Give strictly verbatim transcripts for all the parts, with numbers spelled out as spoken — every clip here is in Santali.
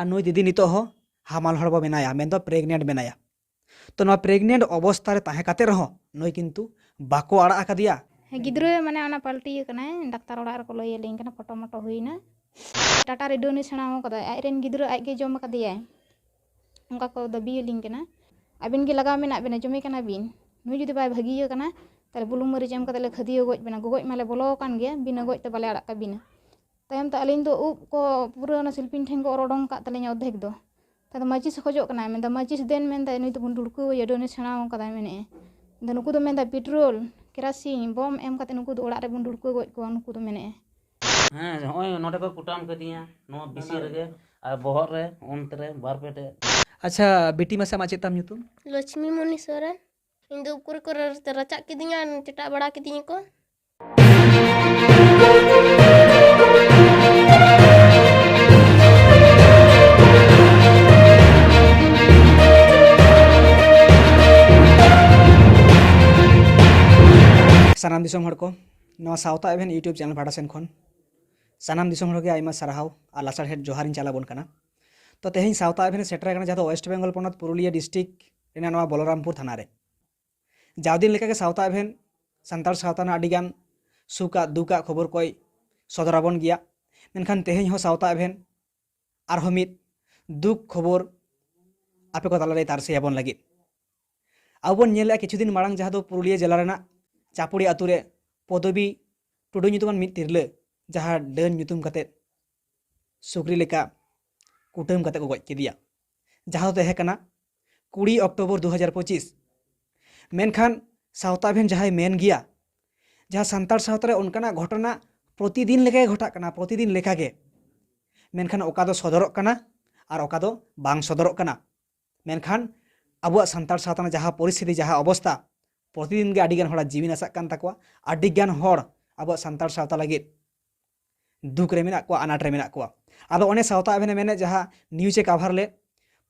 ᱟᱨ ᱱᱩᱭ ᱫᱤᱫᱤ ᱱᱤᱛᱚᱜ ᱦᱚᱸ ᱦᱟᱢᱟᱞ ᱦᱚᱲᱢᱚ ᱢᱮᱱᱟᱭᱟ, ᱢᱮᱱᱫᱚ ᱯᱨᱮᱜᱱᱮᱱᱴ ᱢᱮᱱᱟᱭᱟ᱾ ᱛᱚ ᱱᱚᱣᱟ ᱯᱨᱮᱜᱱᱮᱱᱴ ᱚᱵᱚᱥᱛᱟ ᱨᱮ ᱛᱟᱦᱮᱸ ᱠᱟᱛᱮ ᱨᱮᱦᱚᱸ ᱱᱩᱭ ᱠᱤᱱᱛᱩ ᱵᱟᱠᱚ ᱟᱲᱟᱜ ᱟᱠᱟᱫᱮᱭᱟ᱾ ᱦᱮᱸ, ᱜᱤᱫᱽᱨᱟᱹ ᱢᱟᱱᱮ ᱚᱱᱟ ᱯᱟᱞᱴᱤ ᱟᱠᱟᱱᱟᱭ, ᱰᱟᱠᱛᱟᱨ ᱚᱲᱟᱜ ᱨᱮᱠᱚ ᱞᱟᱹᱭ ᱟᱹᱞᱤᱧ ᱠᱟᱱᱟ, ᱯᱷᱚᱴᱚ ᱢᱚᱴᱚ ᱦᱩᱭᱱᱟ᱾ ᱴᱟᱴᱟ ᱨᱮᱰᱤᱭᱳ ᱱᱩᱭ ᱥᱮᱬᱟ ᱟᱠᱟᱫᱟᱭ, ᱟᱡ ᱨᱮᱱ ᱜᱤᱫᱽᱨᱟᱹ ᱟᱡ ᱜᱮ ᱡᱚᱢ ᱟᱠᱟᱫᱮᱭᱟᱭ, ᱚᱱᱠᱟ ᱠᱚ ᱫᱟᱹᱵᱤ ᱟᱹᱞᱤᱧ ᱠᱟᱱᱟ᱾ ᱟᱹᱵᱤᱱ ᱜᱮ ᱞᱟᱜᱟᱣ ᱢᱮᱱᱟᱜ ᱵᱤᱱᱟ, ᱡᱚᱢᱮ ᱠᱟᱱᱟ ᱵᱤᱱ, ᱱᱩᱭ ᱡᱩᱫᱤ ᱵᱟᱭ ᱵᱷᱟᱹᱜᱤᱭᱟ ᱠᱟᱱᱟ, ᱛᱟᱦᱚᱞᱮ ᱵᱩᱞᱩᱝ ᱢᱟᱹᱨᱤᱪ ᱮᱢ ᱠᱟᱛᱮ ᱞᱮ ᱠᱷᱟᱹᱫᱤᱭᱟᱹ ᱜᱚᱡ ᱵᱤᱱᱟ, ᱜᱚᱜᱚᱡ ᱢᱟᱞᱮ ᱵᱚᱞᱚ ᱟᱠᱟᱱ ᱜᱮᱭᱟ, ᱵᱤᱱᱟᱹ ᱜᱚᱡ ᱛᱮ ᱵᱟᱞᱮ ᱟᱲᱟᱜ ᱠᱟᱵᱤᱱᱟ᱾ ᱛᱟᱭᱚᱢ ᱛᱮ ᱟᱹᱞᱤᱧ ᱫᱚ ᱩᱵ ᱠᱚ ᱯᱩᱨᱟᱹ ᱚᱱᱟ ᱥᱤᱞᱯᱤᱧ ᱴᱷᱮᱱ ᱠᱚ ᱚᱨ ᱚᱰᱚᱝ ᱟᱠᱟᱫ ᱛᱟᱹᱞᱤᱧᱟ ᱚᱨᱫᱷᱮᱠ ᱫᱚ᱾ ᱛᱟᱭᱚᱢ ᱫᱚ ᱢᱟᱹᱪᱤᱥ ᱮ ᱠᱷᱚᱡᱚᱜ ᱠᱟᱱᱟᱭ, ᱢᱮᱱᱫᱟ, "ᱢᱟᱹᱪᱤᱥ ᱫᱮᱱ", ᱢᱮᱱᱫᱟ, "ᱱᱩᱭ ᱫᱚᱵᱚᱱ ᱰᱩᱲᱠᱟᱹᱣ ᱮᱭᱟ, ᱰᱟᱹᱱᱮ ᱥᱮᱬᱟ ᱟᱠᱟᱫᱟᱭ", ᱢᱮᱱᱮᱫᱼᱟᱭ᱾ ᱢᱮᱱᱫᱟ, ᱱᱩᱠᱩ ᱫᱚ, ᱢᱮᱱᱫᱟ, ᱯᱮᱴᱨᱳᱞ, ᱠᱮᱨᱟᱥᱤᱱ, ᱵᱚᱢ ᱮᱢ ᱠᱟᱛᱮ ᱱᱩᱠᱩ ᱫᱚ ᱚᱲᱟᱜ ᱨᱮᱵᱚᱱ ᱰᱩᱲᱠᱟᱹᱣ ᱜᱚᱡ ᱠᱚᱣᱟ, ᱱᱩᱠᱩ ᱫᱚ, ᱢᱮᱱᱮᱫᱼᱟᱭ᱾ ᱦᱮᱸ, ᱱᱚᱜᱼᱚᱭ ᱱᱚᱰᱮ ᱠᱚ ᱠᱩᱴᱟᱢ ᱠᱟᱫᱤᱧᱟ, ᱱᱚᱣᱟ ᱵᱤᱥᱤ ᱨᱮᱜᱮ, ᱟᱨ ᱵᱚᱦᱚᱜ ᱨᱮ, ᱚᱱᱛᱮ ᱨᱮ, ᱵᱟᱨ ᱯᱮ ᱴᱷᱮᱡ᱾ ᱟᱪᱪᱷᱟ ᱵᱤᱴᱤ, ᱢᱟᱥᱮ ᱟᱢᱟᱜ ᱪᱮᱫ ᱛᱟᱢ ᱧᱩᱛᱩᱢ? ᱞᱚᱪᱷᱢᱤ ᱢᱚᱱᱤ ᱥᱚᱨᱮᱱ᱾ ᱤᱧ ᱫᱚ ᱩᱠᱩᱨ ᱠᱚ ᱨᱟᱪᱟᱜ ᱠᱤᱫᱤᱧᱟ, ᱪᱮᱴᱟᱜ ᱵᱟᱲᱟ ᱠᱤᱫᱤᱧᱟ ᱠᱚ᱾ ᱥᱟᱱᱟᱢ ᱫᱤᱥᱚᱢ ᱦᱚᱲ ᱠᱚ, ᱱᱚᱣᱟ ᱥᱟᱶᱛᱟ ᱮᱵᱷᱮᱱ YouTube ᱪᱮᱱᱮᱞ ᱯᱟᱦᱴᱟ ᱥᱮᱱ ᱠᱷᱚᱱ ᱥᱟᱱᱟᱢ ᱫᱤᱥᱚᱢ ᱦᱚᱲ ᱜᱮ ᱟᱭᱢᱟ ᱥᱟᱨᱦᱟᱣ ᱟᱨ ᱞᱟᱥᱟᱲᱦᱮᱫ ᱡᱚᱦᱟᱨᱤᱧ ᱪᱟᱞ ᱟᱵᱚᱱ ᱠᱟᱱᱟ᱾ ᱛᱚ ᱛᱮᱦᱮᱧ ᱥᱟᱶᱛᱟ ᱮᱵᱷᱮᱱ ᱥᱮᱴᱮᱨ ᱟᱠᱟᱱᱟ, ᱡᱟᱦᱟᱸ ᱫᱚ ᱳᱭᱮᱥᱴ ᱵᱮᱝᱜᱚᱞ ᱯᱚᱱᱚᱛ ᱯᱩᱨᱩᱞᱤᱭᱟᱹ ᱰᱤᱥᱴᱨᱤᱠᱴ ᱨᱮᱱᱟᱜ ᱱᱚᱣᱟ ᱵᱚᱞᱚᱨᱟᱢᱯᱩᱨ ᱛᱷᱟᱱᱟ ᱨᱮ᱾ ᱡᱟᱣ ᱫᱤᱱ ᱞᱮᱠᱟᱜᱮ ᱥᱟᱶᱛᱟ ᱮᱵᱷᱮᱱ ᱥᱟᱱᱛᱟᱲ ᱥᱟᱶᱛᱟ ᱨᱮᱱᱟᱜ ᱟᱹᱰᱤᱜᱟᱱ ᱥᱩᱠ ᱟᱜ ᱫᱩᱠ ᱟᱜ ᱠᱷᱚᱵᱚᱨ ᱠᱚᱭ ᱥᱚᱫᱚᱨ ᱟᱵᱚᱱ ᱜᱮᱭᱟ᱾ ᱢᱮᱱᱠᱷᱟᱱ ᱛᱮᱦᱮᱧ ᱦᱚᱸ ᱥᱟᱶᱛᱟ ᱮᱵᱷᱮᱱ ᱟᱨᱦᱚᱸ ᱢᱤᱫ ᱫᱩᱠ ᱠᱷᱚᱵᱚᱨ ᱟᱯᱮ ᱠᱚ ᱛᱟᱞᱟᱨᱮ ᱛᱟᱨᱥᱮ ᱟᱵᱚᱱ ᱞᱟᱹᱜᱤᱫ᱾ ᱟᱵᱚ ᱵᱚᱱ ᱧᱮᱞ ᱞᱮᱜᱼᱟ ᱠᱤᱪᱷᱩ ᱫᱤᱱ ᱢᱟᱲᱟᱝ, ᱡᱟᱦᱟᱸ ᱫᱚ ᱯᱩᱨᱩᱞᱤᱭᱟᱹ ᱡᱮᱞᱟ ᱨᱮᱱᱟᱜ ᱪᱟᱯᱩᱲᱤ ᱟᱛᱳ ᱨᱮ ᱯᱚᱫᱚᱵᱤ ᱴᱩᱰᱩ ᱧᱩᱛᱩᱢᱟᱱ ᱢᱤᱫ ᱛᱤᱨᱞᱟᱹ, ᱡᱟᱦᱟᱸ ᱰᱟᱹᱱ ᱧᱩᱛᱩᱢ ᱠᱟᱛᱮ ᱥᱩᱠᱨᱤ ᱞᱮᱠᱟ ᱠᱩᱴᱟᱹᱢ ᱠᱟᱛᱮ ᱠᱚ ᱜᱚᱡ ᱠᱮᱫᱮᱭᱟ, ᱡᱟᱦᱟᱸ ᱫᱚ ᱛᱟᱦᱮᱸ ᱠᱟᱱᱟ ᱠᱩᱲᱤ ᱚᱠᱴᱳᱵᱚᱨ ᱫᱩ ᱦᱟᱡᱟᱨ ᱯᱚᱸᱪᱤᱥ᱾ ᱢᱮᱱᱠᱷᱟᱱ ᱥᱟᱶᱛᱟ ᱮᱵᱷᱮᱱ ᱡᱟᱦᱟᱸᱭ ᱢᱮᱱ ᱜᱮᱭᱟ, ᱡᱟᱦᱟᱸ ᱥᱟᱱᱛᱟᱲ ᱥᱟᱶᱛᱟ ᱨᱮ ᱚᱱᱠᱟᱱᱟᱜ ᱜᱷᱚᱴᱚᱱᱟ ᱯᱨᱚᱛᱤᱫᱤᱱ ᱞᱮᱠᱟᱜᱮ ᱜᱷᱚᱴᱟᱜ ᱠᱟᱱᱟ, ᱯᱨᱚᱛᱤᱫᱤᱱ ᱞᱮᱠᱟᱜᱮ, ᱢᱮᱱᱠᱷᱟᱱ ᱚᱠᱟ ᱫᱚ ᱥᱚᱫᱚᱨᱚᱜ ᱠᱟᱱᱟ ᱟᱨ ᱚᱠᱟ ᱫᱚ ᱵᱟᱝ ᱥᱚᱫᱚᱨᱚᱜ ᱠᱟᱱᱟ᱾ ᱢᱮᱱᱠᱷᱟᱱ ᱟᱵᱚᱣᱟᱜ ᱥᱟᱱᱛᱟᱲ ᱥᱟᱶᱛᱟ ᱨᱮᱱᱟᱜ ᱡᱟᱦᱟᱸ ᱯᱚᱨᱤᱥᱛᱷᱤᱛᱤ, ᱡᱟᱦᱟᱸ ᱚᱵᱚᱥᱛᱟ, ᱯᱨᱚᱛᱤᱫᱤᱱ ᱜᱮ ᱟᱹᱰᱤᱜᱟᱱ ᱦᱚᱲᱟᱜ ᱡᱤᱣᱤ ᱱᱟᱥᱟᱜ ᱠᱟᱱ ᱛᱟᱠᱚᱣᱟ, ᱟᱹᱰᱤᱜᱟᱱ ᱦᱚᱲ ᱟᱵᱚᱣᱟᱜ ᱥᱟᱱᱛᱟᱲ ᱥᱟᱶᱛᱟ ᱞᱟᱹᱜᱤᱫ ᱫᱩᱠ ᱨᱮ ᱢᱮᱱᱟᱜ ᱠᱚᱣᱟ, ᱟᱱᱟᱴ ᱨᱮ ᱢᱮᱱᱟᱜ ᱠᱚᱣᱟ᱾ ᱟᱫᱚ ᱚᱱᱮ ᱥᱟᱶᱛᱟ ᱮᱵᱷᱮᱱᱮ ᱢᱮᱱᱮᱫ, ᱡᱟᱦᱟᱸ ᱱᱤᱭᱩᱡᱽ ᱮ ᱠᱟᱵᱷᱟᱨ ᱞᱮᱫ,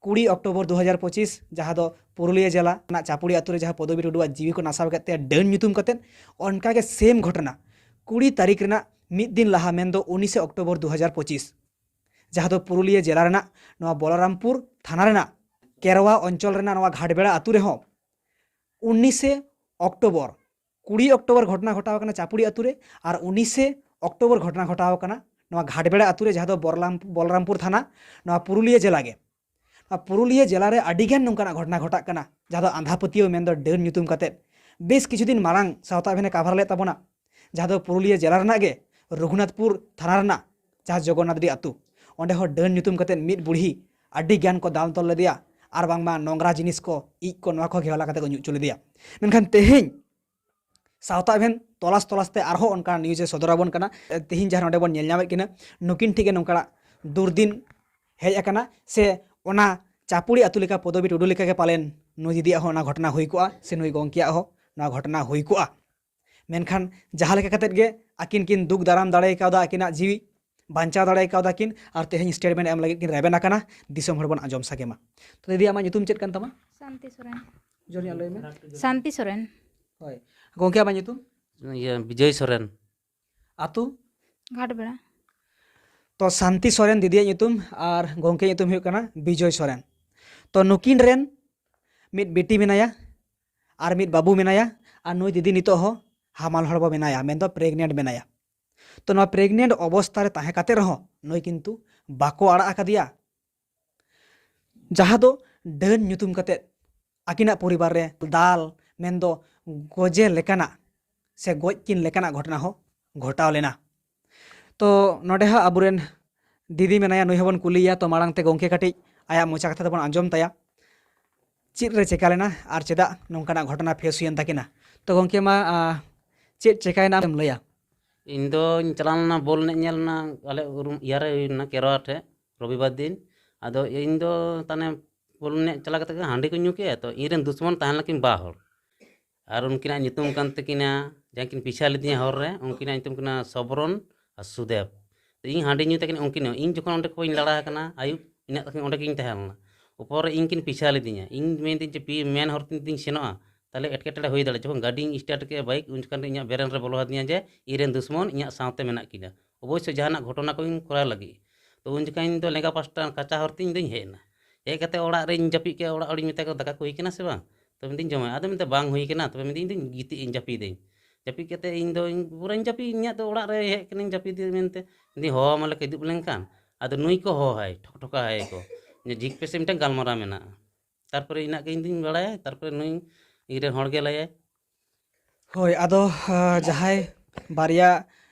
ᱠᱩᱲᱤ ᱚᱠᱴᱳᱵᱚᱨ ᱫᱩ ᱦᱟᱡᱟᱨ ᱯᱚᱸᱪᱤᱥ, ᱡᱟᱦᱟᱸ ᱫᱚ ᱯᱩᱨᱩᱞᱤᱭᱟᱹ ᱡᱮᱞᱟ ᱨᱮᱱᱟᱜ ᱪᱟᱯᱩᱲᱤ ᱟᱛᱳ ᱨᱮ ᱡᱟᱦᱟᱸ ᱯᱚᱫᱚᱵᱤ ᱴᱩᱰᱩᱣᱟᱜ ᱡᱤᱣᱤ ᱠᱚ ᱱᱟᱥᱟᱣ ᱠᱮᱫ ᱛᱟᱭᱟ ᱰᱟᱹᱱ ᱧᱩᱛᱩᱢ ᱠᱟᱛᱮᱫ, ᱚᱱᱠᱟᱜᱮ ᱥᱮᱢ ᱜᱷᱚᱴᱚᱱᱟ ᱠᱩᱲᱤ ᱛᱟᱹᱨᱤᱠᱷ ᱨᱮᱱᱟᱜ ᱢᱤᱫ ᱫᱤᱱ ᱞᱟᱦᱟ, ᱢᱮᱱᱫᱚ ᱩᱱᱤᱥᱮ ᱚᱠᱴᱳᱵᱚᱨ ᱫᱩ ᱦᱟᱡᱟᱨ ᱯᱚᱸᱪᱤᱥ, ᱡᱟᱦᱟᱸ ᱫᱚ ᱯᱩᱨᱩᱞᱤᱭᱟᱹ ᱡᱮᱞᱟ ᱨᱮᱱᱟᱜ ᱱᱚᱣᱟ ᱵᱚᱞᱚᱨᱟᱢᱯᱩᱨ ᱛᱷᱟᱱᱟ ᱨᱮᱱᱟᱜ ᱠᱮᱨᱣᱟ ᱚᱧᱪᱚᱞ ᱨᱮᱱᱟᱜ ᱱᱚᱣᱟ ᱜᱷᱟᱴᱵᱮᱲᱟ ᱟᱹᱛᱩ ᱨᱮᱦᱚᱸ ᱩᱱᱤᱥᱮ ᱚᱠᱴᱳᱵᱚᱨ, ᱠᱩᱲᱤ ᱚᱠᱴᱳᱵᱚᱨ ᱜᱷᱚᱴᱚᱱᱟ ᱜᱷᱚᱴᱟᱣ ᱟᱠᱟᱱᱟ ᱪᱟᱯᱩᱲᱤ ᱟᱹᱛᱩ ᱨᱮ, ᱟᱨ ᱩᱱᱤᱥᱮ ᱚᱠᱴᱳᱵᱚᱨ ᱜᱷᱚᱴᱚᱱᱟ ᱜᱷᱚᱴᱟᱣ ᱟᱠᱟᱱᱟ ᱱᱚᱣᱟ ᱜᱷᱟᱴᱵᱮᱲᱟ ᱟᱹᱛᱩ ᱨᱮ, ᱡᱟᱦᱟᱸ ᱫᱚ ᱵᱚᱨᱞᱟᱢ-, ᱵᱚᱞᱨᱟᱢᱯᱩᱨ ᱛᱷᱟᱱᱟ, ᱱᱚᱣᱟ ᱯᱩᱨᱩᱞᱤᱭᱟᱹ ᱡᱮᱞᱟ ᱜᱮ᱾ ᱱᱚᱣᱟ ᱯᱩᱨᱩᱞᱤᱭᱟᱹ ᱡᱮᱞᱟ ᱨᱮ ᱟᱹᱰᱤ ᱜᱟᱱ ᱱᱚᱝᱠᱟᱱᱟᱜ ᱜᱷᱚᱴᱚᱱᱟ ᱜᱷᱚᱴᱟᱜ ᱠᱟᱱᱟ, ᱡᱟᱦᱟᱸ ᱫᱚ ᱟᱸᱫᱷᱟ ᱯᱟᱹᱛᱭᱟᱹᱣ ᱢᱮᱱᱫᱚ ᱰᱟᱹᱱ ᱧᱩᱛᱩᱢ ᱠᱟᱛᱮᱫ᱾ ᱵᱮᱥ ᱠᱤᱪᱷᱩ ᱫᱤᱱ ᱢᱟᱲᱟᱝ ᱥᱟᱶᱛᱟ ᱮᱵᱷᱮᱱᱮ ᱠᱟᱵᱷᱟᱨ ᱞᱮᱫ ᱛᱟᱵᱚᱱᱟ, ᱡᱟᱦᱟᱸ ᱫᱚ ᱯᱩᱨᱩᱞᱤᱭᱟᱹ ᱡᱮᱞᱟ ᱨᱮᱱᱟᱜ ᱜᱮ ᱨᱚᱜᱷᱩᱱᱟᱛᱷᱯᱩᱨ ᱛᱷᱟᱱᱟ ᱨᱮᱱᱟᱜ ᱡᱟᱦᱟᱸ ᱡᱚᱜᱚᱱᱱᱟᱛᱷᱰᱤ ᱟᱹᱛᱩ, ᱚᱸᱰᱮ ᱦᱚᱸ ᱰᱟᱹᱱ ᱧᱩᱛᱩᱢ ᱠᱟᱛᱮᱫ ᱢᱤᱫ ᱵᱩᱲᱦᱤ ᱟᱹᱰᱤ ᱜᱟᱱ ᱠᱚ ᱫᱟᱞ ᱛᱚᱞ ᱞᱮᱫᱮᱭᱟ, ᱟᱨ ᱵᱟᱝᱢᱟ ᱱᱚᱝᱨᱟ ᱡᱤᱱᱤᱥ ᱠᱚ, ᱤᱡ ᱠᱚ, ᱱᱚᱣᱟ ᱠᱚ ᱜᱷᱮᱣᱞᱟ ᱠᱟᱛᱮ ᱠᱚ ᱧᱩ ᱦᱚᱪᱚ ᱞᱮᱫᱮᱭᱟ᱾ ᱢᱮᱱᱠᱷᱟᱱ ᱛᱮᱦᱮᱧ ᱥᱟᱶᱛᱟ ᱮᱵᱷᱮᱱ ᱛᱚᱞᱟᱥ ᱛᱚᱞᱟᱥ ᱛᱮ ᱟᱨᱦᱚᱸ ᱚᱱᱠᱟ ᱱᱤᱭᱩᱡᱽ ᱮ ᱥᱚᱫᱚᱨ ᱟᱵᱚᱱ ᱠᱟᱱᱟ᱾ ᱛᱮᱦᱮᱧ ᱡᱟᱦᱟᱸ ᱱᱚᱰᱮ ᱵᱚᱱ ᱧᱮᱞ ᱧᱟᱢᱮᱫ ᱠᱤᱱᱟ, ᱱᱩᱠᱤᱱ ᱴᱷᱮᱱ ᱜᱮ ᱱᱚᱝᱠᱟᱱᱟᱜ ᱫᱩᱨᱫᱤᱱ ᱦᱮᱡ ᱟᱠᱟᱱᱟ, ᱥᱮ ᱚᱱᱟ ᱪᱟᱯᱩᱲᱤ ᱟᱹᱛᱩ ᱞᱮᱠᱟ ᱯᱚᱫᱚᱵᱤ ᱴᱩᱰᱩ ᱞᱮᱠᱟ ᱜᱮ ᱯᱟᱞᱮᱱ ᱱᱩᱭ ᱫᱤᱫᱤᱭᱟᱜ ᱦᱚᱸ ᱚᱱᱟ ᱜᱷᱚᱴᱚᱱᱟ ᱦᱩᱭ ᱠᱚᱜᱼᱟ, ᱥᱮ ᱱᱩᱭ ᱜᱚᱢᱠᱮᱭᱟᱜ ᱦᱚᱸ ᱱᱚᱣᱟ ᱜᱷᱚᱴᱚᱱᱟ ᱦᱩᱭ ᱠᱚᱜᱼᱟ᱾ ᱢᱮᱱᱠᱷᱟᱱ ᱡᱟᱦᱟᱸ ᱞᱮᱠᱟ ᱠᱟᱛᱮᱫ ᱜᱮ ᱟᱹᱠᱤᱱ ᱠᱤᱱ ᱫᱩᱜ ᱫᱟᱨᱟᱢ ᱫᱟᱲᱮ ᱠᱟᱣᱫᱟ, ᱟᱹᱠᱤᱱᱟᱜ ᱡᱤᱣᱤ ᱵᱟᱧᱪᱟᱣ ᱫᱟᱲᱮ ᱠᱟᱣᱫᱟ ᱠᱤᱱ, ᱟᱨ ᱛᱮᱦᱮᱧ ᱥᱴᱮᱴᱢᱮᱱᱴ ᱮᱢ ᱞᱟᱹᱜᱤᱫ ᱠᱤᱱ ᱨᱮᱵᱮᱱ ᱟᱠᱟᱱᱟ᱾ ᱫᱤᱥᱚᱢ ᱦᱚᱲ ᱵᱚᱱ ᱟᱸᱡᱚᱢ ᱥᱟᱸᱜᱮ ᱢᱟ᱾ ᱛᱚ ᱫᱤᱫᱤ, ᱟᱢᱟᱜ ᱧᱩᱛᱩᱢ ᱪᱮᱫ ᱠᱟᱱ ᱛᱟᱢᱟ? ᱥᱟᱱᱛᱤ ᱥᱚᱨᱮᱱ᱾ ᱡᱳᱨ ᱧᱚᱜ ᱞᱟᱹᱭ ᱢᱮ᱾ ᱥᱟᱱᱛᱤ ᱥᱚᱨᱮᱱ᱾ ᱦᱳᱭ᱾ ᱜᱚᱢᱠᱮ, ᱟᱢᱟᱜ ᱧᱩᱛᱩᱢ? ᱤᱭᱟᱹ, ᱵᱤᱡᱚᱭ ᱥᱚᱨᱮᱱ᱾ ᱟᱹᱛᱩ? ᱜᱷᱟᱴᱵᱮᱲᱟ᱾ ᱛᱚ ᱥᱟᱱᱛᱤ ᱥᱚᱨᱮᱱ ᱫᱤᱫᱤᱭᱟᱜ ᱧᱩᱛᱩᱢ ᱟᱨ ᱜᱚᱢᱠᱮ ᱧᱩᱛᱩᱢ ᱦᱩᱭᱩᱜ ᱠᱟᱱᱟ ᱵᱤᱡᱚᱭ ᱥᱚᱨᱮᱱ᱾ ᱛᱚ ᱱᱩᱠᱤᱱ ᱨᱮᱱ ᱢᱤᱫ ᱵᱤᱴᱤ ᱢᱮᱱᱟᱭᱟ ᱟᱨ ᱢᱤᱫ ᱵᱟᱹᱵᱩ ᱢᱮᱱᱟᱭᱟ, ᱟᱨ ᱱᱩᱭ ᱫᱤᱫᱤ ᱱᱤᱛᱚᱜ ᱦᱚᱸ ᱦᱟᱢᱟᱞ ᱦᱚᱲᱢᱚ ᱢᱮᱱᱟᱭᱟ, ᱢᱮᱱᱫᱚ ᱯᱨᱮᱜᱱᱮᱱᱴ ᱢᱮᱱᱟᱭᱟ᱾ ᱛᱚ ᱱᱚᱣᱟ ᱯᱨᱮᱜᱱᱮᱱᱴ ᱚᱵᱚᱥᱛᱷᱟ ᱨᱮ ᱛᱟᱦᱮᱸ ᱠᱟᱛᱮ ᱨᱮᱦᱚᱸ ᱱᱩᱭ ᱠᱤᱱᱛᱩ ᱵᱟᱠᱚ ᱟᱲᱟᱜ ᱟᱠᱟᱫᱮᱭᱟ, ᱡᱟᱦᱟᱸ ᱫᱚ ᱰᱟᱹᱱ ᱧᱩᱛᱩᱢ ᱠᱟᱛᱮ ᱟᱹᱠᱤᱱᱟᱜ ᱯᱚᱨᱤᱵᱟᱨ ᱨᱮ ᱫᱟᱞ, ᱢᱮᱱᱫᱚ ᱜᱚᱡᱮ ᱞᱮᱠᱟᱱᱟᱜ ᱥᱮ ᱜᱚᱡ ᱠᱤᱱ ᱞᱮᱠᱟᱱᱟᱜ ᱜᱷᱚᱴᱚᱱᱟ ᱦᱚᱸ ᱜᱷᱚᱴᱟᱣ ᱞᱮᱱᱟ᱾ ᱛᱚ ᱱᱚᱰᱮ ᱦᱚᱸ ᱟᱵᱚᱨᱮᱱ ᱫᱤᱫᱤ ᱢᱮᱱᱟᱭᱟ, ᱱᱩᱭ ᱦᱚᱸᱵᱚᱱ ᱠᱩᱞᱤᱭᱮᱭᱟ᱾ ᱛᱚ ᱢᱟᱲᱟᱝ ᱛᱮ ᱜᱚᱢᱠᱮ ᱠᱟᱹᱴᱤᱡ ᱟᱭᱟᱜ ᱢᱚᱪᱟ ᱠᱟᱛᱷᱟ ᱛᱮᱵᱚᱱ ᱟᱸᱡᱚᱢ ᱛᱟᱭᱟ, ᱪᱮᱫ ᱨᱮ ᱪᱮᱠᱟ ᱞᱮᱱᱟ ᱟᱨ ᱪᱮᱫᱟᱜ ᱱᱚᱝᱠᱟᱱᱟᱜ ᱜᱷᱚᱴᱚᱱᱟ ᱯᱷᱮᱥ ᱦᱩᱭᱮᱱ ᱛᱟᱹᱠᱤᱱᱟ᱾ ᱛᱚ ᱜᱚᱢᱠᱮ ᱢᱟ, ᱟ, ᱪᱮᱫ ᱪᱮᱠᱟᱭᱮᱱᱟ ᱮᱢ ᱞᱟᱹᱭᱟ? ᱤᱧ ᱫᱚᱧ ᱪᱟᱞᱟᱣ ᱞᱮᱱᱟ ᱵᱚᱞ ᱮᱱᱮᱡ ᱧᱮᱞ, ᱚᱱᱟ ᱟᱞᱮ ᱩᱨᱩᱢ ᱤᱭᱟᱹ ᱨᱮ ᱦᱩᱭ ᱞᱮᱱᱟ, ᱠᱮᱨᱣᱟ ᱴᱷᱮᱡ, ᱨᱚᱵᱤᱵᱟᱨ ᱫᱤᱱ᱾ ᱟᱫᱚ ᱤᱧ ᱫᱚ ᱛᱟᱦᱚᱞᱮ ᱵᱚᱞ ᱮᱱᱮᱡ ᱪᱟᱞᱟᱣ ᱠᱟᱛᱮ ᱜᱮ ᱦᱟᱺᱰᱤ ᱠᱚ ᱧᱩ ᱠᱮᱜᱼᱟ᱾ ᱛᱚ ᱤᱧ ᱨᱮᱱ ᱫᱩᱥᱢᱚᱱ ᱛᱟᱦᱮᱸ ᱞᱮᱱᱟ ᱠᱤᱱ ᱵᱟᱨ ᱦᱚᱲ, ᱟᱨ ᱩᱱᱠᱤᱱᱟᱜ ᱧᱩᱛᱩᱢ ᱠᱟᱱ ᱛᱟᱹᱠᱤᱱᱟ, ᱡᱟᱦᱟᱸ ᱠᱤᱱ ᱯᱤᱪᱷᱟ ᱞᱤᱫᱤᱧᱟ ᱦᱚᱨ ᱨᱮ, ᱩᱱᱠᱤᱱᱟᱜ ᱧᱩᱛᱩᱢ ᱠᱟᱱᱟ ᱥᱚᱵᱨᱚᱱ ᱟᱨ ᱥᱩᱫᱮᱵ᱾ ᱛᱚ ᱤᱧ ᱦᱟᱺᱰᱤ ᱧᱩ ᱛᱟᱹᱠᱤᱱ ᱩᱱᱠᱤᱱ ᱦᱚᱸ, ᱤᱧ ᱡᱚᱠᱷᱚᱱ ᱚᱸᱰᱮ ᱠᱷᱚᱱᱤᱧ ᱞᱟᱲᱟ ᱟᱠᱟᱱᱟ ᱟᱹᱭᱩᱵ, ᱤᱱᱟᱹᱜ ᱛᱟᱹᱠᱤᱱ ᱚᱸᱰᱮ ᱜᱤᱧ ᱛᱟᱦᱮᱸ ᱞᱮᱱᱟ᱾ ᱩᱯᱚᱨ ᱨᱮ ᱤᱧ ᱠᱤᱱ ᱯᱤᱪᱷᱟ ᱞᱤᱫᱤᱧᱟ, ᱤᱧ ᱢᱮᱱᱫᱟᱹᱧ ᱡᱮ ᱯᱤ ᱢᱮᱱ ᱦᱚᱨ ᱛᱤᱧ ᱥᱮᱱᱚᱜᱼᱟ, ᱛᱟᱦᱚᱞᱮ ᱮᱴᱠᱮᱴᱚᱬᱮ ᱦᱩᱭ ᱫᱟᱲᱮᱭᱟᱜᱼᱟ᱾ ᱡᱚᱠᱷᱚᱱ ᱜᱟᱹᱰᱤᱧ ᱥᱴᱟᱨᱴ ᱠᱮᱜᱼᱟ, ᱵᱟᱭᱤᱠ, ᱩᱱ ᱡᱚᱠᱷᱚᱱ ᱨᱮ ᱤᱧᱟᱹᱜ ᱵᱨᱮᱱ ᱨᱮ ᱵᱚᱞᱚ ᱟᱹᱫᱤᱧᱟ ᱡᱮ ᱤᱧ ᱨᱮᱱ ᱫᱩᱥᱢᱚᱱ ᱤᱧᱟᱹᱜ ᱥᱟᱶᱛᱮ ᱢᱮᱱᱟᱜ ᱠᱤᱱᱟ᱾ ᱚᱵᱚᱥᱥᱳᱭ ᱡᱟᱦᱟᱱᱟᱜ ᱜᱷᱚᱴᱚᱱᱟ ᱠᱚᱧ ᱠᱚᱨᱟᱣ ᱞᱟᱹᱜᱤᱫ᱾ ᱛᱚ ᱩᱱ ᱡᱚᱠᱷᱟᱱ ᱤᱧ ᱫᱚ ᱞᱮᱸᱜᱟ ᱯᱟᱥᱴᱟ ᱠᱟᱪᱟ ᱦᱚᱨ ᱛᱤᱧ ᱤᱧ ᱫᱚᱧ ᱦᱮᱡ ᱮᱱᱟ᱾ ᱦᱮᱡ ᱠᱟᱛᱮ ᱚᱲᱟᱜ ᱨᱤᱧ ᱡᱟᱹᱯᱤᱫ ᱠᱮᱫᱼᱟ᱾ ᱚᱲᱟᱜ ᱦᱚᱲᱤᱧ ᱢᱮᱛᱟ ᱠᱚᱣᱟ, "ᱫᱟᱠᱟ ᱠᱚ ᱦᱩᱭ ᱠᱟᱱᱟ ᱥᱮ ᱵᱟᱝ?" ᱛᱚ ᱢᱮᱱᱫᱟᱹᱧ, "ᱡᱚᱢᱟ᱾" ᱟᱫᱚ ᱢᱮᱱᱫᱟ, "ᱵᱟᱝ ᱦᱩᱭ ᱠᱟᱱᱟ, ᱛᱚᱵᱮ ᱢᱮᱱᱫᱟᱹᱧ ᱤᱧ ᱫᱚᱧ ᱜᱤᱛᱤᱡ ᱤᱧ, ᱡᱟᱹᱯᱤᱫᱟᱹᱧ᱾" ᱡᱟᱹᱯᱤᱫ ᱠᱟᱛᱮ ᱤᱧ ᱫᱚ ᱤᱧ ᱯᱩᱨᱟᱹᱧ ᱡᱟᱹᱯᱤᱫ, ᱤᱧᱟᱹᱜ ᱫᱚ ᱚᱲᱟᱜ ᱨᱮ ᱦᱮᱡ ᱠᱟᱹᱱᱟᱹᱧ ᱡᱟᱹᱯᱤᱫ ᱢᱮᱱᱛᱮ᱾ ᱢᱮᱱᱫᱟᱹᱧ, ᱦᱚᱦᱚ ᱟᱢᱟᱞᱮ ᱠᱤᱫᱩᱵ ᱞᱮᱱᱠᱷᱟᱱ᱾ ᱟᱫᱚ ᱱᱩᱭ ᱠᱚ ᱦᱚᱦᱚ ᱟᱭ, ᱴᱷᱚᱠ ᱴᱷᱚᱠᱟ ᱟᱭ ᱠᱚ, ᱡᱮ, "ᱡᱷᱤᱡ ᱯᱮᱥᱮ, ᱢᱤᱫᱴᱟᱝ ᱜᱟᱞᱢᱟᱨᱟᱣ ᱢᱮᱱᱟᱜᱼᱟ᱾" ᱛᱟᱨᱯᱚᱨᱮ ᱤᱱᱟᱹᱜ ᱜᱮ ᱤᱧ ᱫᱩᱧ ᱵᱟᱲᱟᱭᱟ᱾ ᱛᱟᱨᱯᱚᱨᱮ ᱱᱩᱭ ᱤᱧ ᱨᱮᱱ ᱦᱚᱲ ᱜᱮ ᱞᱟᱹᱭᱟᱭ᱾ ᱦᱳᱭ, ᱟᱫᱚ, ᱟᱸ, ᱡᱟᱦᱟᱸᱭ ᱵᱟᱨᱭᱟ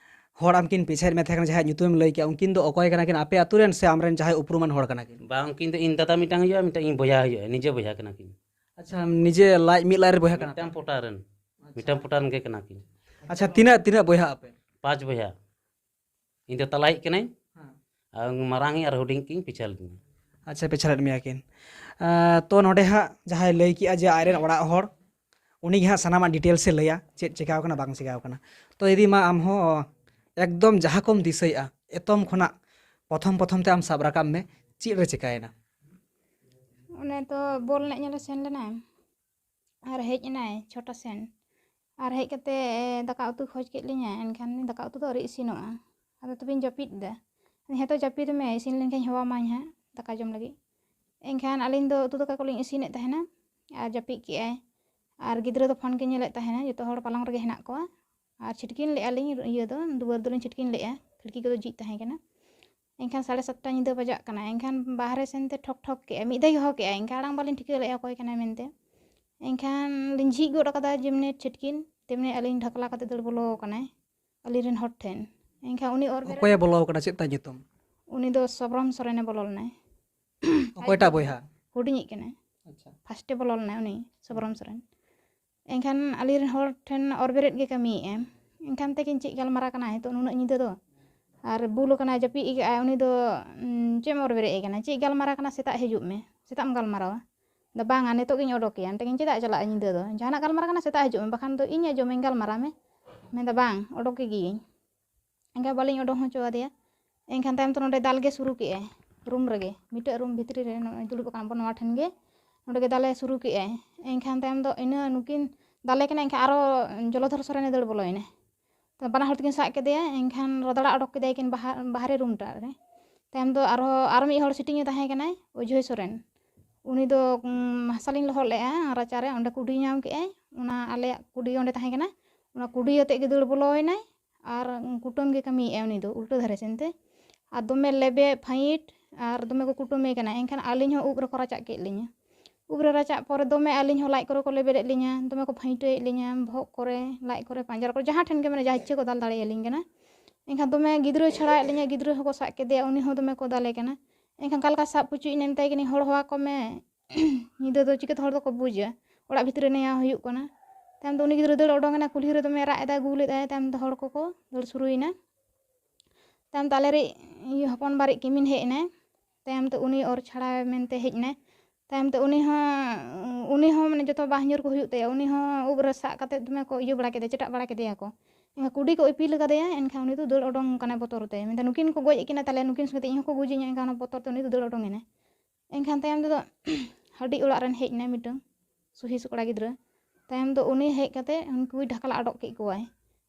ᱦᱚᱲ ᱟᱢᱠᱤᱱ ᱯᱤᱪᱷᱟᱹᱭᱮᱫ ᱢᱮ ᱛᱟᱦᱮᱸ ᱠᱟᱱᱟ, ᱡᱟᱦᱟᱸᱭᱟᱜ ᱧᱩᱛᱩᱢᱮᱢ ᱞᱟᱹᱭ ᱠᱮᱜᱼᱟ, ᱩᱱᱠᱤᱱ ᱫᱚ ᱚᱠᱚᱭ ᱠᱟᱱᱟ ᱠᱤᱱ? ᱟᱯᱮ ᱟᱹᱛᱩ ᱨᱮᱱ ᱥᱮ ᱟᱢᱨᱮᱱ ᱡᱟᱦᱟᱸᱭ ᱩᱯᱨᱩᱢᱟᱱ ᱦᱚᱲ ᱠᱟᱱᱟ ᱠᱤᱱ? ᱵᱟᱝ, ᱩᱱᱠᱤᱱ ᱫᱚ ᱤᱧ ᱫᱟᱫᱟ ᱢᱤᱫᱴᱟᱝ ᱦᱩᱭᱩᱜᱼᱟ, ᱢᱤᱫᱴᱟᱝ ᱤᱧ ᱵᱚᱭᱦᱟ ᱦᱩᱭᱩᱜᱼᱟ, ᱱᱤᱡᱮ ᱵᱚᱭᱦᱟ ᱠᱟᱱᱟ ᱠᱤᱱ᱾ ᱟᱪᱪᱷᱟ, ᱱᱤᱡᱮ ᱞᱟᱡ ᱢᱤᱫ ᱞᱟᱡ ᱨᱮ ᱵᱚᱭᱦᱟ ᱠᱟᱱᱟ ᱢᱤᱫᱴᱟᱝ ᱯᱮ? ᱯᱚᱴᱟ ᱨᱮᱱ, ᱟᱪᱪᱷᱟ᱾ ᱢᱤᱫᱴᱟᱝ ᱯᱚᱴᱟ ᱨᱮᱱ ᱜᱮ ᱠᱟᱱᱟ ᱠᱤᱱ᱾ ᱟᱪᱪᱷᱟ, ᱛᱤᱱᱟᱹᱜ, ᱛᱤᱱᱟᱹᱜ ᱵᱚᱭᱦᱟ ᱟᱯᱮ? ᱯᱟᱸᱪ ᱵᱚᱭᱦᱟ᱾ ᱤᱧ ᱫᱚ ᱛᱟᱞᱟᱭᱤᱡ ᱠᱟᱹᱱᱟᱹᱧ᱾ ᱦᱮᱸ᱾ ᱟᱨ ᱢᱟᱨᱟᱝᱤᱡ ᱟᱨ ᱦᱩᱰᱤᱧ ᱠᱤᱱ ᱯᱤᱪᱷᱟᱹ ᱞᱤᱫᱤᱧᱟ᱾ ᱟᱪᱪᱷᱟ, ᱯᱤᱪᱷᱟᱹ ᱞᱮᱫ ᱢᱮᱭᱟ ᱠᱤᱱ᱾ ᱟᱸ, ᱛᱚ ᱱᱚᱰᱮ ᱦᱟᱸᱜ ᱡᱟᱦᱟᱸᱭ ᱞᱟᱹᱭ ᱠᱮᱜᱼᱟ ᱡᱮ ᱟᱡᱨᱮᱱ ᱚᱲᱟᱜ ᱦᱚᱲ, ᱩᱱᱤ ᱜᱮ ᱦᱟᱸᱜ ᱥᱟᱱᱟᱢᱟᱜ details ᱮ ᱞᱟᱹᱭᱟ, ᱪᱮᱫ ᱪᱮᱠᱟᱣ ᱠᱟᱱᱟ, ᱵᱟᱝ ᱪᱮᱠᱟᱣ ᱠᱟᱱᱟ᱾ ᱛᱚ ᱫᱤᱫᱤ, ᱢᱟ ᱟᱢ ᱦᱚᱸ ᱮᱠᱫᱚᱢ ᱡᱟᱦᱟᱸ ᱠᱚᱢ ᱫᱤᱥᱟᱹᱭᱮᱜᱼᱟ, ᱮᱛᱚᱢ ᱠᱷᱚᱱᱟᱜ ᱯᱨᱚᱛᱷᱚᱢ ᱯᱨᱚᱛᱷᱚᱢ ᱛᱮ ᱟᱢ ᱥᱟᱵ ᱨᱟᱠᱟᱵ ᱢᱮ, ᱪᱮᱫ ᱨᱮ ᱪᱮᱠᱟᱭᱮᱱᱟ? ᱚᱱᱮ ᱛᱚ ᱵᱚᱞ ᱮᱱᱮᱡ ᱧᱮᱞᱮ ᱥᱮᱱ ᱞᱮᱱᱟᱭ᱾ ᱟᱨ ᱦᱮᱡ ᱮᱱᱟᱭ ᱪᱷᱚᱴᱟ ᱥᱮᱱ᱾ ᱟᱨ ᱦᱮᱡ ᱠᱟᱛᱮ, ᱮ, ᱫᱟᱠᱟ ᱩᱛᱩ ᱠᱷᱚᱡᱽ ᱠᱮᱫ ᱞᱤᱧᱟᱹ, ᱮᱱᱠᱷᱟᱱ ᱫᱟᱠᱟ ᱩᱛᱩ ᱫᱚ ᱟᱹᱣᱨᱤ ᱤᱥᱤᱱᱚᱜᱼᱟ᱾ ᱟᱫᱚ ᱛᱚᱵᱮᱧ ᱡᱟᱹᱯᱤᱫ ᱮᱫᱟ᱾ ᱦᱮᱸᱛᱚ ᱡᱟᱹᱯᱤᱫ ᱢᱮ, ᱤᱥᱤᱱ ᱞᱮᱱᱠᱷᱟᱱ ᱦᱚᱦᱚᱣᱟᱢᱟᱹᱧ ᱦᱟᱸᱜ ᱫᱟᱠᱟ ᱡᱚᱢ ᱞᱟᱹᱜᱤᱫ᱾ ᱮᱱᱠᱷᱟᱱ ᱟᱹᱞᱤᱧ ᱫᱚ ᱩᱛᱩ ᱫᱟᱠᱟ ᱠᱚᱞᱤᱧ ᱤᱥᱤᱱᱮᱫ ᱛᱟᱦᱮᱱᱟ ᱟᱨ ᱡᱟᱹᱯᱤᱫ ᱠᱮᱜᱼᱟᱭ᱾ ᱟᱨ ᱜᱤᱫᱽᱨᱟᱹ ᱫᱚ ᱯᱷᱳᱱ ᱠᱤᱱ ᱧᱮᱞᱮᱫ ᱛᱟᱦᱮᱱᱟ, ᱡᱚᱛᱚ ᱦᱚᱲ ᱯᱟᱞᱚᱝ ᱨᱮᱜᱮ ᱦᱮᱱᱟᱜ ᱠᱚᱣᱟ᱾ ᱟᱨ ᱪᱷᱤᱴᱠᱤᱱ ᱞᱮᱜᱼᱟ ᱞᱤᱧ, ᱤᱭᱟᱹ ᱫᱚ, ᱫᱩᱣᱟᱹᱨ ᱫᱚᱞᱤᱧ ᱪᱷᱤᱴᱠᱤᱱ ᱞᱮᱜᱼᱟ, ᱠᱷᱤᱲᱠᱤ ᱠᱚᱫᱚ ᱡᱷᱤᱡ ᱛᱟᱦᱮᱸ ᱠᱟᱱᱟ᱾ ᱮᱱᱠᱷᱟᱱ ᱥᱟᱲᱮ ᱥᱟᱛᱴᱟ ᱧᱤᱫᱟᱹ ᱵᱟᱡᱟᱜ ᱠᱟᱱᱟ᱾ ᱮᱱᱠᱷᱟᱱ ᱵᱟᱦᱨᱮ ᱥᱮᱱᱛᱮ ᱴᱷᱚᱠ ᱴᱷᱚᱠ ᱠᱮᱜᱼᱟᱭ, ᱢᱤᱫ ᱫᱷᱟᱣ ᱜᱮ ᱦᱚᱦᱚ ᱠᱮᱜᱼᱟᱭ᱾ ᱮᱱᱠᱷᱟᱱ ᱟᱲᱟᱝ ᱵᱟᱹᱞᱤᱧ ᱴᱷᱤᱠᱟᱹ ᱞᱮᱜᱼᱟ ᱚᱠᱚᱭ ᱠᱟᱱᱟᱭ ᱢᱮᱱᱛᱮ᱾ ᱮᱱᱠᱷᱟᱱ ᱞᱤᱧ ᱡᱷᱤᱡ ᱜᱚᱫ ᱟᱠᱟᱫᱟ ᱡᱮᱢᱱᱤ ᱪᱷᱤᱴᱠᱤᱱ, ᱛᱮᱢᱱᱤ ᱟᱹᱞᱤᱧ ᱰᱷᱟᱠᱞᱟ ᱠᱟᱛᱮ ᱫᱟᱹᱲ ᱵᱚᱞᱚ ᱟᱠᱟᱱᱟᱭ ᱟᱹᱞᱤᱧ ᱨᱮᱱ ᱦᱚᱲ ᱴᱷᱮᱱ᱾ ᱮᱱᱠᱷᱟᱱ ᱩᱱᱤ ᱚᱨ ᱵᱮᱨᱮᱫ ᱚᱠᱚᱭᱮ ᱵᱚᱞᱚ ᱟᱠᱟᱱᱟ? ᱪᱮᱫ ᱛᱟᱭ ᱧᱩᱛᱩᱢ? ᱩᱱᱤ ᱫᱚ ᱥᱚᱵᱨᱚᱢ ᱥᱚᱨᱮᱱᱮ ᱵᱚᱞᱚ ᱞᱮᱱᱟᱭ᱾ ᱚᱠᱚᱭᱴᱟᱜ ᱵᱚᱭᱦᱟ? ᱦᱩᱰᱤᱧᱤᱡ ᱠᱟᱱᱟᱭ᱾ ᱟᱪᱪᱷᱟ᱾ ᱯᱷᱟᱥᱴᱮ ᱵᱚᱞᱚ ᱞᱮᱱᱟᱭ ᱩᱱᱤ ᱥᱚᱵᱨᱚᱢ ᱥᱚᱨᱮᱱ᱾ ᱮᱱᱠᱷᱟᱱ ᱟᱹᱞᱤᱧ ᱨᱮᱱ ᱦᱚᱲ ᱴᱷᱮᱱ ᱚᱨ ᱵᱮᱨᱮᱫ ᱜᱮ ᱠᱟᱹᱢᱤᱭᱮᱫᱼᱟᱭ᱾ ᱮᱱᱠᱷᱟᱱ ᱛᱮᱠᱤᱱ ᱪᱮᱫ ᱜᱟᱞᱢᱟᱨᱟᱣ ᱠᱟᱱᱟ ᱱᱤᱛᱚᱜ ᱱᱩᱱᱟᱹᱜ ᱧᱤᱫᱟᱹ ᱫᱚ? ᱟᱨ ᱵᱩᱞ ᱟᱠᱟᱱᱟᱭ, ᱡᱟᱹᱯᱤᱫ ᱟᱠᱟᱫᱼᱟᱭ, ᱩᱱᱤ ᱫᱚ, ᱩᱸ, ᱪᱮᱫ ᱮᱢ ᱚᱨ ᱵᱮᱨᱮᱫ ᱮ ᱠᱟᱱᱟ? ᱪᱮᱫ ᱜᱟᱞᱢᱟᱨᱟᱣ ᱠᱟᱱᱟ? ᱥᱮᱛᱟᱜ ᱦᱤᱡᱩᱜ ᱢᱮ, ᱥᱮᱛᱟᱜ ᱮᱢ ᱜᱟᱞᱢᱟᱨᱟᱣᱟ᱾ ᱫᱚ ᱵᱟᱝᱟ, ᱱᱤᱛᱚᱜ ᱜᱤᱧ ᱚᱰᱚᱠᱮᱭᱟ, ᱚᱸᱰᱮ ᱜᱤᱧ ᱪᱮᱫᱟᱜ ᱪᱟᱞᱟᱜᱼᱟ ᱧᱤᱫᱟᱹ ᱫᱚ? ᱡᱟᱦᱟᱱᱟᱜ ᱜᱟᱞᱢᱟᱨᱟᱣ ᱠᱟᱱᱟ, ᱥᱮᱛᱟᱜ ᱦᱤᱡᱩᱜ ᱢᱮ, ᱵᱟᱠᱷᱟᱱ ᱫᱚ ᱤᱧ ᱟᱸᱡᱚᱢᱟᱹᱧ, ᱜᱟᱞᱢᱟᱨᱟᱣ ᱢᱮ᱾ ᱢᱮᱱᱫᱟ, ᱵᱟᱝ, ᱚᱰᱚᱠᱮ ᱜᱤᱭᱟᱹᱧ᱾ ᱮᱱᱠᱷᱟᱱ ᱵᱟᱹᱞᱤᱧ ᱚᱰᱚᱠ ᱦᱚᱪᱚ ᱟᱫᱮᱭᱟ᱾ ᱮᱱᱠᱷᱟᱱ ᱛᱟᱭᱚᱢ ᱛᱮ ᱱᱚᱸᱰᱮ ᱫᱟᱞ ᱜᱮ ᱥᱩᱨᱩ ᱠᱮᱜᱼᱟᱭ, ᱨᱩᱢ ᱨᱮᱜᱮ, ᱢᱤᱫᱴᱟᱹᱜ ᱨᱩᱢ ᱵᱷᱤᱛᱨᱤ ᱨᱮ ᱱᱚᱜᱼᱚᱭ ᱫᱩᱲᱩᱵ ᱟᱠᱟᱱᱟ ᱵᱚᱱ ᱱᱚᱣᱟ ᱴᱷᱮᱱ ᱜᱮ, ᱱᱚᱸᱰᱮ ᱜᱮ ᱫᱟᱞᱮ ᱥᱩᱨᱩ ᱠᱮᱜᱼᱟᱭ᱾ ᱮᱱᱠᱷᱟᱱ ᱛᱟᱭᱚᱢ ᱫᱚ ᱤᱱᱟᱹ ᱱᱩᱠᱤᱱ ᱫᱟᱞᱮ ᱠᱟᱱᱟ, ᱮᱱᱠᱷᱟᱱ ᱟᱨᱚ ᱡᱚᱞᱚᱫᱷᱚᱨ ᱥᱚᱨᱮᱱᱮ ᱫᱟᱹᱲ ᱵᱚᱞᱚᱭᱮᱱᱟ᱾ ᱛᱚ ᱵᱟᱱᱟ ᱦᱚᱲ ᱛᱮᱠᱤᱱ ᱥᱟᱵ ᱠᱮᱫᱮᱭᱟ, ᱮᱱᱠᱷᱟᱱ ᱨᱟᱫᱟᱲᱟ ᱚᱰᱚᱠ ᱠᱮᱫᱮᱭᱟ ᱠᱤᱱ ᱵᱟᱦᱟ-, ᱵᱟᱦᱨᱮ ᱨᱩᱢ ᱴᱟᱜ ᱨᱮ᱾ ᱛᱟᱭᱚᱢ ᱫᱚ ᱟᱨᱦᱚᱸ ᱟᱨ ᱢᱤᱫ ᱦᱚᱲ ᱥᱤᱴᱤᱝ ᱮ ᱛᱟᱦᱮᱸ ᱠᱟᱱᱟᱭ, ᱚᱡᱚᱭ ᱥᱚᱨᱮᱱ᱾ ᱩᱱᱤ ᱫᱚ ᱩᱢ, ᱦᱟᱥᱟ ᱞᱤᱧ ᱞᱚᱦᱚᱫ ᱞᱮᱫᱼᱟ ᱨᱟᱪᱟᱨᱮ, ᱚᱸᱰᱮ ᱠᱩᱰᱤ ᱧᱟᱢ ᱠᱮᱫᱼᱟᱭ, ᱚᱱᱟ ᱟᱞᱮᱭᱟᱜ ᱠᱩᱰᱤ ᱚᱸᱰᱮ ᱛᱟᱦᱮᱸ ᱠᱟᱱᱟ, ᱚᱱᱟ ᱠᱩᱰᱤ ᱟᱛᱮᱫ ᱜᱮ ᱫᱟᱹᱲ ᱵᱚᱞᱚᱭᱮᱱᱟᱭ᱾ ᱟᱨ ᱠᱩᱴᱟᱹᱢ ᱜᱮ ᱠᱟᱹᱢᱤᱭᱮᱫᱼᱟᱭ ᱩᱱᱤ ᱫᱚ, ᱩᱞᱴᱟᱹ ᱫᱷᱟᱨᱮ ᱥᱮᱱᱛᱮ᱾ ᱟᱨ ᱫᱚᱢᱮ ᱞᱮᱵᱮᱫ ᱯᱷᱟᱹᱭᱤᱴ ᱟᱨ ᱫᱚᱢᱮ ᱠᱚ ᱠᱩᱴᱟᱹᱢᱮ ᱠᱟᱱᱟ᱾ ᱮᱱᱠᱷᱟᱱ ᱟᱹᱞᱤᱧ ᱦᱚᱸ ᱩᱵ ᱨᱮᱠᱚ ᱨᱟᱪᱟᱜ ᱠᱮᱫ ᱞᱤᱧᱟ᱾ ᱩᱵ ᱨᱮ ᱨᱟᱪᱟᱜ ᱯᱚᱨᱮ ᱫᱚᱢᱮ ᱟᱹᱞᱤᱧ ᱦᱚᱸ ᱞᱟᱡ ᱠᱚᱨᱮ ᱠᱚ ᱞᱮᱵᱮᱫ ᱮᱫ ᱞᱤᱧᱟ, ᱫᱚᱢᱮ ᱠᱚ ᱯᱷᱟᱹᱭᱤᱴᱟᱹᱭᱮᱫ ᱞᱤᱧᱟ, ᱵᱚᱦᱚᱜ ᱠᱚᱨᱮ, ᱞᱟᱡ ᱠᱚᱨᱮ, ᱯᱟᱸᱡᱟᱨ ᱠᱚᱨᱮ, ᱡᱟᱦᱟᱸ ᱴᱷᱮᱱ ᱜᱮ, ᱢᱟᱱᱮ ᱡᱟᱦᱟᱸ ᱤᱪᱪᱷᱟᱹ ᱠᱚ ᱫᱟᱞ ᱫᱟᱲᱮᱭᱟᱞᱤᱧ ᱠᱟᱱᱟ᱾ ᱮᱱᱠᱷᱟᱱ ᱫᱚᱢᱮ ᱜᱤᱫᱽᱨᱟᱹ ᱪᱷᱟᱲᱟᱣᱮᱫ ᱞᱤᱧᱟ, ᱜᱤᱫᱽᱨᱟᱹ ᱦᱚᱸᱠᱚ ᱥᱟᱵ ᱠᱮᱫᱮᱭᱟ, ᱩᱱᱤ ᱦᱚᱸ ᱫᱚᱢᱮ ᱠᱚ ᱫᱟᱞᱮ ᱠᱟᱱᱟ᱾ ᱮᱱᱠᱷᱟᱱ ᱚᱠᱟ ᱞᱮᱠᱟ ᱥᱟᱵ ᱯᱩᱪᱩᱡ ᱮᱱᱟᱭ, ᱢᱮᱛᱟᱭ ᱠᱟᱹᱱᱟᱹᱧ, "ᱦᱚᱲ ᱦᱚᱦᱚ ᱟᱠᱚ ᱢᱮ, ᱧᱤᱫᱟᱹ ᱫᱚ ᱪᱤᱠᱟᱹᱛᱮ ᱦᱚᱲ ᱫᱚᱠᱚ ᱵᱩᱡᱟ, ᱚᱲᱟᱜ ᱵᱷᱤᱛᱨᱤ ᱨᱮ ᱱᱮᱭᱟᱣ ᱦᱩᱭᱩᱜ ᱠᱟᱱᱟ?" ᱛᱟᱭᱚᱢ ᱫᱚ ᱩᱱᱤ ᱜᱤᱫᱽᱨᱟᱹ ᱫᱟᱹᱲ ᱚᱰᱚᱝ ᱮᱱᱟ, ᱠᱩᱞᱦᱤ ᱨᱮ ᱫᱚᱢᱮ ᱨᱟᱜ ᱮᱫᱟᱭ, ᱜᱩᱞ ᱮᱫᱟᱭ᱾ ᱛᱟᱭᱚᱢ ᱫᱚ ᱦᱚᱲ ᱠᱚᱠᱚ ᱫᱟᱹᱲ ᱥᱩᱨᱩᱭᱮᱱᱟ᱾ ᱛᱟᱭᱚᱢ ᱛᱮ ᱟᱞᱮᱨᱤᱡ ᱤᱭᱟᱹ ᱦᱚᱯᱚᱱ ᱵᱟᱨᱤᱡ ᱠᱤᱢᱤᱱ ᱦᱮᱡ ᱮᱱᱟᱭ᱾ ᱛᱟᱭᱚᱢ ᱛᱮ ᱩᱱᱤ ᱚᱨ ᱪᱷᱟᱲᱟᱣ ᱢᱮᱱᱛᱮ ᱦᱮᱡ ᱮᱱᱟᱭ᱾ ᱛᱟᱭᱚᱢ ᱛᱮ ᱩᱱᱤ ᱦᱚᱸ, ᱩᱱᱤ ᱦᱚᱸ ᱢᱟᱱᱮ ᱡᱚᱛᱚ ᱵᱟᱦᱧᱩᱨ ᱠᱚ ᱦᱩᱭᱩᱜ ᱛᱟᱭᱟ, ᱩᱱᱤ ᱦᱚᱸ ᱩᱵ ᱨᱮ ᱥᱟᱵ ᱠᱟᱛᱮ ᱫᱚᱢᱮ ᱠᱚ ᱤᱭᱟᱹ ᱵᱟᱲᱟ ᱠᱮᱫᱮᱭᱟ, ᱪᱮᱴᱟᱜ ᱵᱟᱲᱟ ᱠᱮᱫᱮᱭᱟ ᱠᱚ᱾ ᱮᱱᱠᱷᱟᱱ ᱠᱩᱰᱤ ᱠᱚ ᱤᱯᱤᱞ ᱟᱠᱟᱫᱮᱭᱟ, ᱮᱱᱠᱷᱟᱱ ᱩᱱᱤ ᱫᱚ ᱫᱟᱹᱲ ᱚᱰᱚᱝ ᱠᱟᱱᱟᱭ ᱵᱚᱛᱚᱨ ᱛᱮ᱾ ᱢᱮᱱᱫᱟ, "ᱱᱩᱠᱤᱱ ᱠᱚ ᱜᱚᱡ ᱮᱫ ᱠᱤᱱᱟ ᱛᱟᱞᱮ, ᱱᱩᱠᱤᱱ ᱥᱚᱸᱜᱮ ᱛᱮ ᱤᱧ ᱦᱚᱸᱠᱚ ᱜᱩᱡᱤᱧᱟ", ᱮᱱᱠᱷᱟᱱ ᱚᱱᱟ ᱵᱚᱛᱚᱨ ᱛᱮ ᱩᱱᱤ ᱫᱚ ᱫᱟᱹᱲ ᱚᱰᱚᱝ ᱮᱱᱟᱭ᱾ ᱮᱱᱠᱷᱟᱱ ᱛᱟᱭᱚᱢ ᱛᱮᱫᱚ ᱦᱟᱹᱰᱤ ᱚᱲᱟᱜ ᱨᱮᱱ ᱦᱮᱡ ᱮᱱᱟᱭ ᱢᱤᱫᱴᱟᱝ ᱥᱩᱦᱤᱥ ᱠᱚᱲᱟ ᱜᱤᱫᱽᱨᱟᱹ᱾ ᱛᱟᱭᱚᱢ ᱫᱚ ᱩᱱᱤ ᱦᱮᱡ ᱠᱟᱛᱮ ᱩᱱᱠᱩᱭ ᱰᱷᱟᱠᱞᱟ ᱚᱰᱚᱠ ᱠᱮᱫ ᱠᱚᱣᱟᱭ,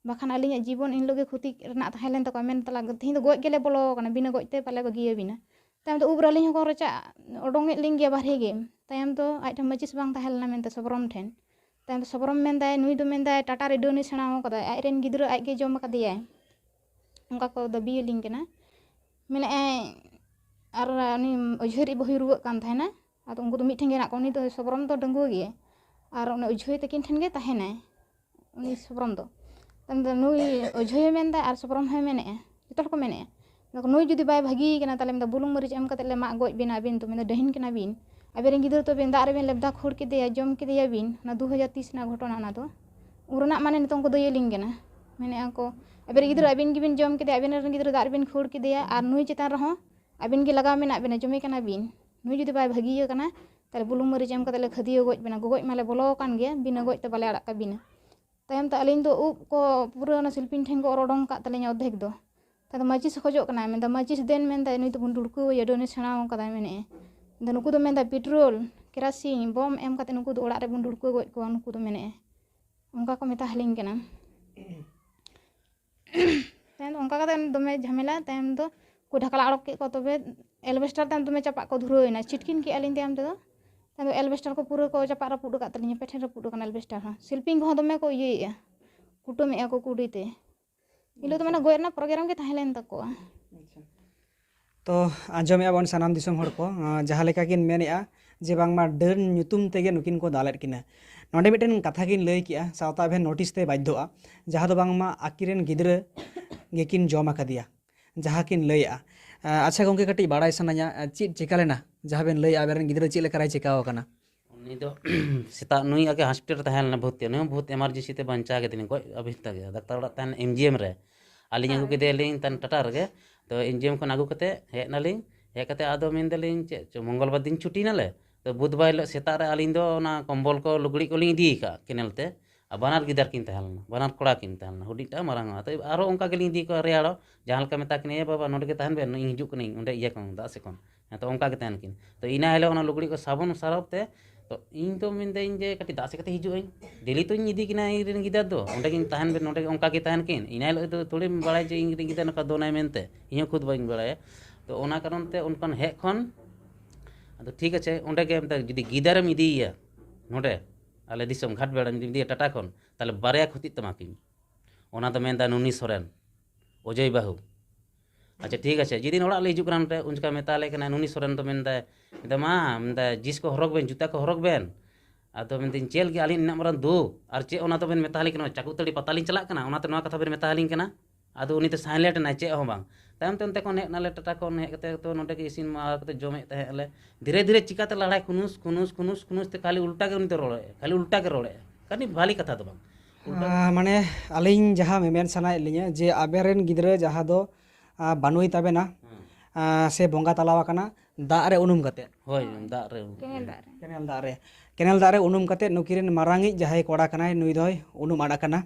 ᱵᱟᱠᱷᱟᱱ ᱟᱹᱞᱤᱧᱟᱜ ᱡᱤᱵᱚᱱ ᱤᱱ ᱦᱤᱞᱳᱜ ᱜᱮ ᱠᱷᱚᱛᱤ ᱨᱮᱱᱟᱜ ᱛᱟᱦᱮᱸ ᱞᱮᱱ ᱛᱟᱠᱚᱣᱟ᱾ ᱢᱮᱱ ᱛᱟᱞᱟ, "ᱛᱮᱦᱮᱧ ᱫᱚ ᱜᱚᱡ ᱜᱮᱞᱮ ᱵᱚᱞᱚ ᱟᱠᱟᱱᱟ, ᱵᱤᱱᱟᱹ ᱜᱚᱡ ᱛᱮ ᱵᱟᱞᱮ ᱵᱟᱹᱜᱤᱭᱟᱵᱤᱱᱟ᱾" ᱛᱟᱭᱚᱢ ᱫᱚ ᱩᱵ ᱨᱮ ᱟᱹᱞᱤᱧ ᱦᱚᱸᱠᱚ ᱨᱟᱪᱟᱜ ᱚᱰᱚᱝ ᱮᱫ ᱞᱤᱧ ᱜᱮᱭᱟ ᱵᱟᱨᱦᱮ ᱜᱮ᱾ ᱛᱟᱭᱚᱢ ᱫᱚ ᱟᱡ ᱴᱷᱮᱱ ᱢᱟᱹᱪᱤᱥ ᱵᱟᱝ ᱛᱟᱦᱮᱸ ᱞᱮᱱᱟ ᱢᱮᱱᱛᱮ ᱥᱚᱵᱨᱚᱢ ᱴᱷᱮᱱ᱾ ᱛᱟᱭᱚᱢ ᱫᱚ ᱥᱚᱵᱨᱚᱢ ᱢᱮᱱᱫᱟᱭ, "ᱱᱩᱭ ᱫᱚ", ᱢᱮᱱᱫᱟᱭ, "ᱴᱟᱴᱟ ᱨᱮ ᱰᱟᱹᱱᱮ ᱥᱮᱬᱟ ᱟᱠᱟᱫᱟ, ᱟᱡ ᱨᱮᱱ ᱜᱤᱫᱽᱨᱟᱹ ᱟᱡ ᱜᱮ ᱡᱚᱢ ᱟᱠᱟᱫᱮᱭᱟᱭ", ᱚᱱᱠᱟ ᱠᱚ ᱫᱟᱹᱵᱤᱭᱟᱞᱤᱧ ᱠᱟᱱᱟ᱾ ᱢᱮᱱᱮᱫᱼᱟᱭ, ᱟᱨ ᱩᱱᱤ ᱚᱡᱷᱟᱹᱨᱤᱡ ᱵᱟᱹᱦᱩᱭ ᱨᱩᱣᱟᱹᱜ ᱠᱟᱱ ᱛᱟᱦᱮᱱᱟ᱾ ᱟᱫᱚ ᱩᱱᱠᱩ ᱫᱚ ᱢᱤᱫ ᱴᱷᱮᱱ ᱜᱮ ᱦᱮᱱᱟᱜ ᱠᱚᱣᱟ, ᱩᱱᱤ ᱫᱚ ᱥᱚᱵᱨᱚᱢ ᱫᱚ ᱰᱟᱺᱜᱩᱣᱟᱹ ᱜᱮᱭᱟᱭ, ᱟᱨ ᱩᱱᱤ ᱚᱡᱷᱟᱹᱭ ᱛᱟᱹᱠᱤᱱ ᱴᱷᱮᱱ ᱜᱮ ᱛᱟᱦᱮᱱᱟᱭ ᱩᱱᱤ ᱥᱚᱵᱨᱚᱢ ᱫᱚ᱾ ᱛᱟᱭᱚᱢ ᱫᱚ ᱱᱩᱭ ᱚᱡᱷᱟᱹᱭ ᱦᱚᱸᱭ ᱢᱮᱱᱫᱟ ᱟᱨ ᱥᱚᱵᱨᱚᱢ ᱦᱚᱸᱭ ᱢᱮᱱᱮᱫᱼᱟ, ᱡᱚᱛᱚ ᱦᱚᱲ ᱠᱚ ᱢᱮᱱᱮᱫᱼᱟ, ᱢᱮᱱᱫᱟ ᱠᱚ, "ᱱᱩᱭ ᱡᱩᱫᱤ ᱵᱟᱭ ᱵᱷᱟᱹᱜᱤ ᱠᱟᱱᱟ, ᱛᱟᱦᱚᱞᱮ", ᱢᱮᱱᱫᱟ, "ᱵᱩᱞᱩᱝ ᱢᱟᱹᱨᱤᱪ ᱮᱢ ᱠᱟᱛᱮ ᱞᱮ ᱢᱟᱜ ᱜᱚᱡ ᱵᱮᱱᱟ ᱟᱹᱵᱤᱱ ᱫᱚ", ᱢᱮᱱᱫᱟ, "ᱰᱟᱹᱦᱤᱱ ᱠᱟᱱᱟ ᱵᱤᱱ, ᱟᱵᱮᱱ ᱨᱮᱱ ᱜᱤᱫᱽᱨᱟᱹ ᱛᱚ ᱵᱮᱱ ᱫᱟᱜ ᱨᱮᱵᱮᱱ ᱞᱮᱵᱫᱟ ᱠᱷᱟᱹᱲ ᱠᱮᱫᱮᱭᱟ, ᱡᱚᱢ ᱠᱮᱫᱮᱭᱟ ᱵᱤᱱ", ᱚᱱᱟ ᱫᱩ ᱦᱟᱡᱟᱨ ᱛᱮᱭᱤᱥ ᱨᱮᱱᱟᱜ ᱜᱷᱚᱴᱚᱱᱟ ᱚᱱᱟ ᱫᱚ᱾ ᱩᱱ ᱨᱮᱱᱟᱜ ᱢᱟᱱᱮ ᱱᱤᱛᱚᱝ ᱠᱚ ᱫᱟᱹᱭᱟᱹᱞᱤᱧ ᱠᱟᱱᱟ᱾ ᱢᱮᱱᱮᱫᱼᱟ ᱠᱚ, ᱟᱵᱮᱱ ᱨᱮᱱ ᱜᱤᱫᱽᱨᱟᱹ ᱟᱹᱵᱤᱱ ᱜᱮᱵᱤᱱ ᱡᱚᱢ ᱠᱮᱫᱮᱭᱟ, ᱟᱵᱮᱱ ᱨᱮᱱ ᱜᱤᱫᱽᱨᱟᱹ ᱫᱟᱜ ᱨᱮᱵᱤᱱ ᱠᱷᱟᱹᱲ ᱠᱮᱫᱮᱭᱟ, ᱟᱨ ᱱᱩᱭ ᱪᱮᱛᱟᱱ ᱨᱮᱦᱚᱸ ᱟᱹᱵᱤᱱ ᱜᱮ ᱞᱟᱜᱟᱣ ᱢᱮᱱᱟᱜ ᱵᱤᱱᱟ, ᱡᱚᱢᱮ ᱠᱟᱱᱟ ᱵᱤᱱ᱾ ᱱᱩᱭ ᱡᱩᱫᱤ ᱵᱟᱭ ᱵᱷᱟᱹᱜᱤᱭᱟᱹ ᱠᱟᱱᱟ, ᱛᱟᱦᱚᱞᱮ ᱵᱩᱞᱩᱝ ᱢᱟᱹᱨᱤᱪ ᱮᱢ ᱠᱟᱛᱮ ᱞᱮ ᱠᱷᱟᱹᱫᱤᱭᱟᱹ ᱜᱚᱡ ᱵᱤᱱᱟ, ᱜᱚᱜᱚᱡ ᱢᱟᱞᱮ ᱵᱚᱞᱚ ᱟᱠᱟᱱ ᱜᱮᱭᱟ, ᱵᱤᱱᱟᱹ ᱜᱚᱡ ᱛᱮ ᱵᱟᱞᱮ ᱟᱲᱟᱜ ᱠᱟᱵᱤᱱᱟ᱾ ᱛᱟᱭᱚᱢ ᱛᱮ ᱟᱹᱞᱤᱧ ᱫᱚ ᱩᱵ ᱠᱚ ᱯᱩᱨᱟᱹ ᱚᱱᱟ ᱥᱤᱞᱯᱤᱧ ᱴᱷᱮᱱ ᱠᱚ ᱚᱨ ᱚᱰᱚᱝ ᱟᱠᱟᱫ ᱛᱟᱹᱞᱤᱧᱟ ᱚᱨᱫᱷᱮᱠ ᱫᱚ᱾ ᱛᱟᱭᱚᱢ ᱫᱚ ᱢᱟᱹᱪᱤᱥ ᱮ ᱠᱷᱚᱡᱚᱜ ᱠᱟᱱᱟᱭ, ᱢᱮᱱᱫᱟ, "ᱢᱟᱹᱪᱤᱥ ᱫᱮᱱ", ᱢᱮᱱᱫᱟ, "ᱱᱩᱭ ᱫᱚᱵᱚᱱ ᱰᱩᱲᱠᱟᱹᱣ ᱟᱭᱟ, ᱰᱟᱹᱱᱮ ᱥᱮᱬᱟ ᱟᱠᱟᱫᱟᱭ", ᱢᱮᱱᱮᱫᱼᱟᱭ᱾ ᱢᱮᱱᱫᱟ, ᱱᱩᱠᱩ ᱫᱚ, ᱢᱮᱱᱫᱟ, ᱯᱮᱴᱨᱳᱞ, ᱠᱮᱨᱟᱥᱤᱱ, ᱵᱚᱢ ᱮᱢ ᱠᱟᱛᱮ ᱱᱩᱠᱩ ᱫᱚ ᱚᱲᱟᱜ ᱨᱮᱵᱚᱱ ᱰᱩᱲᱠᱟᱹᱣ ᱜᱚᱡ ᱠᱚᱣᱟ, ᱱᱩᱠᱩ ᱫᱚ, ᱢᱮᱱᱮᱫᱼᱟᱭ᱾ ᱚᱱᱠᱟ ᱠᱚ ᱢᱮᱛᱟ ᱦᱟᱹᱞᱤᱧ ᱠᱟᱱᱟ᱾ ᱛᱟᱭᱚᱢ ᱫᱚ ᱚᱱᱠᱟ ᱠᱟᱛᱮ ᱫᱚᱢᱮ ᱡᱷᱟᱢᱮᱞᱟ᱾ ᱛᱟᱭᱚᱢ ᱫᱚ ᱠᱚ ᱰᱷᱟᱠᱞᱟ ᱟᱲᱚᱠ ᱠᱮᱫ ᱠᱚᱣᱟ, ᱛᱚᱵᱮ ᱮᱞᱵᱮᱥᱴᱟᱨ ᱛᱟᱭᱚᱢ ᱫᱚᱢᱮ ᱪᱟᱯᱟᱫ ᱠᱚ ᱫᱷᱩᱨᱟᱹᱣ ᱮᱱᱟ, ᱪᱷᱤᱴᱠᱤᱱ ᱠᱮᱫᱼᱟ ᱞᱤᱧ ᱛᱟᱭᱚᱢ ᱛᱮᱫᱚ᱾ ᱛᱟᱭᱚᱢ ᱫᱚ ᱮᱞᱵᱮᱥᱴᱟᱨ ᱠᱚ ᱯᱩᱨᱟᱹ ᱠᱚ ᱪᱟᱯᱟᱫ ᱨᱟᱹᱯᱩᱫ ᱟᱠᱟᱫ ᱛᱟᱹᱞᱤᱧᱟ, ᱯᱮᱴᱷᱮᱱ ᱨᱟᱹᱯᱩᱫ ᱟᱠᱟᱱᱟ ᱮᱞᱵᱮᱥᱴᱟᱨ ᱦᱚᱸ᱾ ᱥᱤᱞᱯᱤᱧ ᱠᱚᱦᱚᱸ ᱫᱚᱢᱮ ᱠᱚ ᱤᱭᱟᱹᱭᱮᱫᱼᱟ, ᱠᱩᱴᱟᱹᱢᱮᱫᱼᱟ ᱠᱚ ᱠᱩᱰᱤ ᱛᱮ᱾ ᱤᱱ ᱦᱤᱞᱳᱜ ᱫᱚ ᱢᱟᱱᱮ ᱜᱚᱡ ᱨᱮᱱᱟᱜ ᱯᱨᱳᱜᱨᱟᱢ ᱜᱮ ᱛᱟᱦᱮᱸ ᱞᱮᱱ ᱛᱟᱠᱚᱣᱟ᱾ ᱛᱚ ᱟᱸᱡᱚᱢᱮᱫᱼᱟ ᱵᱚᱱ ᱥᱟᱱᱟᱢ ᱫᱤᱥᱚᱢ ᱦᱚᱲ ᱠᱚ, ᱟᱸ, ᱡᱟᱦᱟᱸ ᱞᱮᱠᱟ ᱠᱤᱱ ᱢᱮᱱᱮᱫᱼᱟ ᱡᱮ ᱵᱟᱝᱢᱟ ᱰᱟᱹᱱ ᱧᱩᱛᱩᱢ ᱛᱮᱜᱮ ᱱᱩᱠᱤᱱ ᱠᱚ ᱫᱟᱞᱮᱫ ᱠᱤᱱᱟ᱾ ᱱᱚᱰᱮ ᱢᱤᱫᱴᱮᱱ ᱠᱟᱛᱷᱟ ᱠᱤᱱ ᱞᱟᱹᱭ ᱠᱮᱜᱼᱟ, ᱥᱟᱶᱛᱟ ᱟᱵᱷᱮᱱ ᱱᱳᱴᱤᱥ ᱛᱮ ᱵᱟᱫᱽᱫᱷᱚᱜᱼᱟ, ᱡᱟᱦᱟᱸ ᱫᱚ ᱵᱟᱝᱢᱟ ᱟᱹᱠᱤᱱ ᱨᱮᱱ ᱜᱤᱫᱽᱨᱟᱹ ᱜᱮᱠᱤᱱ ᱡᱚᱢ ᱟᱠᱟᱫᱮᱭᱟ, ᱡᱟᱦᱟᱸ ᱠᱤᱱ ᱞᱟᱹᱭᱮᱜᱼᱟ᱾ ᱟᱸ, ᱟᱪᱪᱷᱟ ᱜᱚᱢᱠᱮ, ᱠᱟᱹᱴᱤᱡ ᱵᱟᱲᱟᱭ ᱥᱟᱱᱟᱧᱟ, ᱟᱸ, ᱪᱮᱫ ᱪᱤᱠᱟ ᱞᱮᱱᱟ ᱡᱟᱦᱟᱸ ᱵᱮᱱ ᱞᱟᱹᱭᱮᱜᱼᱟ ᱟᱵᱮᱱ ᱨᱮᱱ ᱜᱤᱫᱽᱨᱟᱹ ᱪᱮᱫ ᱞᱮᱠᱟ ᱨᱮᱭ ᱪᱤᱠᱟᱣ ᱟᱠᱟᱱᱟ? ᱩᱱᱤ ᱫᱚ ᱥᱮᱛᱟᱜ ᱱᱩᱭ ᱟᱜᱮ ᱦᱚᱥᱯᱤᱴᱟᱞ ᱨᱮ ᱛᱟᱦᱮᱸ ᱞᱮᱱᱟ ᱵᱷᱚᱨᱛᱤ, ᱩᱱᱤ ᱦᱚᱸ ᱵᱚᱦᱩᱛ ᱮᱢᱟᱨᱡᱮᱱᱥᱤ ᱛᱮ ᱵᱟᱧᱪᱟᱣ ᱠᱮᱫᱮᱭᱟᱞᱤᱧ, ᱜᱚᱡ ᱚᱵᱚᱥᱛᱟ ᱜᱮ᱾ ᱰᱟᱠᱛᱟᱨ ᱚᱲᱟᱜ ᱛᱟᱦᱮᱱ ᱮᱢ ᱡᱤ ᱮᱢ ᱨᱮ, ᱟᱹᱞᱤᱧ ᱟᱹᱜᱩ ᱠᱮᱫᱮᱭᱟᱞᱤᱧ ᱛᱟᱦᱮᱱ ᱴᱟᱴᱟ ᱨᱮᱜᱮ᱾ ᱛᱚ ᱮᱢ ᱡᱤ ᱮᱢ ᱠᱷᱚᱱ ᱟᱹᱜᱩ ᱠᱟᱛᱮ ᱦᱮᱡ ᱱᱟᱞᱤᱧ, ᱦᱮᱡ ᱠᱟᱛᱮ ᱟᱫᱚ ᱢᱮᱱᱫᱟᱞᱤᱧ ᱪᱮᱫ ᱪᱚ ᱢᱚᱝᱜᱚᱞ ᱵᱟᱨ ᱫᱤᱱ ᱪᱷᱩᱴᱤ ᱱᱟᱞᱮ, ᱛᱚ ᱵᱩᱫᱷᱵᱟᱨ ᱦᱤᱞᱳᱜ ᱥᱮᱛᱟᱜ ᱨᱮ ᱟᱹᱞᱤᱧ ᱫᱚ ᱚᱱᱟ ᱠᱚᱢᱵᱚᱞ ᱠᱚ ᱞᱩᱜᱽᱲᱤᱡ ᱠᱚᱞᱤᱧ ᱤᱫᱤ ᱟᱠᱟᱫ ᱠᱮᱱᱮᱞ ᱛᱮ᱾ ᱟᱨ ᱵᱟᱱᱟᱨ ᱜᱤᱫᱟᱹᱨ ᱠᱤᱱ ᱛᱟᱦᱮᱸ ᱞᱮᱱᱟ, ᱵᱟᱱᱟᱨ ᱠᱚᱲᱟ ᱠᱤᱱ ᱛᱟᱦᱮᱸ ᱞᱮᱱᱟ, ᱦᱩᱰᱤᱧᱴᱟᱜ ᱢᱟᱨᱟᱝ ᱟᱜ᱾ ᱛᱚ ᱟᱨᱦᱚᱸ ᱚᱱᱠᱟ ᱜᱮᱞᱤᱧ ᱤᱫᱤ ᱠᱚᱣᱟ ᱨᱮᱭᱟᱲᱚᱜ, ᱡᱟᱦᱟᱸ ᱞᱮᱠᱟ ᱢᱮᱛᱟ ᱠᱤᱱᱟᱹᱧ, "ᱮ ᱵᱟᱵᱟ, ᱱᱚᱰᱮ ᱜᱮ ᱛᱟᱦᱮᱱ ᱵᱮᱱ, ᱤᱧ ᱦᱤᱡᱩᱜ ᱠᱟᱹᱱᱟᱹᱧ ᱚᱸᱰᱮ ᱤᱭᱟᱹ ᱠᱷᱚᱱ, ᱫᱟᱜ ᱥᱮᱫ ᱠᱷᱚᱱ᱾" ᱦᱮᱸ, ᱛᱚ ᱚᱱᱠᱟ ᱜᱮ ᱛᱟᱦᱮᱱ ᱠᱤᱱ᱾ ᱛᱚ ᱤᱱᱟᱹ ᱦᱤᱞᱳᱜ ᱚᱱᱟ ᱞᱩᱜᱽᱲᱤᱡ ᱠᱚ ᱥᱟᱵᱚᱱ ᱥᱟᱨᱟᱯ ᱛᱮ, ᱛᱚ ᱤᱧ ᱛᱚ ᱢᱮᱱᱫᱟᱹᱧ ᱡᱮ ᱠᱟᱹᱴᱤᱡ ᱫᱟᱜ ᱥᱮᱫ ᱠᱟᱛᱮ ᱦᱤᱡᱩᱜ ᱟᱹᱧ, ᱰᱮᱞᱤ ᱛᱚᱧ ᱤᱫᱤ ᱠᱤᱱᱟ ᱤᱧ ᱨᱮᱱ ᱜᱤᱫᱟᱹᱨ ᱫᱚ, ᱚᱸᱰᱮ ᱜᱮᱧ ᱛᱟᱦᱮᱱ ᱵᱮᱱ, ᱱᱚᱰᱮ ᱜᱮ ᱚᱱᱠᱟ ᱜᱮ ᱛᱟᱦᱮᱱ ᱠᱤᱱ᱾ ᱤᱱᱟᱹ ᱦᱤᱞᱳᱜ ᱫᱚ ᱛᱷᱚᱲᱤᱢ ᱵᱟᱲᱟᱭᱟ ᱡᱮ ᱤᱧ ᱨᱮᱱ ᱜᱤᱫᱟᱹᱨ ᱱᱚᱝᱠᱟ ᱫᱚᱱᱟᱭ ᱢᱮᱱᱛᱮ, ᱤᱧ ᱦᱚᱸ ᱠᱷᱩᱫ ᱵᱟᱹᱧ ᱵᱟᱲᱟᱭᱟ᱾ ᱛᱚ ᱚᱱᱟ ᱠᱟᱨᱚᱱ ᱛᱮ ᱩᱱᱠᱷᱚᱱ ᱦᱮᱡ ᱠᱷᱚᱱ ᱟᱫᱚ ᱴᱷᱤᱠ ᱟᱪᱷᱮ, ᱚᱸᱰᱮ ᱜᱮ ᱢᱮᱛᱟ, ᱡᱩᱫᱤ ᱜᱤᱫᱟᱹᱨᱮᱢ ᱤᱫᱤᱭᱮᱭᱟ ᱱᱚᱰᱮ ᱟᱞᱮ ᱫᱤᱥᱚᱢ ᱜᱷᱟᱴ ᱵᱮᱲᱟᱢ ᱡᱩᱫᱤᱢ ᱤᱫᱤᱭᱟ ᱴᱟᱴᱟ ᱠᱷᱚᱱ, ᱛᱟᱦᱞᱮ ᱵᱟᱨᱭᱟ ᱠᱷᱚᱛᱤᱜ ᱛᱟᱢᱟ ᱠᱤᱱ᱾ ᱚᱱᱟ ᱫᱚ ᱢᱮᱱᱫᱟ ᱱᱩᱱᱤ ᱥᱚᱨᱮᱱ, ᱚᱡᱚᱭ ᱵᱟᱹᱦᱩ᱾ ᱟᱪᱪᱷᱟ ᱴᱷᱤᱠ ᱟᱪᱷᱮ, ᱡᱮᱫᱤᱱ ᱚᱲᱟᱜ ᱞᱮ ᱦᱤᱡᱩᱜ ᱠᱟᱱᱟ ᱱᱚᱰᱮ, ᱩᱱ ᱡᱚᱠᱷᱟ ᱢᱮᱛᱟ ᱞᱮ ᱠᱟᱱᱟ ᱱᱩᱱᱤ ᱥᱚᱨᱮᱱ ᱫᱚ ᱢᱮᱱᱫᱟᱭ, ᱢᱮᱱᱫᱟ, "ᱢᱟ", ᱢᱮᱱᱫᱟ, "ᱡᱤᱱᱥ ᱠᱚ ᱦᱚᱨᱚᱜᱽ ᱵᱮᱱ, ᱡᱩᱛᱟ ᱠᱚ ᱦᱚᱨᱚᱜᱽ ᱵᱮᱱ᱾" ᱟᱫᱚ ᱢᱮᱱᱫᱟᱹᱧ, "ᱪᱮᱫ ᱞᱟᱹᱜᱤᱫ ᱟᱹᱞᱤᱧ ᱤᱱᱟᱹᱜ ᱢᱟᱨᱟᱝ ᱫᱩᱠ? ᱟᱨ ᱪᱮᱫ ᱚᱱᱟ ᱫᱚᱵᱮᱱ ᱢᱮᱛᱟ ᱞᱤᱧ ᱠᱟᱱᱟ? ᱪᱟᱠᱩ ᱛᱟᱹᱲᱤ ᱯᱟᱛᱟ ᱞᱤᱧ ᱪᱟᱞᱟᱜ ᱠᱟᱱᱟ, ᱚᱱᱟᱛᱮ ᱱᱚᱣᱟ ᱠᱟᱛᱷᱟ ᱵᱮᱱ ᱢᱮᱛᱟ ᱟᱹᱞᱤᱧ ᱠᱟᱱᱟ?" ᱟᱫᱚ ᱩᱱᱤ ᱫᱚ ᱥᱟᱭᱞᱮᱱᱴ ᱮᱱᱟᱭ, ᱪᱮᱫ ᱦᱚᱸ ᱵᱟᱝ᱾ ᱛᱟᱭᱚᱢ ᱛᱮ ᱚᱱᱛᱮ ᱠᱷᱚᱱ ᱦᱮᱡ ᱱᱟᱞᱮ, ᱴᱟᱴᱟ ᱠᱷᱚᱱ ᱦᱮᱡ ᱠᱟᱛᱮ ᱛᱚ ᱱᱚᱰᱮ ᱜᱮ ᱤᱥᱤᱱ ᱢᱟ ᱠᱟᱛᱮ ᱡᱚᱢᱮᱫ ᱛᱟᱦᱮᱸᱫ ᱞᱮ᱾ ᱫᱷᱤᱨᱮ ᱫᱷᱤᱨᱮ ᱪᱤᱠᱟᱛᱮ ᱞᱟᱲᱟᱭ ᱠᱷᱩᱱᱩᱥ ᱠᱷᱩᱱᱩᱥ ᱠᱷᱩᱱᱩᱥ ᱠᱷᱩᱱᱩᱥ ᱛᱮ ᱠᱷᱟᱹᱞᱤ ᱩᱞᱴᱟ ᱜᱮ ᱩᱱᱤ ᱫᱚ ᱨᱚᱲᱮᱫ, ᱠᱷᱟᱹᱞᱤ ᱩᱞᱴᱟ ᱜᱮ ᱨᱚᱲᱮᱫ, ᱠᱷᱟᱹᱞᱤ ᱵᱷᱟᱞᱤ ᱠᱟᱛᱷᱟ ᱫᱚ ᱵᱟᱝ᱾ ᱩᱞᱴᱟ ᱟᱸ, ᱢᱟᱱᱮ, ᱟᱹᱞᱤᱧ ᱡᱟᱦᱟᱸ ᱢᱮᱢᱮᱱ ᱥᱟᱱᱟᱭᱮᱫ ᱞᱤᱧᱟᱹ ᱡᱮ ᱟᱵᱮᱱ ᱨᱮᱱ ᱜᱤᱫᱽᱨᱟᱹ ᱡᱟᱦᱟᱸ ᱫᱚ, ᱟᱸ, ᱵᱟᱹᱱᱩᱭ ᱛᱟᱵᱮᱱᱟ, ᱦᱮᱸ᱾ ᱟᱸ, ᱥᱮ ᱵᱚᱸᱜᱟ ᱛᱟᱞᱟᱣ ᱟᱠᱟᱱᱟ ᱫᱟᱜ ᱨᱮ ᱩᱱᱩᱢ ᱠᱟᱛᱮ᱾ ᱦᱳᱭ, ᱫᱟᱜ ᱨᱮ ᱩᱱᱩᱢ᱾ ᱠᱮᱱᱮᱞ ᱫᱟᱜ ᱨᱮ᱾ ᱠᱮᱱᱮᱞ ᱫᱟᱜ ᱨᱮ, ᱠᱮᱱᱮᱞ ᱫᱟᱜ ᱨᱮ ᱩᱱᱩᱢ ᱠᱟᱛᱮ ᱱᱩᱠᱤᱱ ᱨᱮᱱ ᱢᱟᱨᱟᱝᱤᱡ ᱡᱟᱦᱟᱸᱭ ᱠᱚᱲᱟ ᱠᱟᱱᱟᱭ, ᱱᱩᱭ ᱫᱚᱭ ᱩᱱᱩᱢ ᱟᱫ ᱟᱠᱟᱱᱟ᱾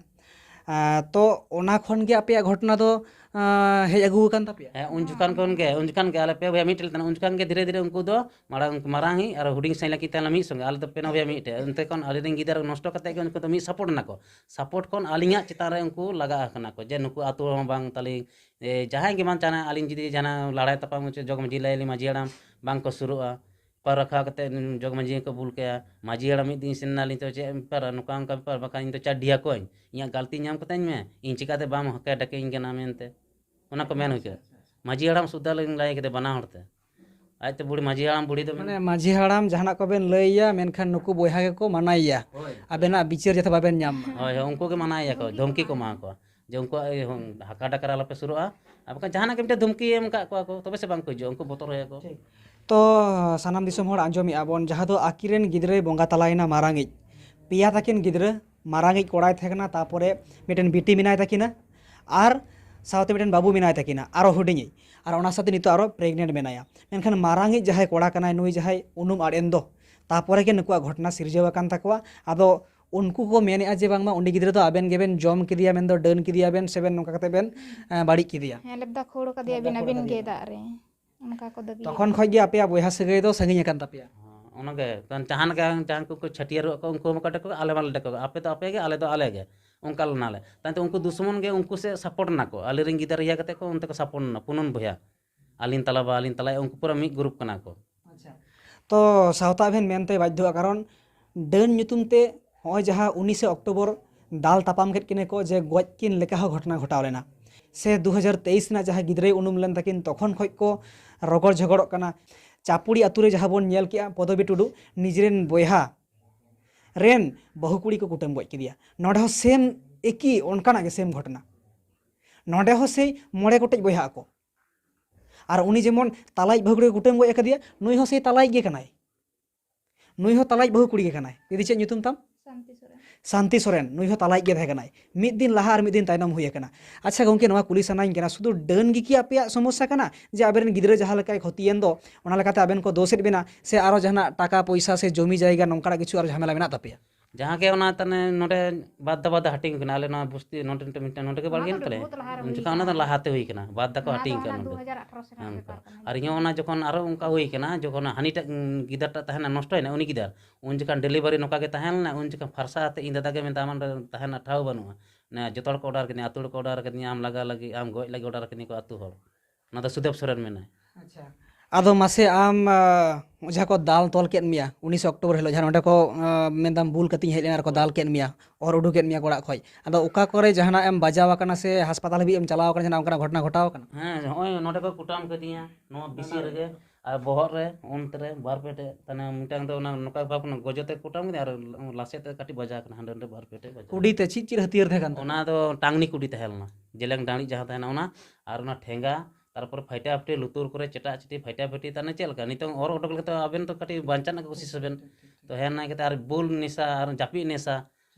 ᱟᱸ, ᱛᱚ ᱚᱱᱟ ᱠᱷᱚᱱ ᱜᱮ ᱟᱯᱮᱭᱟᱜ ᱜᱷᱚᱴᱚᱱᱟ ᱫᱚ, ᱦᱮᱡ ᱟᱹᱜᱩ ᱟᱠᱟᱱ ᱛᱟᱯᱮᱭᱟ? ᱦᱮᱸ, ᱩᱱ ᱡᱚᱠᱷᱟᱱ ᱠᱷᱚᱱ ᱜᱮ, ᱩᱱ ᱡᱚᱠᱷᱟᱱ ᱜᱮ ᱟᱞᱮ ᱯᱮ ᱵᱚᱭᱦᱟ ᱢᱤᱫᱴᱷᱮᱱ ᱞᱮ ᱛᱟᱦᱮᱱᱟ᱾ ᱩᱱ ᱡᱚᱠᱷᱟᱱ ᱜᱮ ᱫᱷᱤᱨᱮ ᱫᱷᱤᱨᱮ ᱩᱱᱠᱩ ᱫᱚ ᱢᱟᱨᱟᱝ, ᱢᱟᱨᱟᱝ ᱤᱡ ᱟᱨ ᱦᱩᱰᱤᱧ ᱥᱟᱹᱭ ᱞᱟᱹᱠᱤᱱ ᱛᱟᱦᱮᱱᱟ ᱢᱤᱫ ᱥᱚᱸᱜᱮ᱾ ᱟᱞᱮ ᱫᱚ ᱯᱮ ᱵᱚᱭᱦᱟ ᱢᱤᱫᱴᱷᱮᱱ᱾ ᱚᱱᱛᱮ ᱠᱷᱚᱱ ᱟᱞᱮ ᱨᱮᱱ ᱜᱤᱫᱟᱹᱨ ᱱᱚᱥᱴᱚ ᱠᱟᱛᱮ ᱜᱮ ᱩᱱᱠᱩ ᱫᱚ ᱢᱤᱫ ᱥᱟᱯᱳᱨᱴ ᱮᱱᱟ ᱠᱚ᱾ ᱥᱟᱯᱳᱨᱴ ᱠᱷᱚᱱ ᱟᱹᱞᱤᱧᱟᱜ ᱪᱮᱛᱟᱱ ᱨᱮ ᱩᱱᱠᱩ ᱞᱟᱜᱟ ᱟᱠᱟᱱᱟ ᱠᱚ, ᱡᱮ ᱱᱩᱠᱩ ᱟᱹᱛᱩ ᱦᱚᱸ ᱵᱟᱝ ᱛᱟᱹᱞᱤᱧ, ᱮ, ᱡᱟᱦᱟᱸᱭ ᱜᱮ ᱵᱟᱝ ᱪᱟᱦᱟᱱᱟ, ᱟᱹᱞᱤᱧ ᱡᱩᱫᱤ ᱡᱟᱦᱟᱱᱟᱜ ᱞᱟᱲᱟᱭ ᱛᱟᱯᱟᱢ ᱦᱚᱪᱚ ᱡᱚᱜᱽ ᱢᱟᱹᱡᱷᱤ ᱞᱟᱹᱭ ᱟᱹᱞᱤᱧ, ᱢᱟᱹᱡᱷᱤ ᱦᱟᱲᱟᱢ ᱵᱟᱝ ᱠᱚ ᱥᱩᱨᱩᱜᱼᱟ᱾ ᱯᱟᱹᱣᱨᱟᱹ ᱠᱷᱟᱣᱟ ᱠᱟᱛᱮ ᱡᱚᱜᱽ ᱢᱟᱹᱡᱷᱤ ᱦᱚᱸᱠᱚ ᱵᱩᱞ ᱠᱟᱭᱟ᱾ ᱢᱟᱹᱡᱷᱤ ᱦᱟᱲᱟᱢ ᱢᱤᱫ ᱫᱤᱱ ᱥᱮᱱ ᱮᱱᱟᱞᱤᱧ ᱛᱚ, "ᱪᱮᱫ ᱮᱢ ᱯᱟᱹᱣᱨᱟᱹ, ᱱᱚᱝᱠᱟ ᱚᱱᱠᱟ ᱵᱮᱯᱟᱨ, ᱵᱟᱠᱷᱟᱱ ᱤᱧ ᱫᱚ ᱪᱟᱹᱰᱤᱭᱟ ᱠᱚᱣᱟᱧ, ᱤᱧᱟᱹᱜ ᱜᱟᱹᱞᱛᱤ ᱧᱟᱢ ᱠᱟᱛᱮᱧ ᱢᱮ, ᱤᱧ ᱪᱤᱠᱟᱹᱛᱮ ᱵᱟᱢ ᱦᱚᱠᱮ ᱰᱟᱠᱮᱧ ᱠᱟᱱᱟ?" ᱢᱮᱱᱛᱮ ᱚᱱᱟ ᱠᱚ ᱢᱮᱱ ᱦᱚᱪᱚ᱾ ᱢᱟᱹᱡᱷᱤ ᱦᱟᱲᱟᱢ ᱥᱩᱫᱷᱟ ᱞᱤᱧ ᱞᱟᱹᱭ ᱠᱮᱫᱟ ᱵᱟᱱᱟ ᱦᱚᱲ ᱛᱮ᱾ ᱟᱡᱛᱮ ᱵᱩᱲᱦᱤ ᱢᱟᱹᱡᱷᱤ ᱦᱟᱲᱟᱢ ᱵᱩᱲᱦᱤ ᱫᱚ ᱢᱟᱱᱮ ᱢᱟᱹᱡᱷᱤ ᱦᱟᱲᱟᱢ ᱡᱟᱦᱟᱱᱟᱜ ᱠᱚᱵᱮᱱ ᱞᱟᱹᱭᱟ, ᱢᱮᱱᱠᱷᱟᱱ ᱱᱩᱠᱩ ᱵᱚᱭᱦᱟ ᱜᱮᱠᱚ ᱢᱟᱱᱟᱭᱮᱭᱟ᱾ ᱦᱳᱭ᱾ ᱟᱵᱮᱱᱟᱜ ᱵᱤᱪᱟᱹᱨ ᱡᱟᱛᱮ ᱵᱟᱵᱮᱱ ᱧᱟᱢ ᱢᱟ᱾ ᱦᱳᱭ, ᱦᱳᱭ, ᱩᱱᱠᱩ ᱜᱮ ᱢᱟᱱᱟᱭᱮᱭᱟ ᱠᱚ, ᱫᱷᱩᱢᱠᱤ ᱠᱚ ᱮᱢᱟ ᱠᱚᱣᱟ ᱡᱮ ᱩᱱᱠᱩᱣᱟᱜ, ᱤᱭᱟᱹ, ᱦᱩᱸ, ᱦᱟᱠᱟ ᱰᱟᱠᱟᱨ ᱟᱞᱚᱯᱮ ᱥᱩᱨᱩᱜᱼᱟ᱾ ᱟᱨ ᱵᱟᱠᱷᱟᱱ ᱡᱟᱦᱟᱱᱟᱜ ᱜᱮ ᱢᱤᱫᱴᱮᱱ ᱫᱷᱩᱢᱠᱤ ᱮᱢ ᱠᱟᱜ ᱠᱚᱣᱟ ᱠᱚ, ᱛᱚᱵᱮ ᱥᱮ ᱵᱟᱝ ᱠᱚ ᱦᱤᱡᱩᱜᱼᱟ, ᱩᱱᱠᱩ ᱵᱚᱛᱚᱨ ᱦᱩᱭ ᱟᱠᱚ᱾ ᱴᱷᱤᱠ᱾ ᱛᱚ ᱥᱟᱱᱟᱢ ᱫᱤᱥᱚᱢ ᱦᱚᱲ ᱟᱸᱡᱚᱢᱮᱜᱼᱟ ᱵᱚᱱ, ᱡᱟᱦᱟᱸ ᱫᱚ ᱟᱹᱠᱤᱱ ᱨᱮᱱ ᱜᱤᱫᱽᱨᱟᱹᱭ ᱵᱚᱸᱜᱟ ᱛᱟᱞᱟᱭᱮᱱᱟ ᱢᱟᱨᱟᱝᱤᱡ᱾ ᱯᱮᱭᱟ ᱛᱟᱹᱠᱤᱱ ᱜᱤᱫᱽᱨᱟᱹ, ᱢᱟᱨᱟᱝᱤᱡ ᱠᱚᱲᱟᱭ ᱛᱟᱦᱮᱸ ᱠᱟᱱᱟ, ᱛᱟᱨᱯᱚᱨᱮ ᱢᱤᱫᱴᱮᱱ ᱵᱤᱴᱤ ᱢᱮᱱᱟᱭ ᱛᱟᱹᱠᱤᱱᱟ, ᱟᱨ ᱥᱟᱶᱛᱮ ᱢᱤᱫᱴᱮᱱ ᱵᱟᱹᱵᱩ ᱢᱮᱱᱟᱭ ᱛᱟᱹᱠᱤᱱᱟ, ᱟᱨᱚ ᱦᱩᱰᱤᱧᱤᱡ, ᱟᱨ ᱚᱱᱟ ᱥᱟᱶᱛᱮ ᱱᱤᱛᱚᱜ ᱟᱨᱚ ᱯᱨᱮᱜᱱᱮᱱᱴ ᱢᱮᱱᱟᱭᱟ᱾ ᱢᱮᱱᱠᱷᱟᱱ ᱢᱟᱨᱟᱝᱤᱡ ᱡᱟᱦᱟᱸᱭ ᱠᱚᱲᱟ ᱠᱟᱱᱟᱭ, ᱱᱩᱭ ᱡᱟᱦᱟᱸᱭ ᱩᱱᱩᱢ ᱟᱫ ᱮᱱ ᱫᱚ, ᱛᱟᱨᱯᱚᱨᱮ ᱜᱮ ᱱᱩᱠᱩᱣᱟᱜ ᱜᱷᱚᱴᱚᱱᱟ ᱥᱤᱨᱡᱟᱹᱣ ᱟᱠᱟᱱ ᱛᱟᱠᱚᱣᱟ᱾ ᱟᱫᱚ ᱩᱱᱠᱩ ᱠᱚ ᱢᱮᱱᱮᱫᱼᱟ ᱡᱮ ᱵᱟᱝᱢᱟ ᱩᱱᱤ ᱜᱤᱫᱽᱨᱟᱹ ᱫᱚ ᱟᱵᱮᱱ ᱜᱮᱵᱮᱱ ᱡᱚᱢ ᱠᱮᱫᱮᱭᱟ, ᱢᱮᱱᱫᱚ ᱰᱟᱹᱱ ᱠᱮᱫᱮᱭᱟ ᱵᱮᱱ, ᱥᱮ ᱵᱮᱱ ᱱᱚᱝᱠᱟ ᱠᱟᱛᱮ ᱵᱮᱱ, ᱮᱸ, ᱵᱟᱹᱲᱤᱡ ᱠᱮᱫᱮᱭᱟ᱾ ᱦᱮᱸ, ᱞᱮᱵᱫᱟ ᱠᱷᱳᱲ ᱠᱟᱫᱮᱭᱟ ᱵᱤᱱ ᱞᱮᱵᱫᱟ ᱠᱷᱳᱲ ᱟᱹᱵᱤᱱ ᱠᱟᱫᱮᱭᱟ ᱜᱮ ᱵᱤᱱ᱾ ᱫᱟᱜ ᱨᱮ᱾ ᱚᱱᱠᱟ ᱠᱚ ᱫᱟᱹᱵᱤᱭᱮᱫᱼᱟ᱾ ᱛᱚᱠᱷᱚᱱ ᱠᱷᱚᱡ ᱜᱮ ᱟᱯᱮᱭᱟᱜ ᱵᱚᱭᱦᱟ ᱥᱟᱹᱜᱟᱹᱭ ᱫᱚ ᱥᱟᱺᱜᱤᱧ ᱟᱠᱟᱱ ᱛᱟᱯᱮᱭᱟ᱾ ᱦᱚᱸ, ᱚᱱᱟᱜᱮ᱾ ᱛᱟᱦᱚᱞᱮ ᱡᱟᱦᱟᱸ ᱞᱮᱠᱟ, ᱡᱟᱦᱟᱸ ᱠᱚᱠᱚ ᱪᱷᱟᱹᱴᱭᱟᱹᱨᱚᱜ ᱟᱠᱚ, ᱩᱱᱠᱩ ᱦᱚᱸ ᱵᱟᱠᱚ ᱰᱟᱠᱚᱜᱼᱟ, ᱟᱞᱮ ᱢᱟᱞᱮ ᱰᱟᱠᱚᱜᱼᱟ, ᱟᱯᱮ ᱫᱚ ᱟᱯᱮ ᱜᱮ, ᱟᱞᱮ ᱫᱚ ᱟᱞᱮ ᱜᱮ᱾ ᱚᱱᱠᱟ ᱞᱮᱱᱟᱞᱮ᱾ ᱛᱟᱭᱚᱢᱛᱮ ᱩᱱᱠᱩ ᱫᱩᱥᱢᱚᱱ ᱜᱮ ᱩᱱᱠᱩ ᱥᱮᱫ ᱥᱟᱯᱳᱨᱴ ᱮᱱᱟ ᱠᱚ, ᱟᱞᱮᱨᱮᱱ ᱜᱤᱫᱟᱹᱨ ᱤᱭᱟᱹ ᱠᱟᱛᱮ ᱠᱚ ᱚᱱᱛᱮ ᱠᱚ ᱥᱟᱯᱳᱨᱴ ᱮᱱᱟ, ᱯᱩᱱᱚᱱ ᱵᱚᱭᱦᱟ᱾ ᱟᱹᱞᱤᱧ ᱛᱟᱞᱟ ᱵᱟ, ᱟᱹᱞᱤᱧ ᱛᱟᱞᱟᱭᱟ, ᱩᱱᱠᱩ ᱯᱩᱨᱟᱹ ᱢᱤᱫ ᱜᱨᱩᱯ ᱠᱟᱱᱟ ᱠᱚ᱾ ᱟᱪᱪᱷᱟ᱾ ᱛᱚ ᱥᱟᱶᱛᱟ ᱵᱮᱱ ᱢᱮᱱᱛᱮ ᱵᱟᱫᱽᱫᱷᱚᱜᱼᱟ, ᱠᱟᱨᱚᱱ ᱰᱟᱹᱱ ᱧᱩᱛᱩᱢ ᱛᱮ ᱱᱚᱜᱼᱚᱭ ᱡᱟᱦᱟᱸ ᱩᱱᱤᱥᱮ ᱚᱠᱴᱳᱵᱚᱨ ᱫᱟᱞ ᱛᱟᱯᱟᱢ ᱠᱮᱫ ᱠᱤᱱᱟᱹ ᱠᱚ, ᱡᱮ ᱜᱚᱡ ᱠᱤᱱ ᱞᱮᱠᱟ ᱦᱚᱸ ᱜᱷᱚᱴᱚᱱᱟ ᱜᱷᱚᱴᱟᱣ ᱞᱮᱱᱟ, ᱥᱮ ᱫᱩ ᱦᱟᱡᱟᱨ ᱛᱮᱭᱤᱥ ᱨᱮᱱᱟᱜ ᱡᱟᱦᱟᱸ ᱜᱤᱫᱽᱨᱟᱹᱭ ᱩᱱᱩᱢ ᱞᱮᱱ ᱛᱟᱹᱠᱤᱱ, ᱛᱚᱠᱷᱚᱱ ᱠᱷᱚᱡ ᱠᱚ ᱨᱚᱜᱚᱲ ᱡᱷᱚᱜᱚᱲᱚᱜ ᱠᱟᱱᱟ᱾ ᱪᱟᱯᱩᱲᱤ ᱟᱛᱳ ᱨᱮ ᱡᱟᱦᱟᱸ ᱵᱚᱱ ᱧᱮᱞ ᱠᱮᱜᱼᱟ, ᱯᱚᱫᱚᱵᱤ ᱴᱩᱰᱩ ᱱᱤᱡᱮᱨᱮᱱ ᱵᱚᱭᱦᱟ ᱨᱮᱱ ᱵᱟᱹᱦᱩ ᱠᱩᱲᱤ ᱠᱚ ᱠᱩᱴᱟᱹᱢ ᱜᱚᱡ ᱠᱮᱫᱮᱭᱟ᱾ ᱱᱚᱰᱮ ᱦᱚᱸ ᱥᱮᱢ ᱮᱠᱤ ᱚᱱᱠᱟᱱᱟᱜ ᱜᱮ ᱥᱮᱢ ᱜᱷᱚᱴᱚᱱᱟ᱾ ᱱᱚᱰᱮ ᱦᱚᱸ ᱥᱮᱭ ᱢᱚᱬᱮ ᱜᱚᱴᱮᱡ ᱵᱚᱭᱦᱟ ᱟᱠᱚ᱾ ᱟᱨ ᱩᱱᱤ ᱡᱮᱢᱚᱱ ᱛᱟᱞᱟᱭᱤᱡ ᱵᱟᱹᱦᱩ ᱠᱩᱲᱤ ᱠᱩᱴᱟᱹᱢ ᱜᱚᱡ ᱟᱠᱟᱫᱮᱭᱟ, ᱱᱩᱭ ᱦᱚᱸ ᱥᱮᱭ ᱛᱟᱞᱟᱭᱤᱡ ᱜᱮ ᱠᱟᱱᱟᱭ᱾ ᱱᱩᱭ ᱦᱚᱸ ᱛᱟᱞᱟᱭᱤᱡ ᱵᱟᱹᱦᱩ ᱠᱩᱲᱤ ᱜᱮ ᱠᱟᱱᱟᱭ᱾ ᱫᱤᱫᱤ, ᱪᱮᱫ ᱧᱩᱛᱩᱢ ᱛᱟᱢ? ᱥᱟᱱᱛᱤ ᱥᱚᱨᱮᱱ᱾ ᱥᱟᱱᱛᱤ ᱥᱚᱨᱮᱱ, ᱱᱩᱭ ᱦᱚᱸ ᱛᱟᱞᱟᱭᱤᱡ ᱜᱮ ᱛᱟᱦᱮᱸ ᱠᱟᱱᱟᱭ᱾ ᱢᱤᱫ ᱫᱤᱱ ᱞᱟᱦᱟ ᱟᱨ ᱢᱤᱫ ᱫᱤᱱ ᱛᱟᱭᱱᱚᱢ ᱦᱩᱭ ᱟᱠᱟᱱᱟ᱾ ᱟᱪᱪᱷᱟ ᱜᱚᱢᱠᱮ, ᱱᱚᱣᱟ ᱠᱩᱞᱤ ᱥᱟᱱᱟᱧ ᱠᱟᱱᱟ, ᱥᱩᱫᱷᱩ ᱰᱟᱹᱱ ᱜᱮ ᱠᱤ ᱟᱯᱮᱭᱟᱜ ᱥᱚᱢᱚᱥᱥᱟ ᱠᱟᱱᱟ, ᱡᱮ ᱟᱵᱮᱱ ᱜᱤᱫᱽᱨᱟᱹ ᱡᱟᱦᱟᱸ ᱞᱮᱠᱟᱭ ᱠᱷᱚᱛᱤᱭᱮᱱ ᱫᱚ, ᱚᱱᱟ ᱞᱮᱠᱟᱛᱮ ᱟᱵᱮᱱ ᱠᱚ ᱫᱳᱥᱮᱫ ᱵᱮᱱᱟ, ᱥᱮ ᱟᱨᱚ ᱡᱟᱦᱟᱱᱟᱜ ᱴᱟᱠᱟ ᱯᱚᱭᱥᱟ ᱥᱮ ᱡᱚᱢᱤ ᱡᱟᱭᱜᱟ ᱱᱚᱝᱠᱟᱱᱟᱜ ᱠᱤᱪᱷᱩ ᱟᱨᱚ ᱡᱷᱟᱢᱮᱞᱟ ᱢᱮᱱᱟᱜ ᱛᱟᱯᱮᱭᱟ? ᱡᱟᱦᱟᱸ ᱜᱮ ᱚᱱᱟ ᱛᱟᱱᱮ ᱱᱚᱰᱮ ᱵᱟᱫᱽᱫᱟ ᱵᱟᱫᱽᱫᱟ ᱦᱟᱹᱴᱤᱧ ᱠᱟᱱᱟ, ᱟᱞᱮ ᱱᱚᱣᱟ ᱵᱚᱥᱛᱤ ᱱᱚᱰᱮ ᱢᱤᱫᱴᱟᱝ ᱢᱤᱫᱴᱟᱝ ᱱᱚᱰᱮ ᱜᱮ ᱵᱟᱲᱜᱮ ᱢᱮᱱᱟᱜ ᱛᱟᱞᱮᱭᱟ᱾ ᱩᱱ ᱡᱚᱠᱷᱚᱱ ᱚᱱᱟ ᱫᱚ ᱞᱟᱦᱟᱛᱮ ᱦᱩᱭ ᱠᱟᱱᱟ, ᱵᱟᱫᱽᱫᱟ ᱠᱚ ᱦᱟᱹᱴᱤᱧ ᱠᱟᱱᱟ ᱱᱚᱰᱮ᱾ ᱚᱱᱠᱟ᱾ ᱟᱨ ᱤᱧ ᱦᱚᱸ ᱚᱱᱟ ᱡᱚᱠᱷᱚᱱ ᱟᱨᱚ ᱚᱱᱠᱟ ᱦᱩᱭ ᱠᱟᱱᱟ, ᱡᱚᱠᱷᱚᱱ ᱦᱟᱹᱱᱤᱴᱟᱜ ᱜᱤᱫᱟᱹᱨ ᱴᱟᱜ ᱛᱟᱦᱮᱱᱟ, ᱱᱚᱥᱴᱚᱭᱮᱱᱟ, ᱩᱱᱤ ᱜᱤᱫᱟᱹᱨ ᱩᱱ ᱡᱚᱠᱷᱚᱱ ᱰᱮᱞᱤᱵᱷᱟᱨᱤ ᱱᱚᱝᱠᱟ ᱜᱮ ᱛᱟᱦᱮᱸ ᱞᱮᱱᱟ, ᱩᱱ ᱡᱚᱠᱷᱚᱱ ᱯᱷᱟᱨᱥᱟ ᱟᱛᱮ ᱤᱧ ᱫᱟᱫᱟ ᱜᱮ ᱢᱮᱛᱟᱭ, "ᱟᱢᱟᱜ ᱱᱚᱰᱮ ᱛᱟᱦᱮᱱ ᱨᱮᱱᱟᱜ ᱴᱷᱟᱶ ᱵᱟᱹᱱᱩᱜᱼᱟ, ᱡᱚᱛᱚ ᱦᱚᱲ ᱠᱚ ᱚᱰᱟᱨ ᱠᱟᱫᱤᱧᱟ, ᱟᱹᱛᱩ ᱦᱚᱲ ᱠᱚ ᱚᱰᱟᱨ ᱠᱟᱫᱤᱧᱟ, ᱟᱢ ᱞᱟᱜᱟ ᱞᱟᱹᱜᱤᱫ, ᱟᱢ ᱜᱚᱡ ᱞᱟᱹᱜᱤᱫ ᱚᱰᱟᱨ ᱠᱟᱫᱤᱧᱟ ᱠᱚ ᱟᱹᱛᱩ ᱦᱚᱲ᱾" ᱚᱱᱟ ᱫᱚ ᱥᱩᱫᱮᱵ ᱥᱚᱨᱮᱱ ᱢᱮᱱᱟᱭ᱾ ᱟᱪᱪᱷᱟ, ᱟᱫᱚ ᱢᱟᱥᱮ ᱟᱢ, ᱟᱸ, ᱡᱟᱦᱟᱸ ᱠᱚ ᱫᱟᱞ ᱛᱚᱞ ᱠᱮᱫ ᱢᱮᱭᱟ ᱩᱱᱤᱥᱮ ᱚᱠᱴᱳᱵᱚᱨ ᱦᱤᱞᱳᱜ, ᱡᱟᱦᱟᱸ ᱱᱚᱸᱰᱮ ᱠᱚ, ᱟᱸ, ᱢᱮᱱᱫᱟᱢ ᱵᱩᱞ ᱠᱟᱛᱮᱧ ᱦᱮᱡ ᱞᱮᱱᱟ ᱟᱨ ᱠᱚ ᱫᱟᱞ ᱠᱮᱫ ᱢᱮᱭᱟ, ᱚᱨ ᱩᱰᱩᱠ ᱠᱮᱫ ᱢᱮᱭᱟ ᱠᱚ ᱚᱲᱟᱜ ᱠᱷᱚᱡ, ᱟᱫᱚ ᱚᱠᱟ ᱠᱚᱨᱮ ᱡᱟᱦᱟᱱᱟᱜ ᱮᱢ ᱵᱟᱡᱟᱣ ᱟᱠᱟᱱᱟ ᱥᱮ ᱦᱟᱥᱯᱟᱛᱟᱞ ᱦᱟᱹᱵᱤᱡ ᱮᱢ ᱪᱟᱞᱟᱣ ᱟᱠᱟᱱᱟ, ᱡᱟᱦᱟᱱᱟᱜ ᱚᱱᱠᱟᱱᱟᱜ ᱜᱷᱚᱴᱚᱱᱟ ᱜᱷᱚᱴᱟᱣ ᱟᱠᱟᱱᱟ? ᱦᱮᱸ, ᱱᱚᱜᱼᱚᱭ ᱱᱚᱸᱰᱮ ᱠᱚ ᱠᱩᱴᱟᱢ ᱠᱟᱫᱤᱧᱟ, ᱱᱚᱣᱟ ᱵᱤᱥᱤ ᱨᱮᱜᱮ, ᱟᱨ ᱵᱚᱦᱚᱜ ᱨᱮ, ᱚᱱᱛᱮ ᱨᱮ ᱵᱟᱨ ᱯᱮ ᱴᱷᱮᱡ, ᱛᱟᱦᱞᱮ ᱢᱤᱫᱴᱟᱝ ᱫᱚ ᱚᱱᱟ ᱱᱚᱝᱠᱟ ᱵᱷᱟᱵ ᱠᱟᱱᱟ, ᱜᱚᱡᱚ ᱛᱮ ᱠᱩᱴᱟᱢ ᱠᱟᱫᱤᱧᱟ, ᱟᱨ ᱞᱟᱥᱮᱫ ᱛᱮ ᱠᱟᱹᱴᱤᱡ ᱵᱟᱡᱟᱣ ᱠᱟᱱᱟ, ᱦᱟᱸᱰᱮ ᱱᱚᱸᱰᱮ ᱵᱟᱨ ᱯᱮ ᱴᱷᱮᱡ ᱵᱟᱡᱟᱣ᱾ ᱠᱩᱰᱤ ᱛᱮ ᱪᱮᱫ ᱪᱮᱫ ᱦᱟᱹᱛᱭᱟᱹᱨ ᱛᱟᱦᱮᱸ ᱠᱟᱱ ᱛᱟᱢᱟ? ᱚᱱᱟ ᱫᱚ ᱴᱟᱝᱱᱤ ᱠᱩᱰᱤ ᱛᱟᱦᱮᱸ ᱞᱮᱱᱟ, ᱡᱮᱞᱮᱝ ᱰᱟᱹᱲᱤ ᱡᱟᱦᱟᱸ ᱛᱟᱦᱮᱱᱟ ᱚᱱᱟ, ᱟᱨ ᱚᱱᱟ ᱴᱷᱮᱸᱜᱟ, ᱛᱟᱨᱯᱚᱨᱮ ᱯᱷᱟᱴᱟ ᱯᱷᱟᱹᱴᱤ, ᱞᱩᱛᱩᱨ ᱠᱚᱨᱮ ᱪᱮᱴᱟᱜ ᱪᱮᱴᱤ, ᱯᱷᱟᱴᱟ ᱯᱷᱟᱹᱴᱤ, ᱛᱟᱦᱞᱮ ᱪᱮᱫ ᱞᱮᱠᱟ? ᱱᱤᱛᱚᱝ ᱚᱨ ᱚᱰᱚᱠ ᱞᱮᱠᱷᱟᱱ ᱟᱵᱮᱱ ᱛᱚ ᱠᱟᱹᱴᱤᱡ ᱵᱟᱧᱪᱟᱜ ᱨᱮᱱᱟᱜ ᱠᱚᱥᱤᱥ ᱟᱵᱮᱱ᱾ ᱛᱚ ᱦᱮᱸ, ᱚᱱᱟ ᱠᱟᱛᱮ ᱟᱨ ᱵᱩᱞ ᱱᱮᱥᱟ ᱟᱨ ᱡᱟᱹᱯᱤᱫ ᱱᱮᱥᱟ᱾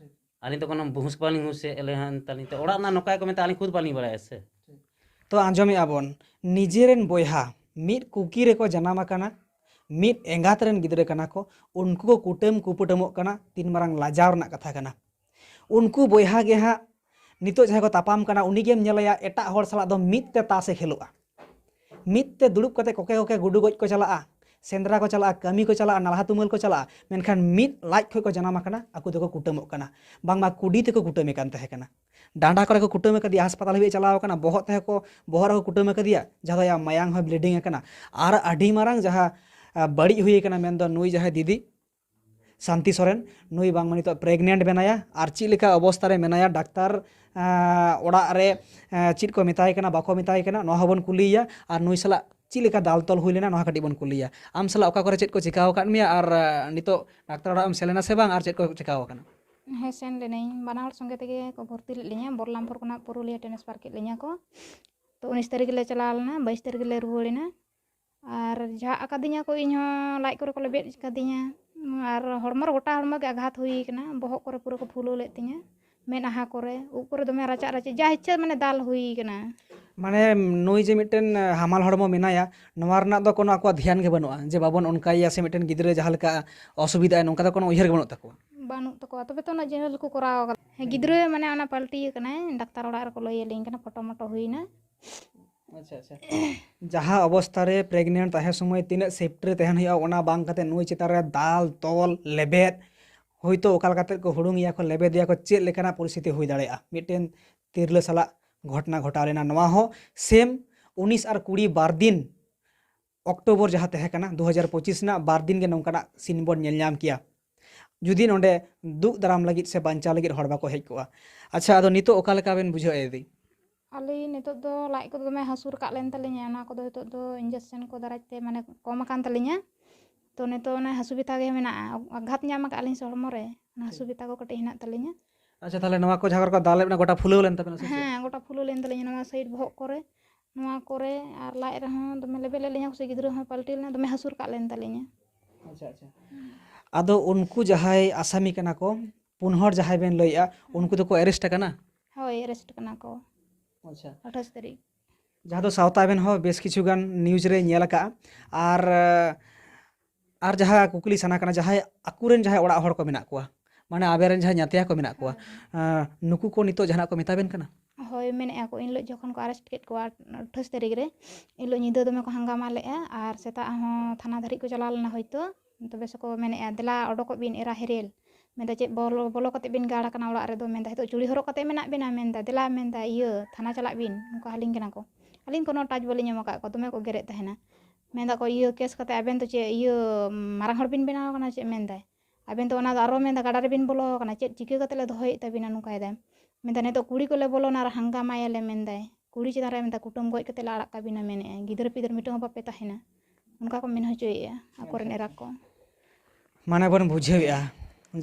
ᱟᱹᱞᱤᱧ ᱫᱚ ᱠᱳᱱᱳ ᱵᱮᱦᱩᱸᱥ ᱵᱟᱹᱞᱤᱧ ᱵᱮᱦᱩᱸᱥᱮᱫ ᱞᱮ ᱦᱟᱸᱜ, ᱛᱟᱹᱞᱤᱧ ᱛᱚ ᱚᱲᱟᱜ ᱨᱮᱱᱟᱜ ᱱᱚᱝᱠᱟ ᱜᱮᱠᱚ ᱢᱮᱛᱟᱜᱼᱟ, ᱟᱹᱞᱤᱧ ᱠᱷᱩᱫ ᱵᱟᱹᱞᱤᱧ ᱵᱟᱲᱟᱭᱟ ᱥᱮ᱾ ᱛᱚ ᱟᱸᱡᱚᱢᱮᱫᱼᱟ ᱵᱚᱱ, ᱱᱤᱡᱮᱨᱮᱱ ᱵᱚᱭᱦᱟ ᱢᱤᱫ ᱠᱩᱠᱤ ᱨᱮᱠᱚ ᱡᱟᱱᱟᱢ ᱟᱠᱟᱱᱟ, ᱢᱤᱫ ᱮᱸᱜᱟᱛ ᱨᱮᱱ ᱜᱤᱫᱽᱨᱟᱹ ᱠᱟᱱᱟ ᱠᱚ, ᱩᱱᱠᱩ ᱠᱚ ᱠᱩᱴᱟᱹᱢ ᱠᱩᱯᱩᱴᱟᱹᱢᱚᱜ ᱠᱟᱱᱟ, ᱛᱤᱱ ᱢᱟᱨᱟᱝ ᱞᱟᱡᱟᱣ ᱨᱮᱱᱟᱜ ᱠᱟᱛᱷᱟ ᱠᱟᱱᱟ᱾ ᱩᱱᱠᱩ ᱵᱚᱭᱦᱟ ᱜᱮ ᱦᱟᱸᱜ ᱱᱤᱛᱚᱜ ᱡᱟᱦᱟᱸᱭ ᱠᱚ ᱛᱟᱯᱟᱢ ᱠᱟᱱᱟ, ᱩᱱᱤ ᱜᱮᱢ ᱧᱮᱞᱮᱭᱟ ᱮᱴᱟᱜ ᱦᱚᱲ ᱥᱟᱞᱟᱜ ᱫᱚ ᱢᱤᱫ ᱛᱮ ᱛᱟᱥ ᱮ ᱠᱷᱮᱞᱳᱜᱼᱟ, ᱢᱤᱫ ᱛᱮ ᱫᱩᱲᱩᱵ ᱠᱟᱛᱮ ᱠᱚᱠᱮ ᱠᱚᱠᱮ ᱜᱩᱰᱩ ᱜᱚᱡ ᱠᱚ ᱪᱟᱞᱟᱜᱼᱟ, ᱥᱮᱸᱫᱽᱨᱟ ᱠᱚ ᱪᱟᱞᱟᱜᱼᱟ, ᱠᱟᱹᱢᱤ ᱠᱚ ᱪᱟᱞᱟᱜᱼᱟ, ᱱᱟᱞᱦᱟ ᱛᱩᱢᱟᱹᱞ ᱠᱚ ᱪᱟᱞᱟᱜᱼᱟ, ᱢᱮᱱᱠᱷᱟᱱ ᱢᱤᱫ ᱞᱟᱡ ᱠᱷᱚᱡ ᱠᱚ ᱡᱟᱱᱟᱢ ᱟᱠᱟᱱᱟ, ᱟᱠᱚ ᱫᱚᱠᱚ ᱠᱩᱴᱟᱹᱢᱚᱜ ᱠᱟᱱᱟ, ᱵᱟᱝᱢᱟ ᱠᱩᱰᱤ ᱛᱮᱠᱚ ᱠᱩᱴᱟᱹᱢᱮ ᱠᱟᱱ ᱛᱟᱦᱮᱸ ᱠᱟᱱᱟ᱾ ᱰᱟᱸᱰᱟ ᱠᱚᱨᱮ ᱠᱚ ᱠᱩᱴᱟᱹᱢ ᱟᱠᱟᱫᱮᱭᱟ, ᱦᱟᱥᱯᱟᱛᱟᱞ ᱦᱟᱹᱵᱤᱡ ᱮ ᱪᱟᱞᱟᱣ ᱟᱠᱟᱱᱟ, ᱵᱚᱦᱚᱜ ᱛᱮᱦᱚᱸ ᱠᱚ, ᱵᱚᱦᱚᱜ ᱨᱮᱠᱚ ᱠᱩᱴᱟᱹᱢ ᱟᱠᱟᱫᱮᱭᱟ, ᱡᱟᱦᱟᱸ ᱫᱚ ᱟᱭᱟᱜ ᱢᱟᱭᱟᱝ ᱦᱚᱸ ᱵᱞᱤᱰᱤᱝ ᱟᱠᱟᱱᱟ᱾ ᱟᱨ ᱟᱹᱰᱤ ᱢᱟᱨᱟᱝ ᱡᱟᱦᱟᱸ, ᱟ, ᱵᱟᱹᱲᱤᱡ ᱦᱩᱭ ᱟᱠᱟᱱᱟ, ᱢᱮᱱᱫᱚ ᱱᱩᱭ ᱡᱟᱦᱟᱸᱭ ᱫᱤᱫᱤ ᱥᱟᱱᱛᱤ ᱥᱚᱨᱮᱱ, ᱱᱩᱭ ᱵᱟᱝᱢᱟ ᱱᱤᱛᱚᱜ ᱯᱨᱮᱜᱱᱮᱱᱴ ᱢᱮᱱᱟᱭᱟ, ᱟᱨ ᱪᱮᱫ ᱞᱮᱠᱟ ᱚᱵᱚᱥᱛᱟ ᱨᱮ ᱢᱮᱱᱟᱭᱟ, ᱰᱟᱠᱛᱟᱨ, ᱟ, ᱚᱲᱟᱜ ᱨᱮ, ᱟ, ᱪᱮᱫ ᱠᱚ ᱢᱮᱛᱟᱭ ᱠᱟᱱᱟ, ᱵᱟᱠᱚ ᱢᱮᱛᱟᱭ ᱠᱟᱱᱟ, ᱱᱚᱣᱟ ᱦᱚᱸᱵᱚᱱ ᱠᱩᱞᱤᱭᱮᱭᱟ, ᱟᱨ ᱱᱩᱭ ᱥᱟᱞᱟᱜ ᱪᱮᱫ ᱞᱮᱠᱟ ᱫᱟᱞ ᱛᱚᱞ ᱦᱩᱭ ᱞᱮᱱᱟ, ᱱᱚᱣᱟ ᱠᱟᱹᱴᱤᱡ ᱵᱚᱱ ᱠᱩᱞᱤᱭᱟ᱾ ᱟᱢ ᱥᱟᱞᱟᱜ ᱚᱠᱟ ᱠᱚᱨᱮ ᱪᱮᱫ ᱠᱚ ᱪᱤᱠᱟᱣ ᱟᱠᱟᱫ ᱢᱮᱭᱟ, ᱟᱨ, ᱟ, ᱱᱤᱛᱚᱜ ᱰᱟᱠᱛᱟᱨ ᱚᱲᱟᱜ ᱮᱢ ᱥᱮᱱ ᱞᱮᱱᱟ ᱥᱮ ᱵᱟᱝ, ᱟᱨ ᱪᱮᱫ ᱠᱚ ᱪᱤᱠᱟᱣ ᱟᱠᱟᱱᱟ? ᱦᱮᱸ, ᱥᱮᱱ ᱞᱮᱱᱟᱹᱧ᱾ ᱵᱟᱱᱟ ᱦᱚᱲ ᱥᱚᱸᱜᱮ ᱛᱮᱜᱮ ᱠᱚ ᱵᱷᱚᱨᱛᱤ ᱞᱮᱫ ᱞᱤᱧᱟ᱾ ᱵᱚᱞᱞᱟᱢᱯᱩᱨ ᱠᱷᱚᱱᱟᱜ ᱯᱩᱨᱩᱞᱤᱭᱟᱹ ᱴᱨᱟᱱᱥᱯᱷᱟᱨ ᱠᱮᱫ ᱞᱤᱧᱟ ᱠᱚ᱾ ᱛᱚ, ᱩᱱᱤᱥ ᱛᱟᱹᱨᱤᱠᱷ ᱞᱮ ᱪᱟᱞᱟᱣ ᱞᱮᱱᱟ, ᱵᱟᱭᱤᱥ ᱛᱟᱹᱨᱤᱠᱷ ᱞᱮ ᱨᱩᱣᱟᱹᱲ ᱮᱱᱟ᱾ ᱟᱨ ᱡᱷᱟᱜ ᱟᱠᱟᱫᱤᱧᱟ ᱠᱚ, ᱤᱧ ᱦᱚᱸ ᱞᱟᱡ ᱠᱚᱨᱮ ᱠᱚ ᱞᱮᱵᱮᱫ ᱟᱠᱟᱫᱤᱧᱟ᱾ ᱟᱨ ᱦᱚᱲᱢᱚ ᱨᱮ ᱜᱚᱴᱟ ᱦᱚᱲᱢᱚ ᱜᱮ ᱟᱜᱷᱟᱛ ᱦᱩᱭ ᱠᱟᱱᱟ, ᱵᱚᱦᱚᱜ ᱠᱚᱨᱮ ᱯᱩᱨᱟᱹ ᱠᱚ ᱯᱷᱩᱞᱟᱹᱣ ᱞᱮᱫ ᱛᱤᱧᱟ, ᱢᱮᱫᱦᱟ ᱠᱚᱨᱮ, ᱩᱵ ᱠᱚᱨᱮ ᱫᱚᱢᱮ ᱨᱟᱪᱟᱜ ᱨᱟᱪᱤ, ᱡᱟ ᱤᱪᱪᱷᱟᱹ ᱢᱟᱱᱮ ᱫᱟᱞ ᱦᱩᱭ ᱠᱟᱱᱟ᱾ ᱢᱟᱱᱮ ᱱᱩᱭ ᱡᱮ ᱢᱤᱫᱴᱮᱱ ᱦᱟᱢᱟᱞ ᱦᱚᱲᱢᱚ ᱢᱮᱱᱟᱭᱟ, ᱱᱚᱣᱟ ᱨᱮᱱᱟᱜ ᱫᱚ ᱠᱳᱱᱳ ᱟᱠᱚᱣᱟᱜ ᱫᱷᱮᱭᱟᱱ ᱜᱮ ᱵᱟᱹᱱᱩᱜᱼᱟ ᱡᱮ ᱵᱟᱵᱚᱱ ᱚᱱᱠᱟᱭᱮᱭᱟ ᱥᱮ ᱢᱤᱫᱴᱮᱱ ᱜᱤᱫᱽᱨᱟᱹ ᱡᱟᱦᱟᱸ ᱞᱮᱠᱟ ᱚᱥᱩᱵᱤᱫᱷᱟᱜᱼᱟ, ᱱᱚᱝᱠᱟ ᱫᱚ ᱠᱳᱱᱳ ᱩᱭᱦᱟᱹᱨ ᱜᱮ ᱵᱟᱹᱱᱩᱜ ᱛᱟᱠᱚᱣᱟ᱾ ᱵᱟᱹᱱᱩᱜ ᱛᱟᱠᱚᱣᱟ, ᱛᱚᱵᱮ ᱛᱚ ᱩᱱᱟᱹᱜ ᱡᱷᱟᱹᱞ ᱠᱚ ᱠᱚᱨᱟᱣ ᱠᱟᱫᱟ᱾ ᱦᱮᱸ, ᱜᱤᱫᱽᱨᱟᱹ ᱢᱟᱱᱮ ᱚᱱᱟ ᱯᱟᱞᱴᱤ ᱠᱟᱱᱟᱭ, ᱰᱟᱠᱛᱟᱨ ᱚᱲᱟᱜ ᱨᱮᱠᱚ ᱞᱟᱹᱭ ᱟᱹᱞᱤᱧ ᱠᱟᱱᱟ, ᱯᱷᱳᱴᱳ ᱢᱳᱴᱳ ᱦᱩᱭᱱᱟ᱾ ᱟᱪᱪᱷᱟ, ᱟᱪᱪᱷᱟ᱾ ᱡᱟᱦᱟᱸ ᱚᱵᱚᱥᱛᱷᱟ ᱨᱮ ᱯᱨᱮᱜᱱᱮᱱᱴ ᱛᱟᱦᱮᱸ ᱥᱚᱢᱚᱭ ᱛᱤᱱᱟᱹᱜ ᱥᱮᱯᱴᱤ ᱨᱮ ᱛᱟᱦᱮᱱ ᱦᱩᱭᱩᱜᱼᱟ, ᱚᱱᱟ ᱵᱟᱝ ᱠᱟᱛᱮ ᱱᱩᱭ ᱪᱮᱛᱟᱱ ᱨᱮ ᱫᱟᱞ ᱛᱚᱞ ᱞᱮᱵᱮᱫ, ᱦᱳᱭᱛᱳ ᱚᱠᱟ ᱞᱮᱠᱟᱛᱮ ᱠᱚ ᱦᱩᱲᱩᱝ ᱮᱭᱟ ᱠᱚ, ᱞᱮᱵᱮᱫ ᱮᱭᱟ ᱠᱚ, ᱪᱮᱫ ᱞᱮᱠᱟᱱᱟᱜ ᱯᱚᱨᱤᱥᱛᱷᱤᱛᱤ ᱦᱩᱭ ᱫᱟᱲᱮᱭᱟᱜᱼᱟ ᱢᱤᱫᱴᱮᱱ ᱛᱤᱨᱞᱟᱹ ᱥᱟᱞᱟᱜ ᱜᱷᱚᱴᱚᱱᱟ ᱜᱷᱚᱴᱟᱣ ᱞᱮᱱᱟ᱾ ᱱᱚᱣᱟ ᱦᱚᱸ ᱥᱮᱢ ᱩᱱᱤᱥ ᱟᱨ ᱠᱩᱲᱤ ᱵᱟᱨ ᱫᱤᱱ, ᱚᱠᱴᱳᱵᱚᱨ ᱡᱟᱦᱟᱸ ᱛᱟᱦᱮᱸ ᱠᱟᱱᱟ ᱫᱩ ᱦᱟᱡᱟᱨ ᱯᱚᱸᱪᱤᱥ ᱨᱮᱱᱟᱜ, ᱵᱟᱨ ᱫᱤᱱ ᱜᱮ ᱱᱚᱝᱠᱟᱱᱟᱜ ᱥᱤᱱ ᱵᱚᱱ ᱧᱮᱞ ᱧᱟᱢ ᱠᱮᱭᱟ᱾ ᱡᱩᱫᱤ ᱱᱚᱰᱮ ᱫᱩᱜ ᱫᱟᱨᱟᱢ ᱞᱟᱹᱜᱤᱫ ᱥᱮ ᱵᱟᱧᱪᱟᱣ ᱞᱟᱹᱜᱤᱫ ᱦᱚᱲ ᱵᱟᱠᱚ ᱦᱮᱡ ᱠᱚᱜᱼᱟ᱾ ᱟᱪᱪᱷᱟ, ᱟᱫᱚ ᱱᱤᱛᱚᱜ ᱚᱠᱟ ᱞᱮᱠᱟ ᱵᱮᱱ ᱵᱩᱡᱷᱟᱹᱣᱮᱫᱼᱟ ᱫᱤ? ᱟᱹᱞᱤᱧ ᱱᱤᱛᱚᱜ ᱫᱚ ᱞᱟᱡ ᱠᱚᱫᱚ ᱫᱚᱢᱮ ᱦᱟᱹᱥᱩ ᱨᱟᱠᱟᱵ ᱞᱮᱱ ᱛᱟᱹᱞᱤᱧᱟ, ᱚᱱᱟ ᱠᱚᱫᱚ ᱱᱤᱛᱚᱜ ᱫᱚ ᱤᱧᱡᱮᱠᱥᱮᱱ ᱠᱚ ᱫᱟᱨᱟᱭ ᱛᱮ ᱢᱟᱱᱮ ᱠᱚᱢ ᱟᱠᱟᱱ ᱛᱟᱹᱞᱤᱧᱟ᱾ ᱛᱚ ᱱᱤᱛᱚᱜ ᱚᱱᱟ ᱦᱟᱹᱥᱩ ᱵᱮᱛᱷᱟ ᱜᱮ ᱢᱮᱱᱟᱜᱼᱟ, ᱟᱜᱷᱟᱛ ᱧᱟᱢ ᱟᱠᱟᱫ ᱞᱤᱧ ᱥᱮ ᱦᱚᱲᱢᱚ ᱨᱮ, ᱚᱱᱟ ᱦᱟᱹᱥᱩ ᱵᱮᱛᱷᱟ ᱠᱚ ᱠᱟᱹᱴᱤᱡ ᱦᱮᱱᱟᱜ ᱛᱟᱹᱞᱤᱧᱟ᱾ ᱟᱪᱪᱷᱟ, ᱛᱟᱦᱚᱞᱮ ᱱᱚᱣᱟ ᱠᱚ ᱡᱟᱦᱟᱸ ᱠᱚᱨᱮ ᱠᱚ ᱫᱟᱞ ᱞᱮᱫ ᱵᱮᱱᱟ, ᱜᱚᱴᱟ ᱯᱷᱩᱞᱟᱹᱣ ᱞᱮᱱ ᱛᱟᱵᱮᱱᱟ ᱥᱮ ᱪᱮᱫ? ᱦᱮᱸ, ᱜᱚᱴᱟ ᱯᱷᱩᱞᱟᱹᱣ ᱞᱮᱱ ᱛᱟᱹᱞᱤᱧᱟ, ᱱᱚᱣᱟ ᱥᱟᱭᱤᱰ ᱵᱚᱦᱚᱜ ᱠᱚᱨᱮ, ᱱᱚᱣᱟ ᱠᱚᱨᱮ ᱟᱨ ᱞᱟᱡ ᱨᱮᱦᱚᱸ ᱫᱚᱢᱮ ᱞᱮᱵᱮᱫ ᱞᱮᱫ ᱞᱤᱧᱟ ᱠᱚ ᱥᱮ, ᱜᱤᱫᱽᱨᱟᱹ ᱦᱚᱸ ᱯᱟᱞᱴᱤ ᱞᱮᱱᱟ, ᱫᱚᱢᱮ ᱦᱟᱹᱥᱩ ᱨᱟᱠᱟᱵ ᱞᱮᱱ ᱛᱟᱹᱞᱤᱧᱟ᱾ ᱟᱪᱪᱷᱟ, ᱟᱪᱪᱷᱟ᱾ ᱟᱫᱚ ᱩᱱᱠᱩ ᱡᱟᱦᱟᱸᱭ ᱟᱥᱟᱢᱤ ᱠᱟᱱᱟ ᱠᱚ, ᱯᱩᱱ ᱦᱚᱲ ᱡᱟᱦᱟᱸᱭ ᱵᱮᱱ ᱞᱟᱹᱭᱮᱜᱼᱟ, ᱩᱱᱠᱩ ᱫᱚᱠᱚ ᱮᱨᱮᱥᱴ ᱟᱠᱟᱱᱟ? ᱦᱳᱭ, ᱮᱨᱮᱥᱴ ᱠᱟᱱᱟ ᱠᱚ᱾ ᱟᱪᱪᱷᱟ᱾ ᱟᱴᱷᱟᱥ ᱛᱟᱹᱨᱤᱠᱷ᱾ ᱡᱟᱦᱟᱸ ᱫᱚ ᱥᱟᱶᱛᱟ ᱮᱵᱷᱮᱱ ᱦᱚᱸ ᱵᱮᱥ ᱠᱤᱪᱷᱩ ᱜᱟᱱ ᱱᱤᱭᱩᱡᱽ ᱨᱮ ᱧᱮᱞ ᱟᱠᱟᱜᱼᱟ᱾ ᱟᱨ ᱟᱨ ᱡᱟᱦᱟᱸ ᱠᱩᱠᱞᱤ ᱥᱟᱱᱟ ᱠᱟᱱᱟ, ᱡᱟᱦᱟᱸᱭ ᱟᱠᱚᱨᱮᱱ ᱡᱟᱦᱟᱸᱭ ᱚᱲᱟᱜ ᱦᱚᱲ ᱠᱚ ᱢᱮᱱᱟᱜ ᱠᱚᱣᱟ, ᱢᱟᱱᱮ ᱟᱵᱮᱱ ᱨᱮᱱ ᱡᱟᱦᱟᱸᱭ ᱧᱟᱛᱭᱟ ᱠᱚ ᱢᱮᱱᱟᱜ ᱠᱚᱣᱟ, ᱟᱸ, ᱱᱩᱠᱩ ᱠᱚ ᱱᱤᱛᱚᱜ ᱡᱟᱦᱟᱱᱟᱜ ᱠᱚ ᱢᱮᱛᱟ ᱵᱮᱱ ᱠᱟᱱᱟ? ᱦᱳᱭ, ᱢᱮᱱᱮᱫᱼᱟ ᱠᱚ, ᱮᱱᱦᱤᱞᱳᱜ ᱡᱚᱠᱷᱚᱱ ᱠᱚ ᱟᱨᱮᱥᱴ ᱠᱮᱫ ᱠᱚᱣᱟ ᱟᱴᱷᱟᱥ ᱛᱟᱹᱨᱤᱠᱷ ᱨᱮ, ᱮᱱᱦᱤᱞᱳᱜ ᱧᱤᱫᱟᱹ ᱫᱚᱢᱮ ᱠᱚ ᱦᱟᱝᱜᱟᱢᱟ ᱞᱮᱫᱼᱟ ᱟᱨ ᱥᱮᱛᱟᱜ ᱦᱚᱸ ᱛᱷᱟᱱᱟ ᱫᱷᱟᱹᱨᱤᱡ ᱠᱚ ᱪᱟᱞᱟᱣ ᱞᱮᱱᱟ ᱦᱳᱭᱛᱳ᱾ ᱛᱚᱵᱮ ᱥᱮᱠᱚ ᱢᱮᱱᱮᱫᱼᱟ, "ᱫᱮᱞᱟ ᱚᱰᱚᱠᱚᱜ ᱵᱤᱱ ᱮᱨᱟ ᱦᱮᱨᱮᱞ", ᱢᱮᱱᱫᱟ, "ᱪᱮᱫ ᱵᱚᱞᱚ, ᱵᱚᱞᱚ ᱠᱟᱛᱮ ᱵᱤᱱ ᱜᱟᱲ ᱟᱠᱟᱱᱟ ᱚᱲᱟᱜ ᱨᱮᱫᱚ?" ᱢᱮᱱᱫᱟ, "ᱱᱤᱛᱚᱜ ᱪᱩᱲᱤ ᱦᱚᱨᱚᱜ ᱠᱟᱛᱮ ᱢᱮᱱᱟᱜ ᱵᱤᱱᱟ?" ᱢᱮᱱᱫᱟ, "ᱫᱮᱞᱟ", ᱢᱮᱱᱫᱟ, "ᱤᱭᱟᱹ ᱛᱷᱟᱱᱟ ᱪᱟᱞᱟᱜ ᱵᱤᱱ", ᱚᱱᱠᱟ ᱟᱹᱞᱤᱧ ᱠᱟᱱᱟ ᱠᱚ᱾ ᱟᱹᱞᱤᱧ ᱠᱳᱱᱳ ᱴᱟᱪ ᱵᱟᱹᱞᱤᱧ ᱮᱢ ᱟᱠᱟᱫ ᱠᱚᱣᱟ, ᱫᱚᱢᱮ ᱠᱚ ᱜᱮᱨᱮᱫ ᱛᱟᱦᱮᱱᱟ᱾ ᱢᱮᱱᱫᱟ ᱠᱚ, "ᱤᱭᱟᱹ ᱠᱮᱥ ᱠᱟᱛᱮ ᱟᱵᱮᱱ ᱫᱚ ᱪᱮᱫ ᱤᱭᱟᱹ ᱢᱟᱨᱟᱝ ᱦᱚᱲ ᱵᱤᱱ ᱵᱮᱱᱟᱣ ᱟᱠᱟᱱᱟ ᱪᱮᱫ?" ᱢᱮᱱᱫᱟᱭ᱾ ᱟᱵᱮᱱ ᱫᱚ ᱚᱱᱟ ᱫᱚ ᱟᱨᱚ ᱢᱮᱱᱫᱟ, "ᱜᱟᱰᱟ ᱨᱮᱵᱤᱱ ᱵᱚᱞᱚ ᱟᱠᱟᱱᱟ, ᱪᱮᱫ ᱪᱤᱠᱟᱹ ᱠᱟᱛᱮ ᱞᱮ ᱫᱚᱦᱚᱭᱮᱫ ᱛᱟᱵᱤᱱᱟ?" ᱱᱚᱝᱠᱟᱭ ᱫᱟᱭ᱾ ᱢᱮᱱᱫᱟ, "ᱱᱤᱛᱚᱜ ᱠᱩᱲᱤ ᱠᱚᱞᱮ ᱵᱚᱞᱚᱱᱟ ᱟᱨ ᱦᱟᱝᱜᱟᱢᱟᱭᱟᱞᱮ", ᱢᱮᱱᱫᱟᱭ᱾ "ᱠᱩᱲᱤ ᱪᱮᱛᱟᱱ ᱨᱮ", ᱢᱮᱱᱫᱟ, "ᱠᱩᱴᱟᱹᱢ ᱜᱚᱡ ᱠᱟᱛᱮ ᱞᱮ ᱟᱲᱟᱜ ᱠᱟᱵᱤᱱᱟ", ᱢᱮᱱᱮᱫᱼᱟᱭ᱾ "ᱜᱤᱫᱽᱨᱟᱹ ᱯᱤᱫᱽᱨᱟᱹ ᱢᱤᱫᱴᱟᱝ ᱦᱚᱸ ᱵᱟᱯᱮ ᱛᱟᱦᱮᱱᱟ", ᱚᱱᱠᱟ ᱠᱚ ᱢᱮᱱ ᱦᱚᱪᱚᱭᱮᱫᱼᱟ ᱟᱠᱚᱨᱮᱱ ᱮᱨᱟ ᱠᱚ᱾ ᱢᱟᱱᱮ ᱵᱚᱱ ᱵᱩᱡᱷᱟᱹᱣᱮᱫᱼᱟ,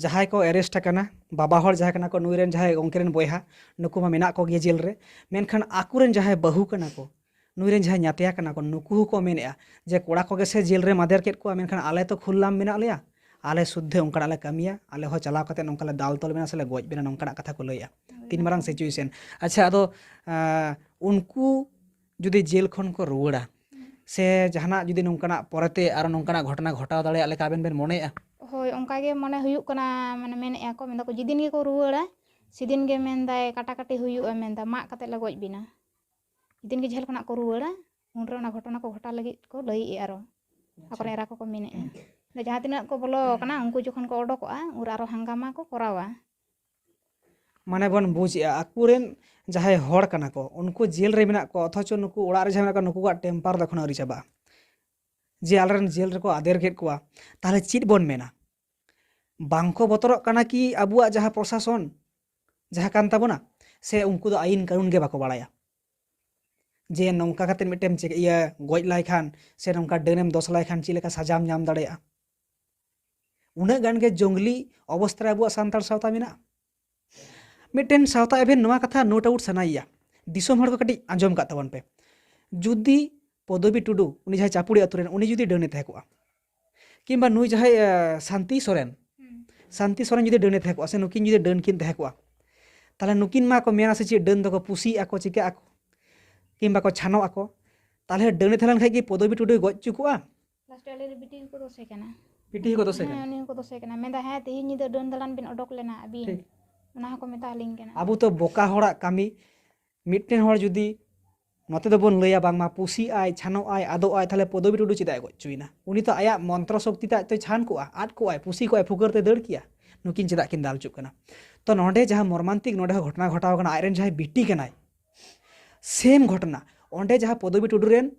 ᱡᱟᱦᱟᱸᱭ ᱠᱚ ᱮᱨᱮᱥᱴ ᱟᱠᱟᱱᱟ, ᱵᱟᱵᱟ ᱦᱚᱲ ᱡᱟᱦᱟᱸᱭ ᱠᱟᱱᱟ ᱠᱚ, ᱱᱩᱭ ᱨᱮᱱ ᱡᱟᱦᱟᱸᱭ ᱜᱚᱢᱠᱮ ᱨᱮᱱ ᱵᱚᱭᱦᱟ, ᱱᱩᱠᱩ ᱢᱟ ᱢᱮᱱᱟᱜ ᱠᱚᱜᱮ ᱡᱮᱞ ᱨᱮ, ᱢᱮᱱᱠᱷᱟᱱ ᱟᱠᱚᱨᱮᱱ ᱡᱟᱦᱟᱸᱭ ᱵᱟᱹᱦᱩ ᱠᱟᱱᱟ ᱠᱚ, ᱱᱩᱭ ᱨᱮᱱ ᱡᱟᱦᱟᱸᱭ ᱧᱟᱛᱭᱟ ᱠᱟᱱᱟ ᱠᱚ, ᱱᱩᱠᱩ ᱦᱚᱸᱠᱚ ᱢᱮᱱᱮᱫᱼᱟ ᱡᱮ, "ᱠᱚᱲᱟ ᱠᱚᱜᱮ ᱥᱮ ᱡᱮᱞ ᱨᱮ ᱢᱟᱫᱮᱨ ᱠᱮᱫ ᱠᱚᱣᱟ, ᱢᱮᱱᱠᱷᱟᱱ ᱟᱞᱮ ᱛᱚ ᱠᱷᱩᱞᱞᱟᱢ ᱢᱮᱱᱟᱜ ᱞᱮᱭᱟ, ᱟᱞᱮ ᱥᱩᱫᱽᱫᱷᱟᱹ ᱚᱱᱠᱟᱱᱟᱜ ᱞᱮ ᱠᱟᱹᱢᱤᱭᱟ, ᱟᱞᱮ ᱦᱚᱸ ᱪᱟᱞᱟᱣ ᱠᱟᱛᱮ ᱱᱚᱝᱠᱟ ᱞᱮ ᱫᱟᱞ ᱛᱚᱞ ᱵᱮᱱᱟ ᱥᱮ ᱞᱮ ᱜᱚᱡ ᱵᱮᱱᱟ", ᱱᱚᱝᱠᱟᱱᱟᱜ ᱠᱟᱛᱷᱟ ᱠᱚ ᱞᱟᱹᱭᱮᱫᱼᱟ᱾ ᱛᱤᱱ ᱢᱟᱨᱟᱝ ᱥᱤᱪᱩᱭᱮᱥᱚᱱ᱾ ᱟᱪᱪᱷᱟ, ᱟᱫᱚ, ᱟᱸ, ᱩᱱᱠᱩ ᱡᱩᱫᱤ ᱡᱮᱞ ᱠᱷᱚᱱ ᱠᱚ ᱨᱩᱣᱟᱹᱲᱟ, ᱥᱮ ᱡᱟᱦᱟᱱᱟᱜ ᱡᱩᱫᱤ ᱱᱚᱝᱠᱟᱱᱟᱜ ᱯᱚᱨᱮᱛᱮ ᱟᱨᱚ ᱱᱚᱝᱠᱟᱱᱟᱜ ᱜᱷᱚᱴᱚᱱᱟ ᱜᱷᱚᱴᱟᱣ ᱫᱟᱲᱮᱭᱟᱜ ᱞᱮᱠᱟ ᱟᱵᱮᱱ ᱵᱮᱱ ᱢᱚᱱᱮᱭᱮᱫᱼᱟ? ᱦᱳᱭ, ᱚᱱᱠᱟ ᱜᱮ ᱢᱟᱱᱮ ᱦᱩᱭᱩᱜ ᱠᱟᱱᱟ, ᱢᱟᱱᱮ ᱢᱮᱱᱮᱫᱼᱟ ᱠᱚ, ᱢᱮᱱᱫᱟ ᱠᱚ ᱡᱮᱫᱤᱱ ᱜᱮᱠᱚ ᱨᱩᱣᱟᱹᱲᱟ, ᱥᱮᱫᱤᱱ ᱜᱮ ᱢᱮᱱᱫᱟᱭ ᱠᱟᱴᱟᱠᱟᱴᱤ ᱦᱩᱭᱩᱜᱼᱟ, ᱢᱮᱱᱫᱟ ᱢᱟᱜ ᱠᱟᱛᱮ ᱞᱮ ᱜᱚᱡ ᱵᱤᱱᱟ᱾ ᱡᱮᱫᱤᱱ ᱜᱮ ᱡᱮᱞ ᱠᱷᱚᱱᱟᱜ ᱠᱚ ᱨᱩᱣᱟᱹᱲᱟ, ᱩᱱᱨᱮ ᱚᱱᱟ ᱜᱷᱚᱴᱚᱱᱟ ᱠᱚ ᱜᱷᱚᱴᱟᱣ ᱞᱟᱹᱜᱤᱫ ᱠᱚ ᱞᱟᱹᱭᱮᱫᱼᱟ ᱟᱨᱚ᱾ ᱟᱠᱚᱨᱮᱱ ᱮᱨᱟ ᱠᱚᱠᱚ ᱢᱮᱱᱮᱫᱼᱟ᱾ ᱟᱫᱚ ᱡᱟᱦᱟᱸ ᱛᱤᱱᱟᱹᱜ ᱠᱚ ᱵᱚᱞᱚ ᱟᱠᱟᱱᱟ, ᱩᱱᱠᱩ ᱡᱚᱠᱷᱚᱱ ᱠᱚ ᱚᱰᱚᱠᱚᱜᱼᱟ, ᱩᱱᱨᱮ ᱟᱨᱚ ᱦᱟᱝᱜᱟᱢᱟ ᱠᱚ ᱠᱚᱨᱟᱣᱟ᱾ ᱢᱟᱱᱮ ᱵᱚᱱ ᱵᱩᱡᱽ ᱮᱜᱼᱟ, ᱟᱠᱚᱨᱮᱱ ᱡᱟᱦᱟᱸᱭ ᱦᱚᱲ ᱠᱟᱱᱟ ᱠᱚ, ᱩᱱᱠᱩ ᱡᱮᱞ ᱨᱮ ᱢᱮᱱᱟᱜ ᱠᱚᱣᱟ, ᱚᱛᱷᱚᱪᱚ ᱱᱩᱠᱩ ᱚᱲᱟᱜ ᱨᱮ ᱡᱟᱦᱟᱸᱭ ᱢᱮᱱᱟᱜ ᱠᱚᱣᱟ, ᱱᱩᱠᱩᱣᱟᱜ temper ᱫᱚ ᱮᱠᱷᱚᱱᱳ ᱟᱹᱣᱨᱤ ᱪᱟᱵᱟᱜᱼᱟ᱾ ᱡᱮ ᱟᱞᱮᱨᱮᱱ ᱡᱮᱞ ᱨᱮᱠᱚ ᱟᱫᱮᱨ ᱠᱮᱫ ᱠᱚᱣᱟ, ᱛᱟᱦᱚᱞᱮ ᱪᱮᱫ ᱵᱚᱱ ᱢᱮᱱᱟ? ᱵᱟᱝᱠᱚ ᱵᱚᱛᱚᱨᱚᱜ ᱠᱟᱱᱟ ᱠᱤ ᱟᱵᱚᱣᱟᱜ ᱡᱟᱦᱟᱸ ᱯᱨᱚᱥᱟᱥᱚᱱ ᱡᱟᱦᱟᱸ ᱠᱟᱱ ᱛᱟᱵᱚᱱᱟ? ᱥᱮ ᱩᱱᱠᱩ ᱫᱚ ᱟᱹᱭᱤᱱ ᱠᱟᱹᱱᱩᱱ ᱜᱮ ᱵᱟᱠᱚ ᱵᱟᱲᱟᱭᱟ? ᱡᱮ ᱱᱚᱝᱠᱟ ᱠᱟᱛᱮ ᱢᱤᱫᱴᱮᱱ ᱪᱮ-, ᱤᱭᱟᱹ ᱜᱚᱡ ᱞᱟᱭ ᱠᱷᱟᱱ ᱥᱮ ᱱᱚᱝᱠᱟ ᱰᱟᱹᱱᱮᱢ ᱫᱚᱥ ᱞᱟᱭ ᱠᱷᱟᱱ ᱪᱮᱫ ᱞᱮᱠᱟ ᱥᱟᱡᱟᱢ ᱧᱟᱢ ᱫᱟᱲᱮᱭᱟᱜᱼᱟ? ᱩᱱᱟᱹᱜ ᱜᱟᱱ ᱜᱮ ᱡᱚᱝᱜᱽᱞᱤ ᱚᱵᱚᱥᱛᱷᱟ ᱨᱮ ᱟᱵᱚᱣᱟᱜ ᱥᱟᱱᱛᱟᱲ ᱥᱟᱶᱛᱟ ᱢᱮᱱᱟᱜᱼᱟ᱾ ᱢᱤᱫᱴᱮᱱ ᱥᱟᱶᱛᱟ ᱮᱵᱷᱮᱱ ᱱᱚᱣᱟ ᱠᱟᱛᱷᱟ no doubt ᱥᱟᱱᱟᱭᱮᱭᱟ, ᱫᱤᱥᱚᱢ ᱦᱚᱲ ᱠᱚ ᱠᱟᱹᱴᱤᱡ ᱟᱸᱡᱚᱢ ᱠᱟᱜ ᱛᱟᱵᱚᱱ ᱯᱮ᱾ ᱡᱩᱫᱤ ᱯᱚᱫᱚᱵᱤ ᱴᱩᱰᱩ, ᱩᱱᱤ ᱡᱟᱦᱟᱸᱭ ᱪᱟᱯᱩᱲᱤ ᱟᱛᱳ ᱨᱮᱱ, ᱩᱱᱤ ᱡᱩᱫᱤ ᱰᱟᱹᱱᱮ ᱛᱟᱦᱮᱸ ᱠᱚᱜᱼᱟ, ᱠᱤᱝᱵᱟ ᱱᱩᱭ ᱡᱟᱦᱟᱸᱭ, ᱮ, ᱥᱟᱱᱛᱤ ᱥᱚᱨᱮᱱ, ᱦᱩᱸ᱾ ᱥᱟᱱᱛᱤ ᱥᱚᱨᱮᱱ ᱡᱩᱫᱤ ᱰᱟᱹᱱᱮ ᱛᱟᱦᱮᱸ ᱠᱚᱜᱼᱟ, ᱥᱮ ᱱᱩᱠᱤᱱ ᱡᱩᱫᱤ ᱰᱟᱹᱱ ᱠᱤᱱ ᱛᱟᱦᱮᱸ ᱠᱚᱜᱼᱟ, ᱛᱟᱦᱚᱞᱮ ᱱᱩᱠᱤᱱ ᱢᱟ ᱠᱚ ᱢᱮᱱᱟ ᱥᱮ ᱪᱮᱫ, ᱰᱟᱹᱱ ᱫᱚᱠᱚ ᱯᱩᱥᱤᱜ ᱟᱠᱚ, ᱪᱤᱠᱟᱹᱜ ᱟᱠᱚ, ᱠᱤᱝᱵᱟ ᱠᱚ ᱪᱷᱟᱱᱚᱜ ᱟᱠᱚ᱾ ᱛᱟᱦᱚᱞᱮ ᱰᱟᱹᱱᱮ ᱛᱟᱦᱮᱸ ᱞᱮᱱ ᱠᱷᱟᱡ ᱠᱤ ᱯᱚᱫᱚᱵᱤ ᱴᱩᱰᱩᱭ ᱜᱚᱡ ᱦᱚᱪᱚ ᱠᱚᱜᱼᱟ? ᱞᱟᱥᱴ ᱟᱞᱮ ᱨᱮ ᱵᱤᱴᱤ ᱦᱚᱸᱠᱚ ᱫᱳᱥᱮ ᱠᱟᱱᱟ᱾ ᱵᱤᱴᱤ ᱦᱚᱸᱠᱚ ᱫᱳᱥᱮ ᱦᱮᱸ, ᱠᱟᱱᱟ? ᱩᱱᱤ ᱦᱚᱸᱠᱚ ᱫᱳᱥᱮ ᱠᱟᱱᱟ᱾ ᱢᱮᱱᱫᱟ, "ᱦᱮᱸ, ᱛᱮᱦᱮᱧ ᱧᱤᱫᱟᱹ ᱰᱟᱹᱱ ᱫᱟᱞᱟᱱ ᱵᱤᱱ ᱚᱰᱚᱠ ᱞᱮᱱᱟ ᱟᱹᱵᱤᱱ?" ᱴᱷᱤᱠ᱾ ᱚᱱᱟ ᱦᱚᱸᱠᱚ ᱢᱮᱛᱟ ᱟᱹᱞᱤᱧ ᱠᱟᱱᱟ᱾ ᱟᱵᱚ ᱛᱚ ᱵᱚᱠᱟ ᱦᱚᱲᱟᱜ ᱠᱟᱹᱢᱤ, ᱢᱤᱫᱴᱮᱱ ᱦᱚᱲ ᱡᱩᱫᱤ ᱱᱚᱛᱮ ᱫᱚᱵᱚᱱ ᱞᱟᱹᱭᱟ ᱵᱟᱝᱢᱟ ᱯᱩᱥᱤᱜ ᱟᱭ, ᱪᱷᱟᱱᱚᱜ ᱟᱭ, ᱟᱫᱚᱜ ᱟᱭ, ᱛᱟᱦᱚᱞᱮ ᱯᱚᱫᱚᱵᱤ ᱴᱩᱰᱩ ᱪᱮᱫᱟᱜ ᱮ ᱜᱚᱡ ᱦᱚᱪᱚᱭᱮᱱᱟ? ᱩᱱᱤ ᱛᱚ ᱟᱭᱟᱜ ᱢᱚᱱᱛᱨᱚ ᱥᱚᱠᱛᱤ ᱛᱮ ᱟᱡ ᱛᱚᱭ ᱪᱷᱟᱱ ᱠᱚᱜᱼᱟ, ᱟᱫ ᱠᱚᱜᱼᱟᱭ, ᱯᱩᱥᱤ ᱠᱚᱜᱼᱟᱭ, ᱯᱷᱩᱠᱟᱹᱨ ᱛᱮ ᱫᱟᱹᱲ ᱠᱮᱭᱟ᱾ ᱱᱩᱠᱤᱱ ᱪᱮᱫᱟᱜ ᱠᱤᱱ ᱫᱟᱞ ᱦᱚᱪᱚᱜ ᱠᱟᱱᱟ? ᱛᱚ ᱱᱚᱰᱮ ᱡᱟᱦᱟᱸ ᱢᱚᱨᱢᱟᱱᱛᱤᱠ ᱱᱚᱰᱮ ᱦᱚᱸ ᱜᱷᱚᱴᱚᱱᱟ ᱜᱷᱚᱴᱟᱣ ᱠᱟᱱᱟ, ᱟᱡᱨᱮᱱ ᱡᱟᱦᱟᱸᱭ ᱵᱤᱴᱤ ᱠᱟᱱᱟᱭ, ᱥᱮᱢ ᱜᱷᱚᱴᱚᱱᱟ᱾ ᱚᱸᱰᱮ ᱡᱟᱦᱟᱸ ᱯᱚᱫᱚᱵᱤ ᱴᱩᱰᱩ ᱨᱮᱱ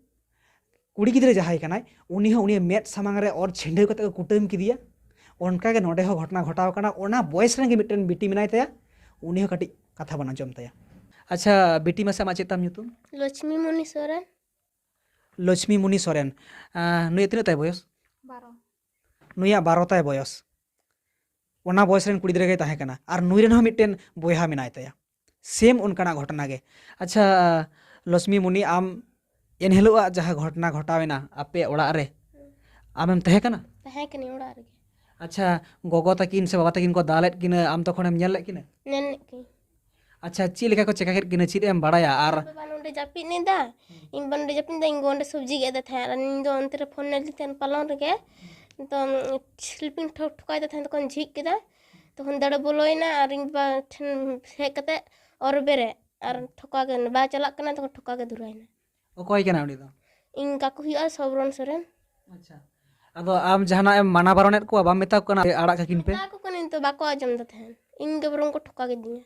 ᱠᱩᱲᱤ ᱜᱤᱫᱽᱨᱟᱹ ᱡᱟᱦᱟᱸᱭ ᱠᱟᱱᱟᱭ, ᱩᱱᱤ ᱦᱚᱸ ᱩᱱᱤᱭᱟᱜ ᱢᱮᱫ ᱥᱟᱢᱟᱝ ᱨᱮ ᱚᱨ ᱪᱷᱤᱸᱰᱟᱹᱣ ᱠᱟᱛᱮ ᱠᱚ ᱠᱩᱴᱟᱹᱢ ᱠᱮᱫᱮᱭᱟ᱾ ᱚᱱᱠᱟ ᱜᱮ ᱱᱚᱰᱮ ᱦᱚᱸ ᱜᱷᱚᱴᱚᱱᱟ ᱜᱷᱚᱴᱟᱣ ᱠᱟᱱᱟ᱾ ᱚᱱᱟ ᱵᱚᱭᱮᱥ ᱨᱮᱱ ᱜᱮ ᱢᱤᱫᱴᱮᱱ ᱵᱤᱴᱤ ᱢᱮᱱᱟᱭ ᱛᱟᱭᱟ, ᱩᱱᱤ ᱦᱚᱸ ᱠᱟᱹᱴᱤᱡ ᱠᱟᱛᱷᱟ ᱵᱚᱱ ᱟᱸᱡᱚᱢ ᱛᱟᱭᱟ᱾ ᱟᱪᱪᱷᱟ ᱵᱤᱴᱤ, ᱢᱟᱥᱮ ᱟᱢᱟᱜ ᱪᱮᱫ ᱛᱟᱢ ᱧᱩᱛᱩᱢ? ᱞᱚᱪᱷᱢᱤ ᱢᱩᱱᱤ ᱥᱚᱨᱮᱱ᱾ ᱞᱚᱪᱷᱢᱤ ᱢᱩᱱᱤ ᱥᱚᱨᱮᱱ᱾ ᱟᱸ, ᱱᱩᱭᱟᱜ ᱛᱤᱱᱟᱹᱜ ᱛᱟᱭ ᱵᱚᱭᱚᱥ? ᱵᱟᱨᱚ᱾ ᱱᱩᱭᱟᱜ ᱵᱟᱨᱚ ᱛᱟᱭ ᱵᱚᱭᱚᱥ᱾ ᱚᱱᱟ ᱵᱚᱭᱮᱥ ᱨᱮᱱ ᱠᱩᱲᱤ ᱜᱤᱫᱽᱨᱟᱹ ᱜᱮᱭ ᱛᱟᱦᱮᱸ ᱠᱟᱱᱟ᱾ ᱟᱨ ᱱᱩᱭ ᱨᱮᱱ ᱦᱚᱸ ᱢᱤᱫᱴᱮᱱ ᱵᱚᱭᱦᱟ ᱢᱮᱱᱟᱭ ᱛᱟᱭᱟ᱾ ᱥᱮᱢ ᱚᱱᱠᱟᱱᱟᱜ ᱜᱷᱚᱴᱚᱱᱟ ᱜᱮ᱾ ᱟᱪᱪᱷᱟ ᱞᱚᱪᱷᱢᱤ ᱢᱩᱱᱤ, ᱟᱢ ᱮᱱᱦᱤᱞᱳᱜ ᱟᱜ ᱡᱟᱦᱟᱸ ᱜᱷᱚᱴᱚᱱᱟ ᱜᱷᱚᱴᱟᱣ ᱮᱱᱟ ᱟᱯᱮ ᱚᱲᱟᱜ ᱨᱮ, ᱟᱢᱮᱢ ᱛᱟᱦᱮᱸ ᱠᱟᱱᱟ? ᱛᱟᱦᱮᱸ ᱠᱟᱹᱱᱟᱹᱧ ᱚᱲᱟᱜ ᱨᱮᱜᱮ᱾ ᱟᱪᱪᱷᱟ, ᱜᱚᱜᱚ ᱛᱟᱹᱠᱤᱱ ᱥᱮ ᱵᱟᱵᱟ ᱛᱟᱹᱠᱤᱱ ᱠᱚ ᱫᱟᱞᱮᱫ ᱠᱤᱱᱟᱹ, ᱟᱢ ᱛᱚᱠᱷᱚᱱᱮᱢ ᱧᱮᱞ ᱞᱮᱫ ᱠᱤᱱᱟᱹ? ᱧᱮᱞ ᱞᱮᱫ ᱠᱤᱱ᱾ ᱟᱪᱪᱷᱟ, ᱪᱮᱫ ᱞᱮᱠᱟ ᱠᱚ ᱪᱮᱠᱟ ᱠᱮᱫ ᱠᱤᱱᱟᱹ, ᱪᱮᱫ ᱮᱢ ᱵᱟᱲᱟᱭᱟ? ᱟᱨ ᱤᱧ ᱵᱟᱵᱟ ᱱᱚᱸᱰᱮ ᱡᱟᱹᱯᱤᱫ ᱮᱫᱟ, ᱤᱧ ᱵᱟᱵᱟ ᱱᱚᱸᱰᱮ ᱡᱟᱹᱯᱤᱫ ᱮᱫᱟ, ᱤᱧ ᱜᱚ ᱚᱸᱰᱮ ᱥᱚᱵᱽᱡᱤ ᱜᱮᱫ ᱮᱫ ᱛᱟᱦᱮᱸᱫ, ᱟᱨ ᱤᱧ ᱫᱚ ᱚᱱᱛᱮ ᱨᱮ ᱯᱷᱳᱱ ᱧᱮᱞ ᱫᱤᱧ ᱛᱟᱦᱮᱸᱫ ᱯᱟᱞᱚᱝ ᱨᱮᱜᱮ᱾ ᱛᱚ ᱥᱞᱤᱯᱤᱝ ᱴᱷᱚᱠᱟᱭ ᱫᱟ ᱛᱟᱦᱮᱸᱫ, ᱛᱚᱠᱷᱚᱱ ᱡᱷᱤᱡ ᱠᱮᱫᱟᱭ, ᱛᱚᱠᱷᱚᱱ ᱫᱟᱹᱲ ᱵᱚᱞᱚᱭᱮᱱᱟ ᱟᱨ ᱤᱧ ᱵᱟᱵᱟ ᱴᱷᱮᱱ ᱦᱮᱡ ᱠᱟᱛᱮ ᱚᱨ ᱵᱮᱨᱮᱫ ᱟᱨ ᱴᱷᱚᱠᱟ ᱜᱮ, ᱵᱟᱭ ᱪᱟᱞᱟᱜ ᱠᱟᱱᱟ, ᱛᱚᱠᱷᱚᱱ ᱴᱷᱚᱠᱟ ᱜᱮ ᱫᱷᱩᱨᱟᱹᱭᱮᱱᱟ᱾ ᱚᱠᱚᱭ ᱠᱟᱱᱟ ᱩᱱᱤ ᱫᱚ? ᱤᱧ ᱠᱟᱠᱩ ᱦᱩᱭᱩᱜᱼᱟ, ᱥᱚᱵᱨᱚᱱ ᱥᱚᱨᱮᱱ᱾ ᱟᱪᱪᱷᱟ, ᱟᱫᱚ ᱟᱢ ᱡᱟᱦᱟᱱᱟᱜ ᱮᱢ ᱢᱟᱱᱟ ᱵᱟᱨᱚᱱᱮᱫ ᱠᱚᱣᱟ, ᱵᱟᱢ ᱢᱮᱛᱟ ᱠᱚ ᱠᱟᱱᱟ ᱟᱲᱟᱜ ᱠᱟᱹᱠᱤᱱ ᱯᱮ? ᱢᱮᱛᱟ ᱠᱚ ᱠᱟᱹᱱᱟᱹᱧ ᱛᱚ, ᱵᱟᱠᱚ ᱟᱸᱡᱚᱢ ᱫᱟ ᱛᱟᱦᱮᱸᱫ, ᱤᱧ ᱜᱮ ᱵᱚᱨᱚᱝ ᱠᱚ ᱴᱷᱚᱠᱟ ᱠᱤᱫᱤᱧᱟ᱾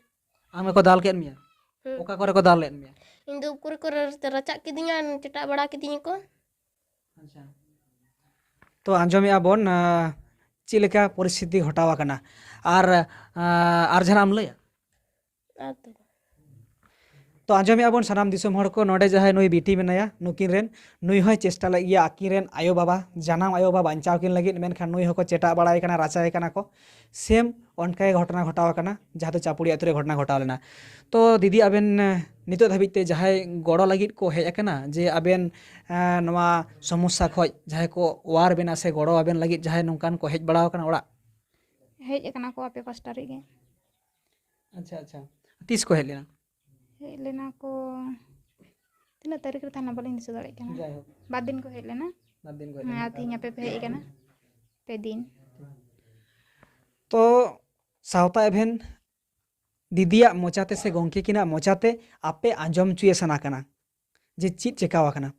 ᱟᱢ ᱜᱮᱠᱚ ᱫᱟᱞ ᱠᱮᱫ ᱢᱮᱭᱟ? ᱦᱩᱸ᱾ ᱚᱠᱟ ᱠᱚᱨᱮ ᱠᱚ ᱫᱟᱞ ᱞᱮᱫ ᱢᱮᱭᱟ? ᱤᱧ ᱫᱚ ᱩᱠᱩᱨ ᱠᱚᱨᱮ ᱨᱟᱪᱟᱜ ᱠᱤᱫᱤᱧᱟ, ᱪᱮᱴᱟᱜ ᱵᱟᱲᱟ ᱠᱤᱫᱤᱧᱟ ᱠᱚ᱾ ᱟᱪᱪᱷᱟ, ᱛᱚ ᱟᱸᱡᱚᱢᱮᱜᱼᱟ ᱵᱚᱱ, ᱟᱸ, ᱪᱮᱫ ᱞᱮᱠᱟ ᱯᱚᱨᱤᱥᱛᱷᱤᱛᱤ ᱜᱷᱚᱴᱟᱣ ᱟᱠᱟᱱᱟ᱾ ᱟᱨ, ᱟᱸ, ᱟᱨ ᱡᱟᱦᱟᱱᱟᱜ ᱮᱢ ᱞᱟᱹᱭᱟ? ᱟᱨ ᱫᱚ ᱛᱚ ᱟᱸᱡᱚᱢᱮᱜᱼᱟ ᱵᱚᱱ ᱥᱟᱱᱟᱢ ᱫᱤᱥᱚᱢ ᱦᱚᱲ ᱠᱚ, ᱱᱚᱰᱮ ᱡᱟᱦᱟᱸᱭ ᱱᱩᱭ ᱵᱤᱴᱤ ᱢᱮᱱᱟᱭᱟ, ᱱᱩᱠᱤᱱ ᱨᱮᱱ, ᱱᱩᱭ ᱦᱚᱸᱭ ᱪᱮᱥᱴᱟ ᱞᱮᱫ ᱜᱮᱭᱟ ᱟᱹᱠᱤᱱ ᱨᱮᱱ ᱟᱭᱳᱼᱵᱟᱵᱟ, ᱡᱟᱱᱟᱢ ᱟᱭᱳᱼᱵᱟᱵᱟ ᱵᱟᱧᱪᱟᱣ ᱠᱤᱱ ᱞᱟᱹᱜᱤᱫ, ᱢᱮᱱᱠᱷᱟᱱ ᱱᱩᱭ ᱦᱚᱸᱠᱚ ᱪᱮᱴᱟᱜ ᱵᱟᱲᱟᱭ ᱠᱟᱱᱟ, ᱨᱟᱪᱟᱭ ᱠᱟᱱᱟ ᱠᱚ᱾ ᱥᱮᱢ ᱚᱱᱠᱟ ᱜᱮ ᱜᱷᱚᱴᱚᱱᱟ ᱜᱷᱚᱴᱟᱣ ᱟᱠᱟᱱᱟ, ᱡᱟᱦᱟᱸ ᱫᱚ ᱪᱟᱯᱩᱲᱤ ᱟᱹᱛᱩ ᱨᱮ ᱜᱷᱚᱴᱚᱱᱟ ᱜᱷᱚᱴᱟᱣ ᱞᱮᱱᱟ᱾ ᱛᱚ ᱫᱤᱫᱤ, ᱟᱵᱮᱱ, ᱮᱸ, ᱱᱤᱛᱚᱜ ᱫᱷᱟᱹᱵᱤᱡ ᱛᱮ ᱡᱟᱦᱟᱸᱭ ᱜᱚᱲᱚ ᱞᱟᱹᱜᱤᱫ ᱠᱚ ᱦᱮᱡ ᱟᱠᱟᱱᱟ, ᱡᱮ ᱟᱵᱮᱱ, ᱮᱸ, ᱱᱚᱣᱟ ᱥᱚᱢᱚᱥᱥᱟ ᱠᱷᱚᱡ ᱡᱟᱦᱟᱸᱭ ᱠᱚ ᱚᱣᱟᱨ ᱵᱮᱱᱟ ᱥᱮ ᱜᱚᱲᱚ ᱟᱵᱮᱱ ᱞᱟᱹᱜᱤᱫ ᱡᱟᱦᱟᱸᱭ ᱱᱚᱝᱠᱟᱱ ᱠᱚ ᱦᱮᱡ ᱵᱟᱲᱟᱣ ᱟᱠᱟᱱᱟ ᱚᱲᱟᱜ? ᱦᱮᱡ ᱟᱠᱟᱱᱟ ᱠᱚ ᱟᱯᱮ ᱯᱟᱥᱴᱟ ᱨᱮᱜᱮ᱾ ᱟᱪᱪᱷᱟ, ᱟᱪᱪᱷᱟ᱾ ᱛᱤᱥ ᱠᱚ ᱦᱮᱡ ᱞᱮᱱᱟ? ᱦᱮᱡ ᱞᱮᱱᱟ ᱠᱚ, ᱛᱤᱱᱟᱹᱜ ᱛᱟᱹᱨᱤᱠᱷ ᱨᱮ ᱛᱟᱦᱮᱱᱟ ᱵᱟᱹᱞᱤᱧ ᱫᱤᱥᱟᱹ ᱫᱟᱲᱮᱭᱟᱜ ᱠᱟᱱᱟ᱾ ᱡᱟᱭᱦᱳᱠ, ᱵᱟᱨ ᱫᱤᱱ ᱠᱚ ᱦᱮᱡ ᱞᱮᱱᱟ᱾ ᱵᱟᱨ ᱫᱤᱱ ᱠᱚ ᱦᱮᱡ ᱦᱮᱸ, ᱞᱮᱱᱟ᱾ ᱟᱨ ᱛᱮᱦᱮᱧ ᱟᱯᱮ ᱯᱮ ᱦᱮᱡ ᱟᱠᱟᱱᱟ, ᱯᱮ ᱫᱤᱱ᱾ ᱛᱚ ᱥᱟᱶᱛᱟ ᱮᱵᱷᱮᱱ ᱫᱤᱫᱤᱭᱟᱜ ᱢᱚᱪᱟᱛᱮ ᱥᱮ ᱜᱚᱢᱠᱮ ᱠᱤᱱᱟᱜ ᱢᱚᱪᱟᱛᱮ ᱟᱯᱮ ᱟᱸᱡᱚᱢ ᱦᱚᱪᱚᱭᱮ ᱥᱟᱱᱟ ᱠᱟᱱᱟ ᱡᱮ ᱪᱮᱫ ᱪᱮᱠᱟᱣ ᱟᱠᱟᱱᱟ᱾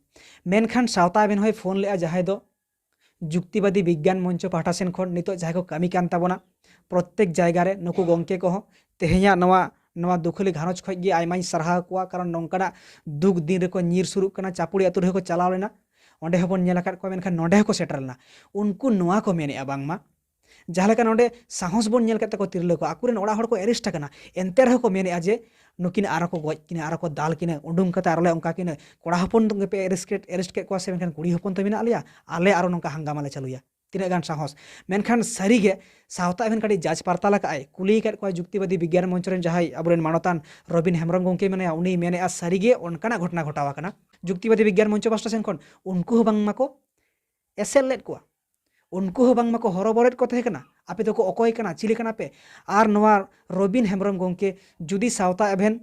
ᱢᱮᱱᱠᱷᱟᱱ ᱥᱟᱶᱛᱟ ᱮᱵᱷᱮᱱ ᱦᱚᱸᱭ ᱯᱷᱳᱱ ᱞᱮᱫᱼᱟ, ᱡᱟᱦᱟᱸᱭ ᱫᱚ ᱡᱩᱠᱛᱤᱵᱟᱫᱤ ᱵᱤᱜᱽᱜᱟᱱ ᱢᱚᱧᱪᱚ ᱯᱟᱦᱴᱟ ᱥᱮᱱ ᱠᱷᱚᱱ ᱱᱤᱛᱚᱜ ᱡᱟᱦᱟᱸᱭ ᱠᱚ ᱠᱟᱹᱢᱤ ᱠᱟᱱ ᱛᱟᱵᱚᱱᱟ, ᱯᱨᱚᱛᱮᱠ ᱡᱟᱭᱜᱟ ᱨᱮ ᱱᱩᱠᱩ ᱜᱚᱢᱠᱮ ᱠᱚᱦᱚᱸ ᱛᱮᱦᱮᱧᱟᱜ ᱱᱚᱣᱟ, ᱱᱚᱣᱟ ᱫᱩᱠᱷᱟᱹᱞᱤ ᱜᱷᱟᱨᱚᱸᱡᱽ ᱠᱷᱚᱡ ᱜᱮ ᱟᱭᱢᱟᱧ ᱥᱟᱨᱦᱟᱣ ᱠᱚᱣᱟ, ᱠᱟᱨᱚᱱ ᱱᱚᱝᱠᱟᱱᱟᱜ ᱫᱩᱠ ᱫᱤᱱ ᱨᱮᱠᱚ ᱧᱤᱨ ᱥᱩᱨᱩᱜ ᱠᱟᱱᱟ᱾ ᱪᱟᱯᱩᱲᱤ ᱟᱹᱛᱩ ᱨᱮᱦᱚᱸ ᱠᱚ ᱪᱟᱞᱟᱣ ᱞᱮᱱᱟ, ᱚᱸᱰᱮ ᱦᱚᱸᱵᱚᱱ ᱧᱮᱞ ᱟᱠᱟᱫ ᱠᱚᱣᱟ, ᱢᱮᱱᱠᱷᱟᱱ ᱱᱚᱸᱰᱮ ᱦᱚᱸᱠᱚ ᱥᱮᱴᱮᱨ ᱞᱮᱱᱟ᱾ ᱩᱱᱠᱩ ᱱᱚᱣᱟ ᱠᱚ ᱢᱮᱱᱮᱫᱼᱟ, ᱵᱟᱝᱢᱟ ᱡᱟᱦᱟᱸ ᱞᱮᱠᱟ ᱱᱚᱸᱰᱮ ᱥᱟᱦᱚᱥ ᱵᱚᱱ ᱧᱮᱞ ᱠᱮᱫ ᱛᱟᱠᱚ ᱛᱤᱨᱞᱟᱹ ᱠᱚ, ᱟᱠᱚᱨᱮᱱ ᱚᱲᱟᱜ ᱦᱚᱲ ᱠᱚ ᱮᱨᱮᱥᱴ ᱟᱠᱟᱱᱟ, ᱮᱱᱛᱮ ᱨᱮᱦᱚᱸ ᱠᱚ ᱢᱮᱱᱮᱫᱼᱟ ᱡᱮ ᱱᱩᱠᱤᱱ ᱟᱨᱚ ᱠᱚ ᱜᱚᱡ ᱠᱤᱱᱟ, ᱟᱨᱚ ᱠᱚ ᱫᱟᱞ ᱠᱤᱱᱟ, ᱩᱰᱩᱝ ᱠᱟᱛᱮ ᱟᱨᱚ ᱞᱮ ᱚᱱᱠᱟ ᱠᱤᱱᱟ, ᱠᱚᱲᱟ ᱦᱚᱯᱚᱱ ᱜᱮᱯᱮ ᱮᱨᱮᱥᱴ ᱠᱮᱫ, ᱮᱨᱮᱥᱴ ᱠᱮᱫ ᱠᱚᱣᱟ ᱥᱮ, ᱢᱮᱱᱠᱷᱟᱱ ᱠᱩᱲᱤ ᱦᱚᱯᱚᱱ ᱛᱚ ᱢᱮᱱᱟᱜ ᱞᱮᱭᱟ, ᱟᱞᱮ ᱟᱨᱚ ᱱᱚᱝᱠᱟ ᱦᱟᱝᱜᱟᱢᱟ ᱞᱮ ᱪᱟᱹᱞᱩᱭᱟ᱾ ᱛᱤᱱᱟᱹᱜ ᱜᱟᱱ ᱥᱟᱦᱚᱥ! ᱢᱮᱱᱠᱷᱟᱱ ᱥᱟᱹᱨᱤᱜᱮ ᱥᱟᱶᱛᱟ ᱮᱵᱷᱮᱱ ᱠᱟᱹᱴᱤᱡ ᱡᱟᱡᱽ ᱯᱟᱨᱛᱟᱞ ᱟᱠᱟᱫ ᱟᱭ, ᱠᱩᱞᱤ ᱟᱠᱟᱫ ᱠᱚᱣᱟ ᱡᱩᱠᱛᱤᱵᱟᱫᱤ ᱵᱤᱜᱽᱜᱟᱱ ᱢᱚᱧᱪᱚ ᱨᱮᱱ ᱡᱟᱦᱟᱸᱭ ᱟᱵᱚᱨᱮᱱ ᱢᱟᱱᱚᱛᱟᱱ ᱨᱚᱵᱤᱱ ᱦᱮᱢᱵᱨᱚᱢ ᱜᱚᱢᱠᱮ ᱢᱮᱱᱟᱭᱟ, ᱩᱱᱤᱭ ᱢᱮᱱᱮᱫᱼᱟ ᱥᱟᱹᱨᱤᱜᱮ ᱚᱱᱠᱟᱱᱟᱜ ᱜᱷᱚᱴᱚᱱᱟ ᱜᱷᱚᱴᱟᱣ ᱟᱠᱟᱱᱟ᱾ ᱡᱩᱠᱛᱤᱵᱟᱫᱤ ᱵᱤᱜᱽᱜᱟᱱ ᱢᱚᱧᱪᱚ ᱯᱟᱥᱴᱟ ᱥᱮᱱ ᱠᱷᱚᱱ ᱩᱱᱠᱩ ᱦᱚᱸ ᱵᱟᱝᱢᱟ ᱠᱚ ᱮᱥᱮᱫ ᱞᱮᱫ ᱠᱚᱣᱟ, ᱩᱱᱠᱩ ᱦᱚᱸ ᱵᱟᱝᱢᱟ ᱠᱚ ᱦᱚᱨᱚᱵᱚᱨᱚᱭᱮᱫ ᱠᱚ ᱛᱟᱦᱮᱸ ᱠᱟᱱᱟ, ᱟᱯᱮ ᱫᱚᱠᱚ ᱚᱠᱚᱭ ᱠᱟᱱᱟ, ᱪᱤᱞᱤ ᱠᱟᱱᱟ ᱯᱮ? ᱟᱨ ᱱᱚᱣᱟ ᱨᱚᱵᱤᱱ ᱦᱮᱢᱵᱨᱚᱢ ᱜᱚᱢᱠᱮ ᱡᱩᱫᱤ ᱥᱟᱶᱛᱟ ᱮᱵᱷᱮᱱ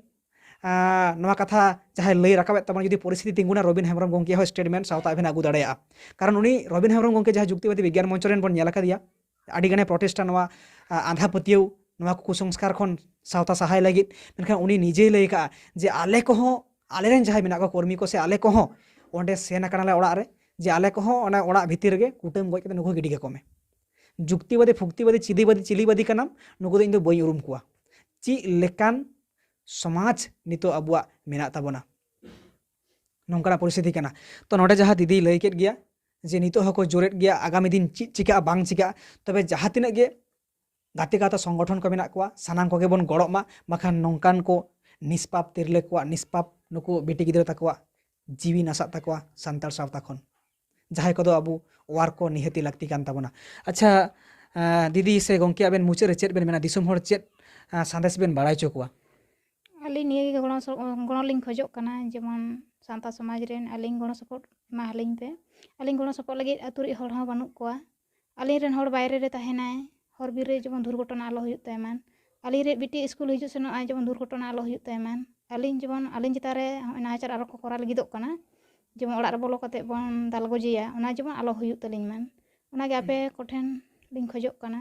ᱟᱸ, ᱱᱚᱣᱟ ᱠᱟᱛᱷᱟ ᱡᱟᱦᱟᱸᱭ ᱞᱟᱹᱭ ᱨᱟᱠᱟᱵᱮᱫ ᱛᱟᱵᱚᱱᱟ, ᱡᱩᱫᱤ ᱯᱚᱨᱤᱥᱛᱷᱤᱛᱤ ᱛᱤᱸᱜᱩᱱᱟ, ᱨᱚᱵᱤᱱ ᱦᱮᱢᱵᱨᱚᱢ ᱜᱚᱢᱠᱮ ᱦᱚᱸ ᱥᱴᱮᱴᱢᱮᱱᱴ ᱥᱟᱶᱛᱟ ᱟᱵᱤᱱ ᱟᱹᱜᱩ ᱫᱟᱲᱮᱭᱟᱜᱼᱟ᱾ ᱠᱟᱨᱚᱱ ᱩᱱᱤ ᱨᱚᱵᱤᱱ ᱦᱮᱢᱵᱨᱚᱢ ᱜᱚᱢᱠᱮ ᱡᱟᱦᱟᱸ ᱡᱩᱠᱛᱤᱵᱟᱫᱤ ᱵᱤᱜᱽᱜᱟᱱ ᱢᱚᱧᱪᱚ ᱨᱮᱱ ᱵᱚᱱ ᱧᱮᱞ ᱟᱠᱟᱫᱮᱭᱟ, ᱟᱹᱰᱤ ᱜᱟᱱᱮ ᱯᱨᱚᱴᱮᱥᱴᱟ ᱱᱚᱣᱟ, ᱟᱸ, ᱟᱸᱫᱷᱟ ᱯᱟᱹᱛᱭᱟᱹᱣ, ᱱᱚᱣᱟ ᱠᱚ ᱠᱩᱥᱚᱝᱥᱠᱟᱨ ᱠᱷᱚᱱ ᱥᱟᱶᱛᱟ ᱥᱟᱦᱟᱭ ᱞᱟᱹᱜᱤᱫ᱾ ᱢᱮᱱᱠᱷᱟᱱ ᱩᱱᱤ ᱱᱤᱡᱮᱭ ᱞᱟᱹᱭ ᱟᱠᱟᱫᱼᱟ ᱡᱮ ᱟᱞᱮ ᱠᱚᱦᱚᱸ, ᱟᱞᱮᱨᱮᱱ ᱡᱟᱦᱟᱸᱭ ᱢᱮᱱᱟᱜ ᱠᱚᱣᱟ ᱠᱚᱨᱢᱤ ᱠᱚ, ᱥᱮ ᱟᱞᱮ ᱠᱚᱦᱚᱸ ᱚᱸᱰᱮ ᱥᱮᱱ ᱟᱠᱟᱱᱟᱞᱮ ᱚᱲᱟᱜ ᱨᱮ, ᱡᱮ ᱟᱞᱮ ᱠᱚᱦᱚᱸ ᱚᱱᱟ ᱚᱲᱟᱜ ᱵᱷᱤᱛᱤᱨ ᱨᱮᱜᱮ ᱠᱩᱴᱟᱹᱢ ᱜᱚᱡ ᱠᱟᱛᱮ ᱱᱩᱠᱩ ᱜᱤᱰᱤ ᱠᱟᱠᱚ ᱢᱮ᱾ ᱡᱩᱠᱛᱤᱵᱟᱫᱤ, ᱯᱷᱩᱠᱛᱤᱵᱟᱫᱤ, ᱪᱤᱞᱤᱵᱟᱫᱤ, ᱪᱤᱞᱤᱵᱟᱫᱤ ᱠᱟᱱᱟᱢ, ᱱᱩᱠᱩ ᱫᱚ ᱤᱧ ᱫᱚ ᱵᱟᱹᱧ ᱩᱨᱩᱢ ᱠᱚᱣᱟ᱾ ᱪᱮᱫ ᱞᱮᱠᱟᱱ ᱥᱚᱢᱟᱡᱽ ᱱᱤᱛᱚᱜ ᱟᱵᱚᱣᱟᱜ ᱢᱮᱱᱟᱜ ᱛᱟᱵᱚᱱᱟ, ᱱᱚᱝᱠᱟᱱᱟᱜ ᱯᱚᱨᱤᱥᱛᱷᱤᱛᱤ ᱠᱟᱱᱟ᱾ ᱛᱚ, ᱱᱚᱰᱮ ᱡᱟᱦᱟᱸ ᱫᱤᱫᱤᱭ ᱞᱟᱹᱭ ᱠᱮᱫ ᱜᱮᱭᱟ ᱡᱮ ᱱᱤᱛᱚᱜ ᱦᱚᱸᱠᱚ ᱡᱳᱨᱮᱫ ᱜᱮᱭᱟ, ᱟᱜᱟᱢᱤ ᱫᱤᱱ ᱪᱮᱫ ᱪᱤᱠᱟᱹᱜᱼᱟ ᱵᱟᱝ ᱪᱤᱠᱟᱹᱜᱼᱟ, ᱛᱚᱵᱮ ᱡᱟᱦᱟᱸ ᱛᱤᱱᱟᱹᱜ ᱜᱮ ᱜᱟᱛᱮ ᱜᱟᱶᱛᱟ ᱥᱚᱝᱜᱚᱴᱷᱚᱱ ᱠᱚ ᱢᱮᱱᱟᱜ ᱠᱚᱣᱟ, ᱥᱟᱱᱟᱢ ᱠᱚᱜᱮ ᱵᱚᱱ ᱜᱚᱲᱚᱜ ᱢᱟ, ᱵᱟᱠᱷᱟᱱ ᱱᱚᱝᱠᱟᱱ ᱠᱚ ᱱᱤᱥᱯᱟᱯ ᱛᱤᱨᱞᱟᱹ ᱠᱚᱣᱟᱜ, ᱱᱤᱥᱯᱟᱯ ᱱᱩᱠᱩ ᱵᱤᱴᱤ ᱜᱤᱫᱽᱨᱟᱹ ᱛᱟᱠᱚᱣᱟᱜ ᱡᱤᱣᱤ ᱱᱟᱥᱟᱜ ᱛᱟᱠᱚᱣᱟ ᱥᱟᱱᱛᱟᱲ ᱥᱟᱶᱛᱟ ᱠᱷᱚᱱ᱾ ᱡᱟᱦᱟᱸᱭ ᱠᱚᱫᱚ ᱟᱵᱚ ᱚᱣᱟᱨ ᱠᱚ ᱱᱤᱦᱟᱹᱛᱤ ᱞᱟᱹᱠᱛᱤ ᱠᱟᱱ ᱛᱟᱵᱚᱱᱟ᱾ ᱟᱪᱪᱷᱟ, ᱟᱸ, ᱫᱤᱫᱤ ᱥᱮ ᱜᱚᱢᱠᱮ, ᱟᱵᱮᱱ ᱢᱩᱪᱟᱹᱫ ᱨᱮ ᱪᱮᱫ ᱵᱮᱱ ᱢᱮᱱᱟ? ᱫᱤᱥᱚᱢ ᱦᱚᱲ ᱪᱮᱫ, ᱟᱸ, ᱥᱟᱸᱫᱮᱥ ᱵᱮᱱ ᱵᱟᱲᱟᱭ ᱦᱚᱪᱚ ᱠᱚᱣᱟ? ᱟᱹᱞᱤᱧ ᱱᱤᱭᱟᱹ ᱜᱮ ᱜᱚᱲᱚ ᱥᱚ-, ᱜᱚᱲᱚ ᱞᱤᱧ ᱠᱷᱚᱡᱚᱜ ᱠᱟᱱᱟ, ᱡᱮᱢᱚᱱ ᱥᱟᱶᱛᱟ ᱥᱚᱢᱟᱡᱽ ᱨᱮᱱ ᱟᱹᱞᱤᱧ ᱜᱚᱲᱚ ᱥᱚᱯᱚᱦᱚᱫ ᱮᱢᱟ ᱟᱹᱞᱤᱧ ᱯᱮ᱾ ᱟᱹᱞᱤᱧ ᱜᱚᱲᱚ ᱥᱚᱯᱚᱦᱚᱫ ᱞᱟᱹᱜᱤᱫ ᱟᱹᱛᱩ ᱨᱤᱡ ᱦᱚᱲ ᱦᱚᱸ ᱵᱟᱹᱱᱩᱜ ᱠᱚᱣᱟ᱾ ᱟᱹᱞᱤᱧ ᱨᱮᱱ ᱦᱚᱲ ᱵᱟᱭᱨᱮ ᱨᱮ ᱛᱟᱦᱮᱱᱟᱭ, ᱦᱚᱨ ᱵᱤᱨ ᱨᱮ ᱡᱮᱢᱚᱱ ᱫᱩᱨᱜᱷᱚᱴᱚᱱᱟ ᱟᱞᱚ ᱦᱩᱭᱩᱜ ᱛᱟᱭ ᱢᱟ᱾ ᱟᱹᱞᱤᱧ ᱨᱮ ᱵᱤᱴᱤ ᱥᱠᱩᱞ ᱦᱤᱡᱩᱜ ᱥᱮᱱᱚᱜ ᱟᱭ, ᱡᱮᱢᱚᱱ ᱫᱩᱨᱜᱷᱚᱴᱚᱱᱟ ᱟᱞᱚ ᱦᱩᱭᱩᱜ ᱛᱟᱭ ᱢᱟ᱾ ᱟᱹᱞᱤᱧ ᱡᱮᱢᱚᱱ ᱟᱹᱞᱤᱧ ᱪᱮᱛᱟᱱ ᱨᱮ ᱦᱚᱸᱜᱼᱚᱭ ᱱᱟᱦᱟᱪᱟᱨ ᱟᱨᱚ ᱠᱚ ᱠᱚᱨᱟᱣ ᱞᱟᱹᱜᱤᱫᱚᱜ ᱠᱟᱱᱟ, ᱡᱮᱢᱚᱱ ᱚᱲᱟᱜ ᱨᱮ ᱵᱚᱞᱚ ᱠᱟᱛᱮ ᱵᱚᱱ ᱫᱟᱞ ᱜᱚᱡᱮᱭᱟ, ᱚᱱᱟ ᱡᱮᱢᱚᱱ ᱟᱞᱚ ᱦᱩᱭᱩᱜ ᱛᱟᱹᱞᱤᱧ ᱢᱟ᱾ ᱚᱱᱟᱜᱮ ᱟᱯᱮ ᱠᱚᱴᱷᱮᱱ ᱞᱤᱧ ᱠᱷᱚᱡᱚᱜ ᱠᱟᱱᱟ᱾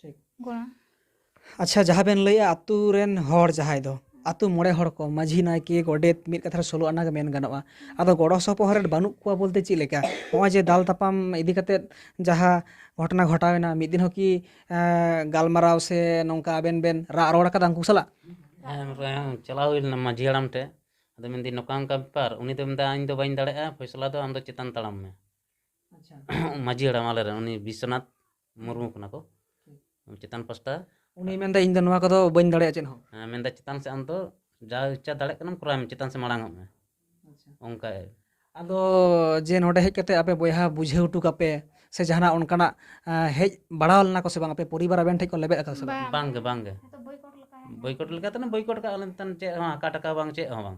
ᱴᱷᱤᱠ᱾ ᱜᱚᱲᱚ᱾ ᱟᱪᱪᱷᱟ, ᱡᱟᱦᱟᱸ ᱵᱮᱱ ᱞᱟᱹᱭᱮᱜᱼᱟ, ᱟᱹᱛᱩ ᱨᱮᱱ ᱦᱚᱲ ᱡᱟᱦᱟᱸᱭ ᱫᱚ, ᱟᱹᱛᱩ ᱢᱚᱬᱮ ᱦᱚᱲ ᱠᱚ, ᱢᱟᱹᱡᱷᱤ, ᱱᱟᱭᱠᱮ, ᱜᱚᱰᱮᱛ, ᱢᱤᱫ ᱠᱟᱛᱷᱟ ᱨᱮ ᱥᱳᱞᱳ ᱟᱱᱟ ᱜᱮ ᱢᱮᱱ ᱜᱟᱱᱚᱜᱼᱟ᱾ ᱟᱫᱚ ᱜᱚᱲᱚ ᱥᱚᱯᱚᱦᱚᱫ ᱨᱮ ᱵᱟᱹᱱᱩᱜ ᱠᱚᱣᱟ ᱵᱚᱞᱛᱮ ᱪᱮᱫ ᱞᱮᱠᱟ? ᱱᱚᱜᱼᱚᱭ ᱡᱮ ᱫᱟᱞ ᱛᱟᱯᱟᱢ ᱤᱫᱤ ᱠᱟᱛᱮ ᱡᱟᱦᱟᱸ ᱜᱷᱚᱴᱚᱱᱟ ᱜᱷᱚᱴᱟᱣ ᱮᱱᱟ, ᱢᱤᱫ ᱫᱤᱱ ᱦᱚᱸ ᱠᱤ, ᱮᱸ, ᱜᱟᱞᱢᱟᱨᱟᱣ ᱥᱮ ᱱᱚᱝᱠᱟ ᱟᱵᱮᱱ ᱵᱮᱱ ᱨᱟᱜ ᱨᱚᱲ ᱟᱠᱟᱫᱟ ᱩᱱᱠᱩ ᱥᱟᱞᱟᱜ? ᱦᱮᱸ, ᱪᱟᱞᱟᱣ ᱦᱩᱭ ᱞᱮᱱᱟ ᱢᱟᱹᱡᱷᱤ ᱦᱟᱲᱟᱢ ᱴᱷᱮᱱ᱾ ᱟᱫᱚ ᱢᱮᱱᱫᱟᱹᱧ, "ᱱᱚᱝᱠᱟ ᱱᱚᱝᱠᱟ ᱵᱮᱯᱟᱨ?" ᱩᱱᱤ ᱫᱚ ᱢᱮᱱᱫᱟ, "ᱤᱧ ᱫᱚ ᱵᱟᱹᱧ ᱫᱟᱲᱮᱭᱟᱜᱼᱟ, ᱯᱷᱚᱭᱥᱟᱞᱟ ᱫᱚ ᱟᱢ ᱫᱚ ᱪᱮᱛᱟᱱ ᱛᱟᱲᱟᱢ ᱢᱮ᱾" ᱟᱪᱪᱷᱟ᱾ ᱢᱟᱹᱡᱷᱤ ᱦᱟᱲᱟᱢ ᱟᱞᱮᱨᱮᱱ, ᱩᱱᱤ ᱵᱤᱥᱥᱚᱱᱟᱛᱷ ᱢᱩᱨᱢᱩ ᱠᱟᱱᱟ ᱠᱚ᱾ ᱴᱷᱤᱠ᱾ ᱪᱮᱛᱟᱱ ᱯᱟᱥᱴᱟ᱾ ᱩᱱᱤ ᱢᱮᱱᱫᱟ, "ᱤᱧ ᱫᱚ ᱱᱚᱣᱟ ᱠᱚᱫᱚ ᱵᱟᱹᱧ ᱫᱟᱲᱮᱭᱟᱜᱼᱟ ᱪᱮᱫ ᱦᱚᱸ᱾" ᱦᱮᱸ, ᱢᱮᱱᱫᱟ, "ᱪᱮᱛᱟᱱ ᱥᱮᱫ ᱟᱢ ᱫᱚ ᱡᱟ ᱤᱪᱪᱷᱟ ᱫᱟᱲᱮᱭᱟᱜ ᱠᱟᱱᱟᱢ ᱠᱚᱨᱟᱣ ᱢᱮ, ᱪᱮᱛᱟᱱ ᱥᱮᱫ ᱢᱟᱲᱟᱝ ᱚᱜ ᱢᱮ᱾" ᱟᱪᱪᱷᱟ᱾ ᱚᱱᱠᱟ᱾ ᱟᱫᱚ ᱡᱮ ᱱᱚᱰᱮ ᱦᱮᱡ ᱠᱟᱛᱮ ᱟᱯᱮ ᱵᱚᱭᱦᱟ ᱵᱩᱡᱷᱟᱹᱣ ᱦᱚᱴᱚ ᱠᱟᱯᱮ ᱥᱮ ᱡᱟᱦᱟᱱᱟᱜ ᱚᱱᱠᱟᱱᱟᱜ, ᱟᱸ, ᱦᱮᱡ ᱵᱟᱲᱟ ᱞᱮᱱᱟ ᱠᱚ ᱥᱮ ᱵᱟᱝ? ᱟᱯᱮ ᱯᱚᱨᱤᱵᱟᱨ ᱟᱵᱮᱱ ᱴᱷᱮᱡ ᱠᱚ ᱞᱮᱵᱮᱫ ᱟᱠᱟᱫᱟ ᱥᱮ ᱵᱟᱝ? ᱵᱟᱝ᱾ ᱵᱟᱝ ᱜᱮ, ᱵᱟᱝ ᱜᱮ᱾ ᱱᱤᱛᱚᱜ ᱵᱚᱭᱠᱚᱴ ᱞᱮᱠᱟ ᱦᱮᱡ ᱵᱚᱭᱠᱚᱴ ᱞᱮᱠᱟ ᱛᱟᱦᱞᱮ ᱵᱚᱭᱠᱚᱴ ᱠᱟᱜᱼᱟ ᱞᱮ, ᱱᱮᱛᱟᱨ ᱪᱮᱫ ᱦᱚᱸ ᱦᱟᱠᱟ ᱴᱟᱠᱟ ᱵᱟᱝ, ᱪᱮᱫ ᱦᱚᱸ ᱵᱟᱝ᱾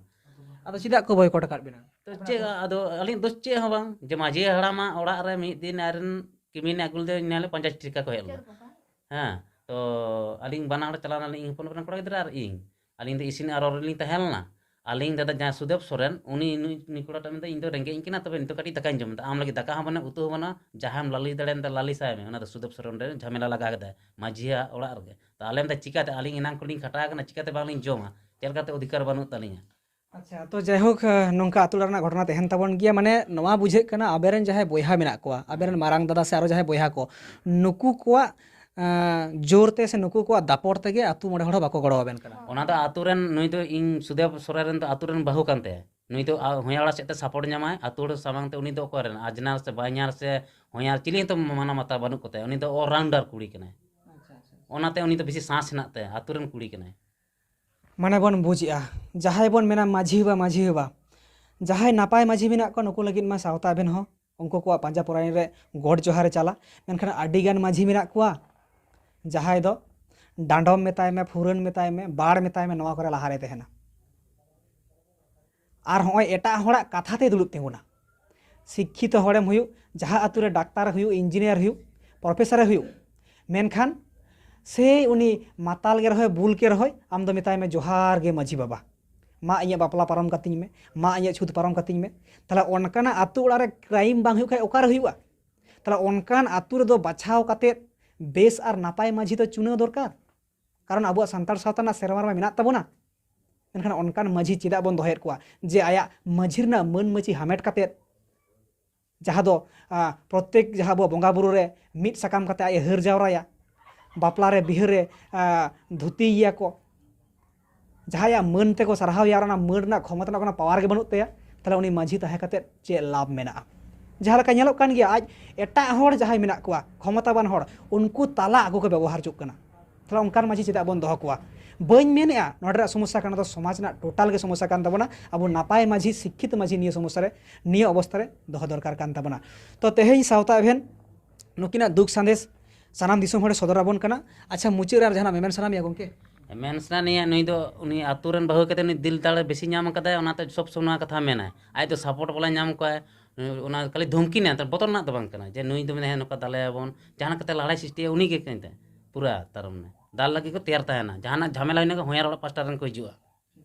ᱟᱫᱚ ᱪᱮᱫᱟᱜ ᱠᱚ ᱵᱚᱭᱠᱚᱴ ᱟᱠᱟᱫ ᱵᱮᱱᱟ? ᱛᱚ ᱪᱮᱫ, ᱟᱫᱚ ᱟᱹᱞᱤᱧ ᱫᱚ ᱪᱮᱫ ᱦᱚᱸ ᱵᱟᱝ, ᱡᱮ ᱢᱟᱹᱡᱷᱤ ᱦᱟᱲᱟᱢᱟᱜ ᱚᱲᱟᱜ ᱨᱮ ᱢᱤᱫ ᱫᱤᱱ ᱟᱡᱨᱮᱱ ᱠᱤᱢᱤᱱ ᱮ ᱟᱹᱜᱩ ᱞᱮᱫᱮᱭᱟ, ᱤᱧ ᱞᱮ ᱯᱚᱧᱪᱟᱥ ᱴᱟᱠᱟ ᱠᱚ ᱦᱮᱡ ᱞᱮᱱᱟ᱾ ᱦᱮᱸ, ᱛᱚ ᱟᱹᱞᱤᱧ ᱵᱟᱱᱟ ᱦᱚᱲ ᱪᱟᱞᱟᱣ ᱱᱟᱞᱤᱧ, ᱤᱧ ᱦᱚᱯᱚᱱ ᱦᱚᱯᱚᱱ ᱠᱚᱲᱟ ᱜᱤᱫᱽᱨᱟᱹ ᱟᱨ ᱤᱧ᱾ ᱟᱹᱞᱤᱧ ᱫᱚ ᱤᱥᱤᱱ ᱟᱨᱚ ᱨᱮᱞᱤᱧ ᱛᱟᱦᱮᱸ ᱞᱮᱱᱟ᱾ ᱟᱹᱞᱤᱧ ᱫᱟᱫᱟ ᱡᱟᱦᱟᱸᱭ ᱥᱩᱫᱮᱵ ᱥᱚᱨᱮᱱ, ᱩᱱᱤ ᱱᱩᱭ ᱱᱩᱭ ᱠᱚᱲᱟᱴᱟᱜ ᱢᱮᱱᱫᱟ, "ᱤᱧ ᱫᱚ ᱨᱮᱸᱜᱮᱡ ᱤᱧ ᱠᱟᱱᱟ, ᱛᱚᱵᱮ ᱱᱤᱛᱚᱜ ᱠᱟᱹᱴᱤᱡ ᱫᱟᱠᱟᱧ ᱡᱚᱢ ᱮᱫᱟ, ᱟᱢ ᱞᱟᱹᱜᱤᱫ ᱫᱟᱠᱟ ᱦᱚᱸ ᱵᱟᱹᱱᱩᱜᱼᱟ, ᱩᱛᱩ ᱦᱚᱸ ᱵᱟᱹᱱᱩᱜᱼᱟ, ᱡᱟᱦᱟᱸᱭᱮᱢ ᱞᱟᱹᱞᱤᱥ ᱫᱟᱲᱮᱭᱟᱜᱼᱟ ᱮᱱᱛᱮ ᱞᱟᱹᱞᱤᱥᱟᱭ ᱢᱮ, ᱚᱱᱟ ᱫᱚ ᱥᱩᱫᱮᱵ ᱥᱚᱨᱮᱱ ᱨᱮ ᱡᱷᱟᱢᱮᱞᱟ ᱞᱟᱜᱟᱣ ᱠᱮᱫᱟᱭ ᱢᱟᱹᱡᱷᱤᱭᱟᱜ ᱚᱲᱟᱜ ᱨᱮᱜᱮ᱾ ᱛᱟᱦᱚᱞᱮ ᱢᱮᱱᱫᱟ, ᱪᱤᱠᱟᱹᱛᱮ ᱟᱹᱞᱤᱧ ᱮᱱᱟᱝ ᱠᱷᱚᱱ ᱞᱤᱧ ᱠᱷᱟᱴᱟᱣ ᱟᱠᱟᱱᱟ, ᱪᱤᱠᱟᱹᱛᱮ ᱵᱟᱝᱞᱤᱧ ᱡᱚᱢᱟ? ᱪᱮᱫ ᱞᱮᱠᱟᱛᱮ ᱚᱫᱷᱤᱠᱟᱨ ᱵᱟᱹᱱᱩᱜ ᱛᱟᱹᱞᱤᱧᱟ?" ᱟᱪᱪᱷᱟ, ᱛᱚ ᱡᱟᱭᱦᱳᱠ, ᱱᱚᱝᱠᱟ ᱟᱹᱛᱩ ᱚᱲᱟᱜ ᱨᱮᱱᱟᱜ ᱜᱷᱚᱴᱚᱱᱟ ᱛᱟᱦᱮᱱ ᱛᱟᱵᱚᱱ ᱜᱮᱭᱟ, ᱢᱟᱱᱮ ᱱᱚᱣᱟ ᱵᱩᱡᱷᱟᱹᱜ ᱠᱟᱱᱟ ᱟᱵᱮᱱ ᱨᱮᱱ ᱡᱟᱦᱟᱸᱭ ᱵᱚᱭᱦᱟ ᱢᱮᱱᱟᱜ ᱠᱚᱣᱟ, ᱟᱵᱮᱱ ᱨᱮᱱ ᱢᱟᱨᱟᱝ ᱫᱟᱫᱟ ᱥᱮ ᱟᱨᱚ ᱡᱟᱦᱟᱸᱭ ᱵᱚᱭᱦᱟ ᱠᱚ, ᱱᱩᱠᱩ ᱠᱚᱣᱟᱜ ᱟᱸ, ᱡᱳᱨ ᱛᱮ ᱥᱮ ᱱᱩᱠᱩ ᱠᱚᱣᱟᱜ ᱫᱟᱯᱚᱴ ᱛᱮᱜᱮ ᱟᱹᱛᱩ ᱢᱚᱬᱮ ᱦᱚᱲ ᱦᱚᱸ ᱵᱟᱠᱚ ᱜᱚᱲᱚ ᱟᱵᱮᱱ ᱠᱟᱱᱟ᱾ ᱚᱱᱟ ᱫᱚ ᱟᱹᱛᱩ ᱨᱮᱱ, ᱱᱩᱭ ᱫᱚ ᱤᱧ ᱥᱩᱫᱮᱵ ᱥᱚᱨᱮᱱ ᱨᱮᱱ ᱫᱚ ᱟᱹᱛᱩ ᱨᱮᱱ ᱵᱟᱹᱦᱩ ᱠᱟᱱ ᱛᱟᱭᱟ᱾ ᱱᱩᱭ ᱫᱚ ᱟ-, ᱦᱚᱧᱦᱟᱨ ᱚᱲᱟᱜ ᱥᱮᱫ ᱛᱮ ᱥᱟᱯᱳᱨᱴ ᱧᱟᱢᱟᱭ, ᱟᱹᱛᱩ ᱦᱚᱲ ᱥᱟᱢᱟᱝ ᱛᱮ ᱩᱱᱤ ᱫᱚ ᱚᱠᱚᱭ ᱨᱮᱱ ᱟᱡᱽᱱᱟᱨ ᱥᱮ ᱵᱟᱭᱧᱟᱨ ᱥᱮ ᱦᱚᱧᱦᱟᱨ ᱪᱤᱞᱤ ᱦᱚᱸᱛᱚ ᱢᱟᱱᱟ ᱢᱟᱛᱟ ᱵᱟᱹᱱᱩᱜ ᱠᱚᱛᱟᱭᱟ, ᱩᱱᱤ ᱫᱚ ᱚᱞ ᱨᱟᱣᱩᱱᱰᱟᱨ ᱠᱩᱲᱤ ᱠᱟᱱᱟᱭ᱾ ᱚᱱᱟᱛᱮ ᱩᱱᱤ ᱫᱚ ᱵᱮᱥᱤ ᱥᱟᱸᱥ ᱦᱮᱱᱟᱜ ᱛᱟᱭᱟ, ᱟᱹᱛᱩ ᱨᱮᱱ ᱠᱩᱲᱤ ᱠᱟᱱᱟᱭ᱾ ᱢᱟᱱᱮ ᱵᱚᱱ ᱵᱩᱡᱽ ᱮᱜᱼᱟ, ᱡᱟᱦᱟᱸᱭ ᱵᱚᱱ ᱢᱮᱱᱟ ᱢᱟᱹᱡᱷᱤ ᱵᱟᱵᱟ, ᱢᱟᱹᱡᱷᱤ ᱵᱟᱵᱟ, ᱡᱟᱦᱟᱸᱭ ᱱᱟᱯᱟᱭ ᱢᱟᱹᱡᱷᱤ ᱢᱮᱱᱟᱜ ᱠᱚᱣᱟ, ᱱᱩᱠᱩ ᱞᱟᱹᱜᱤᱫ ᱢᱟ ᱥᱟᱶᱛᱟ ᱟᱵᱮᱱ ᱦᱚᱸ ᱩᱱᱠᱩ ᱠᱚᱣᱟᱜ ᱯᱟᱸᱡᱟ ᱯᱚᱨᱟᱭ ᱨᱮ ᱜᱚᱰ ᱡᱚᱦᱟᱨ ᱨᱮ ᱪᱟᱞᱟᱜ᱾ ᱢᱮᱱᱠᱷᱟᱱ ᱟᱹᱰᱤ ᱜᱟᱱ ᱢᱟᱹᱡᱷᱤ ᱢᱮᱱᱟᱜ ᱠᱚᱣᱟ, ᱡᱟᱦᱟᱸᱭ ᱫᱚ ᱰᱟᱸᱰᱚᱢ ᱢᱮᱛᱟᱭ ᱢᱮ, ᱯᱷᱩᱨᱟᱹᱱ ᱢᱮᱛᱟᱭ ᱢᱮ, ᱵᱟᱲ ᱢᱮᱛᱟᱭ ᱢᱮ, ᱱᱚᱣᱟ ᱠᱚᱨᱮ ᱞᱟᱦᱟᱨᱮ ᱛᱟᱦᱮᱱᱟ᱾ ᱟᱨ ᱦᱚᱸᱜᱼᱚᱭ ᱮᱴᱟᱜ ᱦᱚᱲᱟᱜ ᱠᱟᱛᱷᱟ ᱛᱮᱭ ᱫᱩᱲᱩᱵ ᱛᱤᱸᱜᱩᱱᱟ᱾ ᱥᱤᱠᱠᱷᱤᱛᱚ ᱦᱚᱲᱮᱢ ᱦᱩᱭᱩᱜ, ᱡᱟᱦᱟᱸ ᱟᱹᱛᱩ ᱨᱮ ᱰᱟᱠᱛᱟᱨ ᱦᱩᱭᱩᱜ, ᱤᱧᱡᱤᱱᱤᱭᱟᱨ ᱦᱩᱭᱩᱜ, ᱯᱨᱚᱯᱷᱮᱥᱚᱨᱮ ᱦᱩᱭᱩᱜ, ᱢᱮᱱᱠᱷᱟᱱ ᱥᱮᱭ ᱩᱱᱤ ᱢᱟᱛᱟᱞ ᱜᱮ ᱨᱮᱦᱚᱸᱭ, ᱵᱩᱞ ᱜᱮ ᱨᱮᱦᱚᱸᱭ, ᱟᱢ ᱫᱚ ᱢᱮᱛᱟᱭ ᱢᱮ, "ᱡᱚᱦᱟᱨ ᱜᱮ ᱢᱟᱹᱡᱷᱤ ᱵᱟᱵᱟ, ᱢᱟ ᱤᱧᱟᱹᱜ ᱵᱟᱯᱞᱟ ᱯᱟᱨᱚᱢ ᱠᱟᱹᱛᱤᱧ ᱢᱮ, ᱢᱟ ᱤᱧᱟᱹᱜ ᱪᱷᱩᱛ ᱯᱟᱨᱚᱢ ᱠᱟᱹᱛᱤᱧ ᱢᱮ᱾" ᱛᱟᱦᱞᱮ ᱚᱱᱠᱟᱱᱟᱜ ᱟᱹᱛᱩ ᱚᱲᱟᱜ ᱨᱮ ᱠᱨᱟᱭᱤᱢ ᱵᱟᱝ ᱦᱩᱭᱩᱜ ᱠᱷᱟᱡ ᱚᱠᱟᱨᱮ ᱦᱩᱭᱩᱜᱼᱟ? ᱛᱟᱦᱞᱮ ᱚᱱᱠᱟᱱ ᱟᱹᱛᱩ ᱨᱮᱫᱚ ᱵᱟᱪᱷᱟᱣ ᱠᱟᱛᱮᱫ ᱵᱮᱥ ᱟᱨ ᱱᱟᱯᱟᱭ ᱢᱟᱹᱡᱷᱤ ᱫᱚ ᱪᱩᱱᱟᱹᱣ ᱫᱚᱨᱠᱟᱨ᱾ ᱠᱟᱨᱚᱱ ᱟᱵᱚᱣᱟᱜ ᱥᱟᱱᱛᱟᱲ ᱥᱟᱶᱛᱟ ᱨᱮᱱᱟᱜ ᱥᱮᱨᱣᱟ ᱨᱮᱢᱟ ᱢᱮᱱᱟᱜ ᱛᱟᱵᱚᱱᱟ᱾ ᱢᱮᱱᱠᱷᱟᱱ ᱚᱱᱠᱟᱱ ᱢᱟᱹᱡᱷᱤ ᱪᱮᱫᱟᱜ ᱵᱚᱱ ᱫᱚᱦᱚᱭᱮᱫ ᱠᱚᱣᱟ ᱡᱮ ᱟᱭᱟᱜ ᱢᱟᱹᱡᱷᱤ ᱨᱮᱱᱟᱜ ᱢᱟᱹᱱ ᱢᱟᱹᱪᱤ ᱦᱟᱢᱮᱴ ᱠᱟᱛᱮᱫ, ᱡᱟᱦᱟᱸ ᱫᱚ, ᱟ, ᱯᱨᱚᱛᱮᱠ ᱡᱟᱦᱟᱸ ᱟᱵᱚᱣᱟᱜ ᱵᱚᱸᱜᱟ ᱵᱩᱨᱩ ᱨᱮ ᱢᱤᱫ ᱥᱟᱠᱟᱢ ᱠᱟᱛᱮ ᱟᱡ ᱮ ᱦᱟᱹᱨ ᱡᱟᱣᱨᱟᱭᱟ, ᱵᱟᱯᱞᱟ ᱨᱮ ᱵᱤᱦᱟᱹ ᱨᱮ, ᱟ, ᱫᱷᱩᱛᱤᱭᱮᱭᱟ ᱠᱚ, ᱡᱟᱦᱟᱸᱭᱟᱜ ᱢᱟᱹᱱ ᱛᱮᱠᱚ ᱥᱟᱨᱦᱟᱣᱮᱭᱟ ᱟᱨ ᱚᱱᱟ ᱢᱟᱹᱱ ᱨᱮᱱᱟᱜ ᱠᱷᱚᱢᱚᱛᱟ ᱨᱮᱱᱟᱜ ᱠᱳᱱᱳ ᱯᱟᱣᱟᱨ ᱜᱮ ᱵᱟᱹᱱᱩᱜ ᱛᱟᱭᱟ, ᱛᱟᱦᱞᱮ ᱩᱱᱤ ᱢᱟᱹᱡᱷᱤ ᱛᱟᱦᱮᱸ ᱠᱟᱛᱮ ᱪᱮᱫ ᱞᱟᱵᱷ ᱢᱮᱱᱟᱜᱼᱟ? ᱡᱟᱦᱟᱸ ᱞᱮᱠᱟ ᱧᱮᱞᱚᱜ ᱠᱟᱱ ᱜᱮᱭᱟ, ᱟᱡ ᱮᱴᱟᱜ ᱦᱚᱲ ᱡᱟᱦᱟᱸᱭ ᱢᱮᱱᱟᱜ ᱠᱚᱣᱟ, ᱠᱷᱚᱢᱚᱛᱟᱵᱟᱱ ᱦᱚᱲ, ᱩᱱᱠᱩ ᱛᱟᱞᱟ ᱟᱠᱚ ᱠᱚ ᱵᱮᱵᱚᱦᱟᱨ ᱦᱚᱪᱚᱜ ᱠᱟᱱᱟ᱾ ᱛᱟᱦᱞᱮ ᱚᱱᱠᱟᱱ ᱢᱟᱹᱡᱷᱤ ᱪᱮᱫᱟᱜ ᱵᱚᱱ ᱫᱚᱦᱚ ᱠᱚᱣᱟ? ᱵᱟᱹᱧ ᱢᱮᱱᱮᱫᱼᱟ ᱱᱚᱰᱮᱱᱟᱜ ᱥᱚᱢᱚᱥᱥᱟ ᱠᱟᱱᱟ, ᱫᱚ ᱥᱚᱢᱟᱡᱽ ᱨᱮᱱᱟᱜ ᱴᱳᱴᱟᱞ ᱜᱮ ᱥᱚᱢᱚᱥᱥᱟ ᱠᱟᱱ ᱛᱟᱵᱚᱱᱟ᱾ ᱟᱵᱚ ᱱᱟᱯᱟᱭ ᱢᱟᱹᱡᱷᱤ, ᱥᱤᱠᱠᱷᱤᱛ ᱢᱟᱹᱡᱷᱤ ᱱᱤᱭᱟᱹ ᱥᱚᱢᱚᱥᱥᱟ ᱨᱮ, ᱱᱤᱭᱟᱹ ᱚᱵᱚᱥᱛᱷᱟ ᱨᱮ ᱫᱚᱦᱚ ᱫᱚᱨᱠᱟᱨ ᱠᱟᱱ ᱛᱟᱵᱚᱱᱟ᱾ ᱛᱚ ᱛᱮᱦᱮᱧ ᱥᱟᱶᱛᱟ ᱮᱵᱷᱮᱱ ᱱᱩᱠᱤᱱᱟᱜ ᱫᱩᱠ ᱥᱟᱸᱫᱮᱥ ᱥᱟᱱᱟᱢ ᱫᱤᱥᱚᱢ ᱦᱚᱲᱮ ᱥᱚᱫᱚᱨ ᱟᱵᱚᱱ ᱠᱟᱱᱟ᱾ ᱟᱪᱪᱷᱟ, ᱢᱩᱪᱟᱹᱫ ᱨᱮ ᱟᱨ ᱡᱟᱦᱟᱱᱟᱜ ᱢᱮᱢᱮᱱ ᱥᱟᱱᱟ ᱢᱮᱭᱟ ᱜᱚᱢᱠᱮ? ᱢᱮᱱ ᱥᱟᱱᱟ ᱱᱤᱭᱟᱹ, ᱱᱩᱭ ᱫᱚ ᱩᱱᱤ ᱟᱹᱛᱩ ᱨᱮᱱ ᱵᱟᱹᱦᱩ ᱠᱟᱛᱮ ᱩᱱᱤ ᱫᱤᱞ ᱫᱟᱲᱮ ᱵᱮᱥᱤ ᱧᱟᱢ ᱠᱟᱫᱟᱭ, ᱚᱱᱟᱛᱮ ᱥᱚᱵ ᱥᱚᱢᱚᱭ ᱱᱚᱣᱟ ᱠᱟᱛᱷᱟ ᱢᱮᱱᱟᱭ᱾ ᱟᱡ ᱫᱚ ᱥᱟᱯᱳᱨᱴ ᱵᱟᱞᱟᱭ ᱧᱟᱢ ᱠᱚᱣᱟ, ᱚᱱᱟ ᱠᱷᱟᱹᱞᱤ ᱫᱷᱩᱢᱠᱤ ᱱᱮ, ᱵᱚᱛᱚᱨ ᱨᱮᱱᱟᱜ ᱫᱚ ᱵᱟᱝ ᱠᱟᱱᱟ ᱡᱮ ᱱᱩᱭ ᱫᱚ ᱢᱮᱱᱟᱭ ᱱᱚᱝᱠᱟ ᱫᱟᱞᱮᱭᱟᱵᱚᱱ, ᱡᱟᱦᱟᱱᱟᱜ ᱠᱟᱛᱮ ᱞᱟᱲᱟᱭ ᱥᱨᱤᱥᱴᱤᱭᱟ, ᱩᱱᱤ ᱜᱮ ᱠᱟᱱ ᱛᱟᱭ ᱯᱩᱨᱟ ᱛᱟᱨ ᱢᱟᱱᱮ᱾ ᱫᱟᱞ ᱞᱟᱹᱜᱤᱫ ᱠᱚ ᱛᱮᱭᱟᱨ ᱛᱟᱦᱮᱱᱟ᱾ ᱡᱟᱦᱟᱱᱟᱜ ᱡᱷᱟᱢᱮᱞᱟ ᱦᱩᱭᱱᱟ, ᱦᱚᱧᱦᱟᱨ ᱚᱲᱟᱜ ᱯᱟᱥᱴᱟ ᱨᱮᱱ ᱠᱚ ᱦᱤᱡᱩᱜᱼᱟ᱾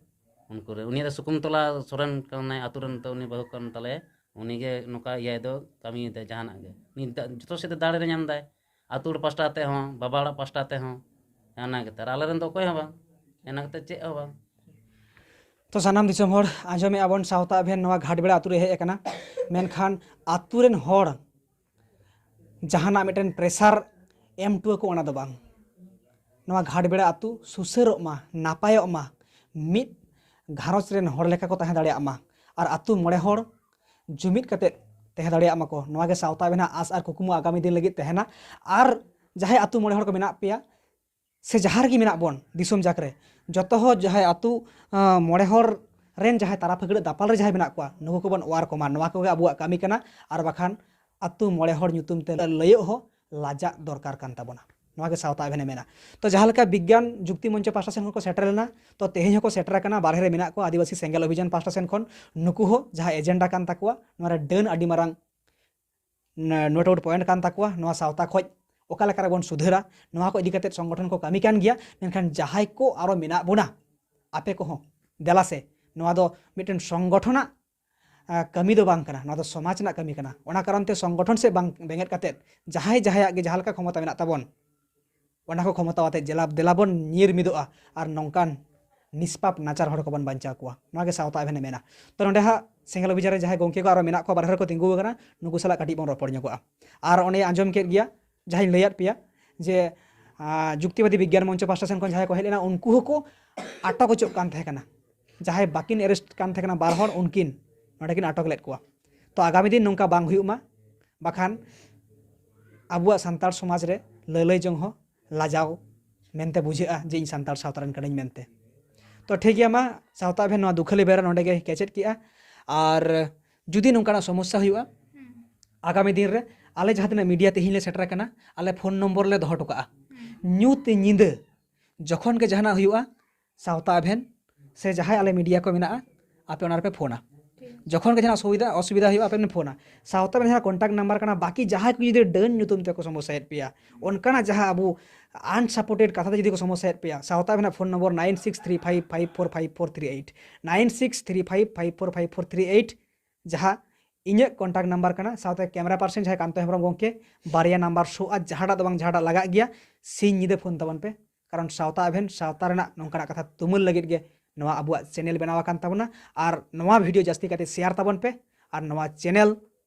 ᱩᱱᱠᱩ ᱨᱮ ᱩᱱᱤ ᱫᱚ ᱥᱩᱠᱩᱱᱛᱚᱞᱟ ᱥᱚᱨᱮᱱ ᱠᱟᱱᱟᱭ, ᱟᱛᱳ ᱨᱮᱱ, ᱛᱚ ᱩᱱᱤ ᱵᱟᱹᱦᱩ ᱠᱟᱱ ᱛᱟᱞᱮᱭᱟ, ᱩᱱᱤ ᱜᱮ ᱱᱚᱝᱠᱟ ᱤᱭᱟᱹᱭ ᱫᱚ, ᱠᱟᱹᱢᱤᱭᱮᱫᱟᱭ ᱡᱟᱦᱟᱱᱟᱜ ᱜᱮ᱾ ᱩᱱᱤ ᱫᱟ-, ᱡᱚᱛᱚ ᱥᱮᱫ ᱛᱮ ᱫᱟᱲᱮ ᱨᱮ ᱧᱟᱢ ᱫᱟᱭ, ᱟᱛᱳ ᱦᱚᱲ ᱯᱟᱥᱴᱟ ᱛᱮ ᱦᱚᱸ, ᱵᱟᱵᱟ ᱚᱲᱟᱜ ᱯᱟᱥᱴᱟ ᱛᱮ ᱦᱚᱸ᱾ ᱚᱱᱟ ᱜᱮᱛᱟᱭ᱾ ᱟᱨ ᱟᱞᱮ ᱨᱮᱱ ᱫᱚ ᱚᱠᱚᱭ ᱦᱚᱸ ᱵᱟᱝ, ᱚᱱᱟ ᱠᱟᱛᱮ ᱪᱮᱫ ᱦᱚᱸ ᱵᱟᱝ᱾ ᱛᱚ ᱥᱟᱱᱟᱢ ᱫᱤᱥᱚᱢ ᱦᱚᱲ, ᱟᱸᱡᱚᱢᱮᱫᱼᱟ ᱵᱚᱱ, ᱥᱟᱶᱛᱟ ᱟᱵᱷᱮᱱ ᱱᱚᱣᱟ ᱜᱷᱟᱴᱵᱮᱲᱟ ᱟᱛᱳ ᱨᱮ ᱦᱮᱡ ᱟᱠᱟᱱᱟ, ᱢᱮᱱᱠᱷᱟᱱ ᱟᱛᱳ ᱨᱮᱱ ᱦᱚᱲ ᱡᱟᱦᱟᱱᱟᱜ ᱢᱤᱫᱴᱮᱱ pressure ᱮᱢ ᱦᱚᱴᱚ ᱟᱠᱚ, ᱚᱱᱟ ᱫᱚ ᱵᱟᱝ᱾ ᱱᱚᱣᱟ ᱜᱷᱟᱴᱵᱮᱲᱟ ᱟᱛᱳ ᱥᱩᱥᱟᱹᱨᱚᱜ ᱢᱟ, ᱱᱟᱯᱟᱭᱚᱜ ᱢᱟ, ᱢᱤᱫ ᱜᱷᱟᱨᱚᱸᱡᱽ ᱨᱮᱱ ᱦᱚᱲ ᱞᱮᱠᱟ ᱠᱚ ᱛᱟᱦᱮᱸ ᱫᱟᱲᱮᱭᱟᱜ ᱢᱟ, ᱟᱨ ᱟᱛᱳ ᱢᱚᱬᱮ ᱦᱚᱲ ᱡᱩᱢᱤᱫ ᱠᱟᱛᱮᱫ ᱛᱟᱦᱮᱸ ᱫᱟᱲᱮᱭᱟᱜ ᱢᱟᱠᱚ, ᱱᱚᱣᱟ ᱜᱮ ᱥᱟᱶᱛᱟ ᱟᱵᱷᱮᱱᱟᱜ ᱟᱥ ᱟᱨ ᱠᱩᱠᱢᱩ ᱟᱜᱟᱢᱤ ᱫᱤᱱ ᱞᱟᱹᱜᱤᱫ ᱛᱟᱦᱮᱱᱟ᱾ ᱟᱨ ᱡᱟᱦᱟᱸᱭ ᱟᱛᱳ ᱢᱚᱬᱮ ᱦᱚᱲ ᱠᱚ ᱢᱮᱱᱟᱜ ᱯᱮᱭᱟ, ᱥᱮ ᱡᱟᱦᱟᱸ ᱨᱮᱜᱮ ᱢᱮᱱᱟᱜ ᱵᱚᱱ ᱫᱤᱥᱚᱢ ᱡᱟᱠ ᱨᱮ, ᱡᱚᱛᱚ ᱦᱚᱲ ᱡᱟᱦᱟᱸᱭ ᱟᱛᱳ, ᱟᱸ, ᱢᱚᱬᱮ ᱦᱚᱲ ᱨᱮᱱ ᱡᱟᱦᱟᱸᱭ ᱛᱟᱨᱟ ᱯᱷᱟᱹᱠᱲᱟᱹᱜ ᱫᱟᱯᱟᱞ ᱨᱮ ᱡᱟᱦᱟᱸᱭ ᱢᱮᱱᱟᱜ ᱠᱚᱣᱟ, ᱱᱩᱠᱩ ᱠᱚᱵᱚᱱ ᱚᱣᱟᱨ ᱠᱚᱢᱟ᱾ ᱱᱚᱣᱟ ᱠᱚᱜᱮ ᱟᱵᱚᱣᱟᱜ ᱠᱟᱹᱢᱤ ᱠᱟᱱᱟ᱾ ᱟᱨ ᱵᱟᱠᱷᱟᱱ ᱟᱛᱳ ᱢᱚᱬᱮ ᱦᱚᱲ ᱧᱩᱛᱩᱢ ᱛᱮ ᱞᱟᱹᱭᱚᱜ ᱦᱚᱸ ᱞᱟᱡᱟᱜ ᱫᱚᱨᱠᱟᱨ ᱠᱟᱱ ᱛᱟᱵᱚᱱᱟ᱾ ᱱᱚᱣᱟ ᱜᱮ ᱥᱟᱶᱛᱟ ᱟᱵᱷᱮᱱᱮ ᱢᱮᱱᱟ᱾ ᱛᱚ ᱡᱟᱦᱟᱸ ᱞᱮᱠᱟ ᱵᱤᱜᱽᱜᱟᱱ ᱡᱩᱠᱛᱤ ᱢᱚᱧᱪᱚ ᱯᱟᱦᱴᱟ ᱥᱮᱱ ᱠᱷᱚᱱ ᱠᱚ ᱥᱮᱴᱮᱨ ᱞᱮᱱᱟ, ᱛᱚ ᱛᱮᱦᱮᱧ ᱦᱚᱸᱠᱚ ᱥᱮᱴᱮᱨ ᱟᱠᱟᱱᱟ᱾ ᱵᱟᱨᱦᱮ ᱨᱮ ᱢᱮᱱᱟᱜ ᱠᱚᱣᱟ ᱟᱹᱫᱤᱵᱟᱹᱥᱤ ᱥᱮᱸᱜᱮᱞ ᱚᱵᱷᱤᱡᱟᱱ ᱯᱟᱦᱴᱟ ᱥᱮᱱ ᱠᱷᱚᱱ, ᱱᱩᱠᱩ ᱦᱚᱸ ᱡᱟᱦᱟᱸ agenda ᱠᱟᱱ ᱛᱟᱠᱚᱣᱟ, ᱱᱚᱣᱟ ᱨᱮ ᱰᱟᱹᱱ ᱟᱹᱰᱤ ᱢᱟᱨᱟᱝ ᱱᱚ-, note out point ᱠᱟᱱ ᱛᱟᱠᱚᱣᱟ᱾ ᱱᱚᱣᱟ ᱥᱟᱶᱛᱟ ᱠᱷᱚᱡ ᱚᱠᱟ ᱞᱮᱠᱟ ᱨᱮᱵᱚᱱ ᱥᱩᱫᱷᱟᱹᱨᱟ, ᱱᱚᱣᱟ ᱠᱚ ᱤᱫᱤ ᱠᱟᱛᱮᱫ ᱥᱚᱝᱜᱚᱴᱷᱚᱱ ᱠᱚ ᱠᱟᱹᱢᱤ ᱠᱟᱱ ᱜᱮᱭᱟ᱾ ᱢᱮᱱᱠᱷᱟᱱ ᱡᱟᱦᱟᱸᱭ ᱠᱚ ᱟᱨᱚ ᱢᱮᱱᱟᱜ ᱵᱚᱱᱟ, ᱟᱯᱮ ᱠᱚᱦᱚᱸ ᱫᱮᱞᱟ ᱥᱮ, ᱱᱚᱣᱟ ᱫᱚ ᱢᱤᱫᱴᱮᱱ ᱥᱚᱝᱜᱚᱴᱷᱚᱱᱟᱜ, ᱟ, ᱠᱟᱹᱢᱤ ᱫᱚ ᱵᱟᱝ ᱠᱟᱱᱟ, ᱱᱚᱣᱟ ᱫᱚ ᱥᱚᱢᱟᱡᱽ ᱨᱮᱱᱟᱜ ᱠᱟᱹᱢᱤ ᱠᱟᱱᱟ᱾ ᱚᱱᱟ ᱠᱟᱨᱚᱱ ᱛᱮ ᱥᱚᱝᱜᱚᱴᱷᱚᱱ ᱥᱮᱫ ᱵᱟᱝ ᱵᱮᱸᱜᱮᱫ ᱠᱟᱛᱮᱫ, ᱡᱟᱦᱟᱸᱭ ᱡᱟᱦᱟᱸᱭᱟᱜ ᱜᱮ ᱡᱟᱦᱟᱸ ᱞᱮᱠᱟ ᱠᱷᱚᱢᱚᱛᱟ ᱢᱮᱱᱟᱜ ᱛᱟᱵᱚᱱ, ᱚᱱᱟ ᱠᱚ ᱠᱷᱚᱢᱚᱛᱟ ᱟᱛᱮ ᱡᱮᱞᱟ-, ᱫᱮᱞᱟ ᱵᱚᱱ ᱧᱤᱨ ᱢᱤᱫᱚᱜᱼᱟ ᱟᱨ ᱱᱚᱝᱠᱟᱱ ᱱᱤᱥᱯᱟᱯ ᱱᱟᱪᱟᱨ ᱦᱚᱲ ᱠᱚᱵᱚᱱ ᱵᱟᱧᱪᱟᱣ ᱠᱚᱣᱟ᱾ ᱱᱚᱣᱟ ᱜᱮ ᱥᱟᱶᱛᱟ ᱟᱵᱷᱮᱱᱮ ᱢᱮᱱᱟ᱾ ᱛᱚ ᱱᱚᱰᱮ ᱦᱟᱸᱜ ᱥᱮᱸᱜᱮᱞ ᱚᱵᱷᱤᱡᱟᱱ ᱨᱮ ᱡᱟᱦᱟᱸᱭ ᱜᱚᱢᱠᱮ ᱠᱚ ᱟᱨᱚ ᱢᱮᱱᱟᱜ ᱠᱚᱣᱟ, ᱵᱟᱨᱦᱮ ᱨᱮᱠᱚ ᱛᱤᱸᱜᱩ ᱟᱠᱟᱱᱟ, ᱱᱩᱠᱩ ᱥᱟᱞᱟᱜ ᱠᱟᱹᱴᱤᱡ ᱵᱚᱱ ᱨᱚᱯᱚᱲ ᱧᱚᱜᱚᱜᱼᱟ᱾ ᱟᱨ ᱚᱱᱮ ᱟᱸᱡᱚᱢ ᱠᱮᱫ ᱜᱮᱭᱟ, ᱡᱟᱦᱟᱸᱧ ᱞᱟᱹᱭᱟᱫ ᱯᱮᱭᱟ ᱡᱮ, ᱟᱸ, ᱡᱩᱠᱛᱤᱵᱟᱫᱤ ᱵᱤᱜᱽᱜᱟᱱ ᱢᱚᱧᱪᱚ ᱯᱟᱦᱴᱟ ᱥᱮᱱ ᱠᱷᱚᱱ ᱡᱟᱦᱟᱸᱭ ᱠᱚ ᱦᱮᱡ ᱞᱮᱱᱟ, ᱩᱱᱠᱩ ᱦᱚᱸᱠᱚ ᱟᱴᱚᱠ ᱦᱚᱪᱚᱜ ᱠᱟᱱ ᱛᱟᱦᱮᱸ ᱠᱟᱱᱟ᱾ ᱡᱟᱦᱟᱸᱭ ᱵᱟᱹᱠᱤᱱ arrest ᱠᱟᱱ ᱛᱟᱦᱮᱸ ᱠᱟᱱᱟ, ᱵᱟᱨ ᱦᱚᱲ, ᱩᱱᱠᱤᱱ ᱱᱚᱰᱮ ᱠᱤᱱ ᱟᱴᱚᱠ ᱞᱮᱫ ᱠᱚᱣᱟ᱾ ᱛᱚ ᱟᱜᱟᱢᱤ ᱫᱤᱱ ᱱᱚᱝᱠᱟ ᱵᱟᱝ ᱦᱩᱭᱩᱜ ᱢᱟ, ᱵᱟᱠᱷᱟᱱ ᱟᱵᱚᱣᱟᱜ ᱥᱟᱱᱛᱟᱲ ᱥᱚᱢᱟᱡᱽ ᱨᱮ ᱞᱟᱹᱞᱟᱹᱭ ᱡᱚᱝ ᱦᱚᱸ ᱞᱟᱡᱟᱣ ᱢᱮᱱᱛᱮ ᱵᱩᱡᱷᱟᱹᱜᱼᱟ ᱡᱮ ᱤᱧ ᱥᱟᱱᱛᱟᱲ ᱥᱟᱶᱛᱟ ᱨᱮᱱ ᱠᱟᱹᱱᱟᱹᱧ ᱢᱮᱱᱛᱮ᱾ ᱛᱚ ᱴᱷᱤᱠ ᱜᱮᱭᱟ, ᱢᱟ ᱥᱟᱶᱛᱟ ᱟᱵᱷᱮᱱ ᱱᱚᱣᱟ ᱫᱩᱠᱷᱟᱹᱞᱤ ᱵᱮᱲᱟ ᱱᱚᱰᱮ ᱜᱮ ᱠᱮᱪᱮᱫ ᱠᱮᱜᱼᱟ᱾ ᱟᱨ ᱡᱩᱫᱤ ᱱᱚᱝᱠᱟᱱᱟᱜ ᱥᱚᱢᱚᱥᱥᱟ ᱦᱩᱭᱩᱜᱼᱟ, ᱟᱜᱟᱢᱤ ᱫᱤᱱ ᱨᱮ ᱟᱞᱮ ᱡᱟᱦᱟᱸ ᱛᱤᱱᱟᱹᱜ media ᱛᱮᱦᱮᱧ ᱞᱮ ᱥᱮᱴᱮᱨ ᱟᱠᱟᱱᱟ, ᱟᱞᱮ phone number ᱞᱮ ᱫᱚᱦᱚ ᱦᱚᱴᱚ ᱠᱟᱜᱼᱟ᱾ ᱧᱩᱛ ᱧᱤᱫᱟᱹ ᱡᱚᱠᱷᱚᱱ ᱜᱮ ᱡᱟᱦᱟᱱᱟᱜ ᱦᱩᱭᱩᱜᱼᱟ, ᱥᱟᱶᱛᱟ ᱟᱵᱷᱮᱱ ᱥᱮ ᱡᱟᱦᱟᱸᱭ ᱟᱞᱮ media ᱠᱚ ᱢᱮᱱᱟᱜᱼᱟ, ᱟᱯᱮ ᱚᱱᱟ ᱨᱮᱯᱮ ᱯᱷᱳᱱᱟ᱾ ᱡᱚᱠᱷᱚᱱ ᱜᱮ ᱡᱟᱦᱟᱱᱟᱜ ᱥᱩᱵᱤᱫᱷᱟ ᱚᱥᱩᱵᱤᱫᱷᱟ ᱦᱩᱭᱩᱜᱼᱟ, ᱟᱯᱮ ᱯᱮ ᱯᱷᱳᱱᱟ᱾ ᱥᱟᱶᱛᱟ ᱨᱮ ᱡᱟᱦᱟᱸ ᱠᱚᱱᱴᱟᱠᱴ ᱱᱟᱢᱵᱟᱨ ᱠᱟᱱᱟ, ᱵᱟᱹᱠᱤ ᱡᱟᱦᱟᱸᱭ ᱠᱚ ᱡᱩᱫᱤ ᱰᱟᱹᱱ ᱧᱩᱛᱩᱢ ᱛᱮᱠᱚ ᱥᱚᱢᱚᱥᱥᱟᱭᱮᱫ ᱯᱮᱭᱟ, ᱚᱱᱠᱟᱱᱟᱜ ᱡᱟᱦᱟᱸ ᱟᱵᱚ ᱟᱱᱥᱟᱯᱳᱨᱴᱮᱰ ᱠᱟᱛᱷᱟ ᱛᱮ ᱡᱩᱫᱤ ᱠᱚ ᱥᱚᱢᱚᱥᱥᱟᱭᱮᱫ ᱯᱮᱭᱟ, ᱥᱟᱶᱛᱟ ᱟᱵᱮᱱᱟᱜ phone number nine six three five five four five four three eight, nine six three five five four five four three eight, ᱡᱟᱦᱟᱸ ᱤᱧᱟᱹᱜ ᱠᱚᱱᱴᱟᱠᱴ ᱱᱟᱢᱵᱟᱨ ᱠᱟᱱᱟ, ᱥᱟᱶᱛᱮ ᱠᱮᱢᱮᱨᱟ ᱯᱟᱨᱥᱚᱱ ᱡᱟᱦᱟᱸᱭ ᱠᱟᱱᱛᱚ ᱦᱮᱢᱵᱨᱚᱢ ᱜᱚᱢᱠᱮ, ᱵᱟᱨᱭᱟ ᱱᱟᱢᱵᱟᱨ ᱥᱳᱜᱼᱟ, ᱡᱟᱦᱟᱸᱴᱟᱜ ᱫᱚ ᱵᱟᱝ ᱡᱟᱦᱟᱸᱴᱟᱜ ᱞᱟᱜᱟᱜ ᱜᱮᱭᱟ, ᱥᱤᱧ ᱧᱤᱫᱟᱹ ᱯᱷᱳᱱ ᱛᱟᱵᱚᱱ ᱯᱮ᱾ ᱠᱟᱨᱚᱱ ᱥᱟᱶᱛᱟ ᱮᱵᱷᱮᱱ, ᱥᱟᱶᱛᱟ ᱨᱮᱱᱟᱜ ᱱᱚᱝᱠᱟᱱᱟᱜ ᱠᱟᱛᱷᱟ ᱛᱩᱢᱟᱹᱞ ᱞᱟᱹᱜᱤᱫ ᱜᱮ ᱱᱚᱣᱟ ᱟᱵᱚᱣᱟᱜ ᱪᱮᱱᱮᱞ ᱵᱮᱱᱟᱣ ᱟᱠᱟᱱ ᱛᱟᱵᱚᱱᱟ᱾ ᱟᱨ ᱱᱚᱣᱟ ᱵᱷᱤᱰᱤᱭᱳ ᱡᱟᱹᱥᱛᱤ ᱠᱟᱛᱮ ᱥᱮᱭᱟᱨ ᱛᱟᱵᱚᱱ ᱯᱮ, ᱟᱨ ᱱᱚᱣᱟ ᱪᱮᱱᱮᱞ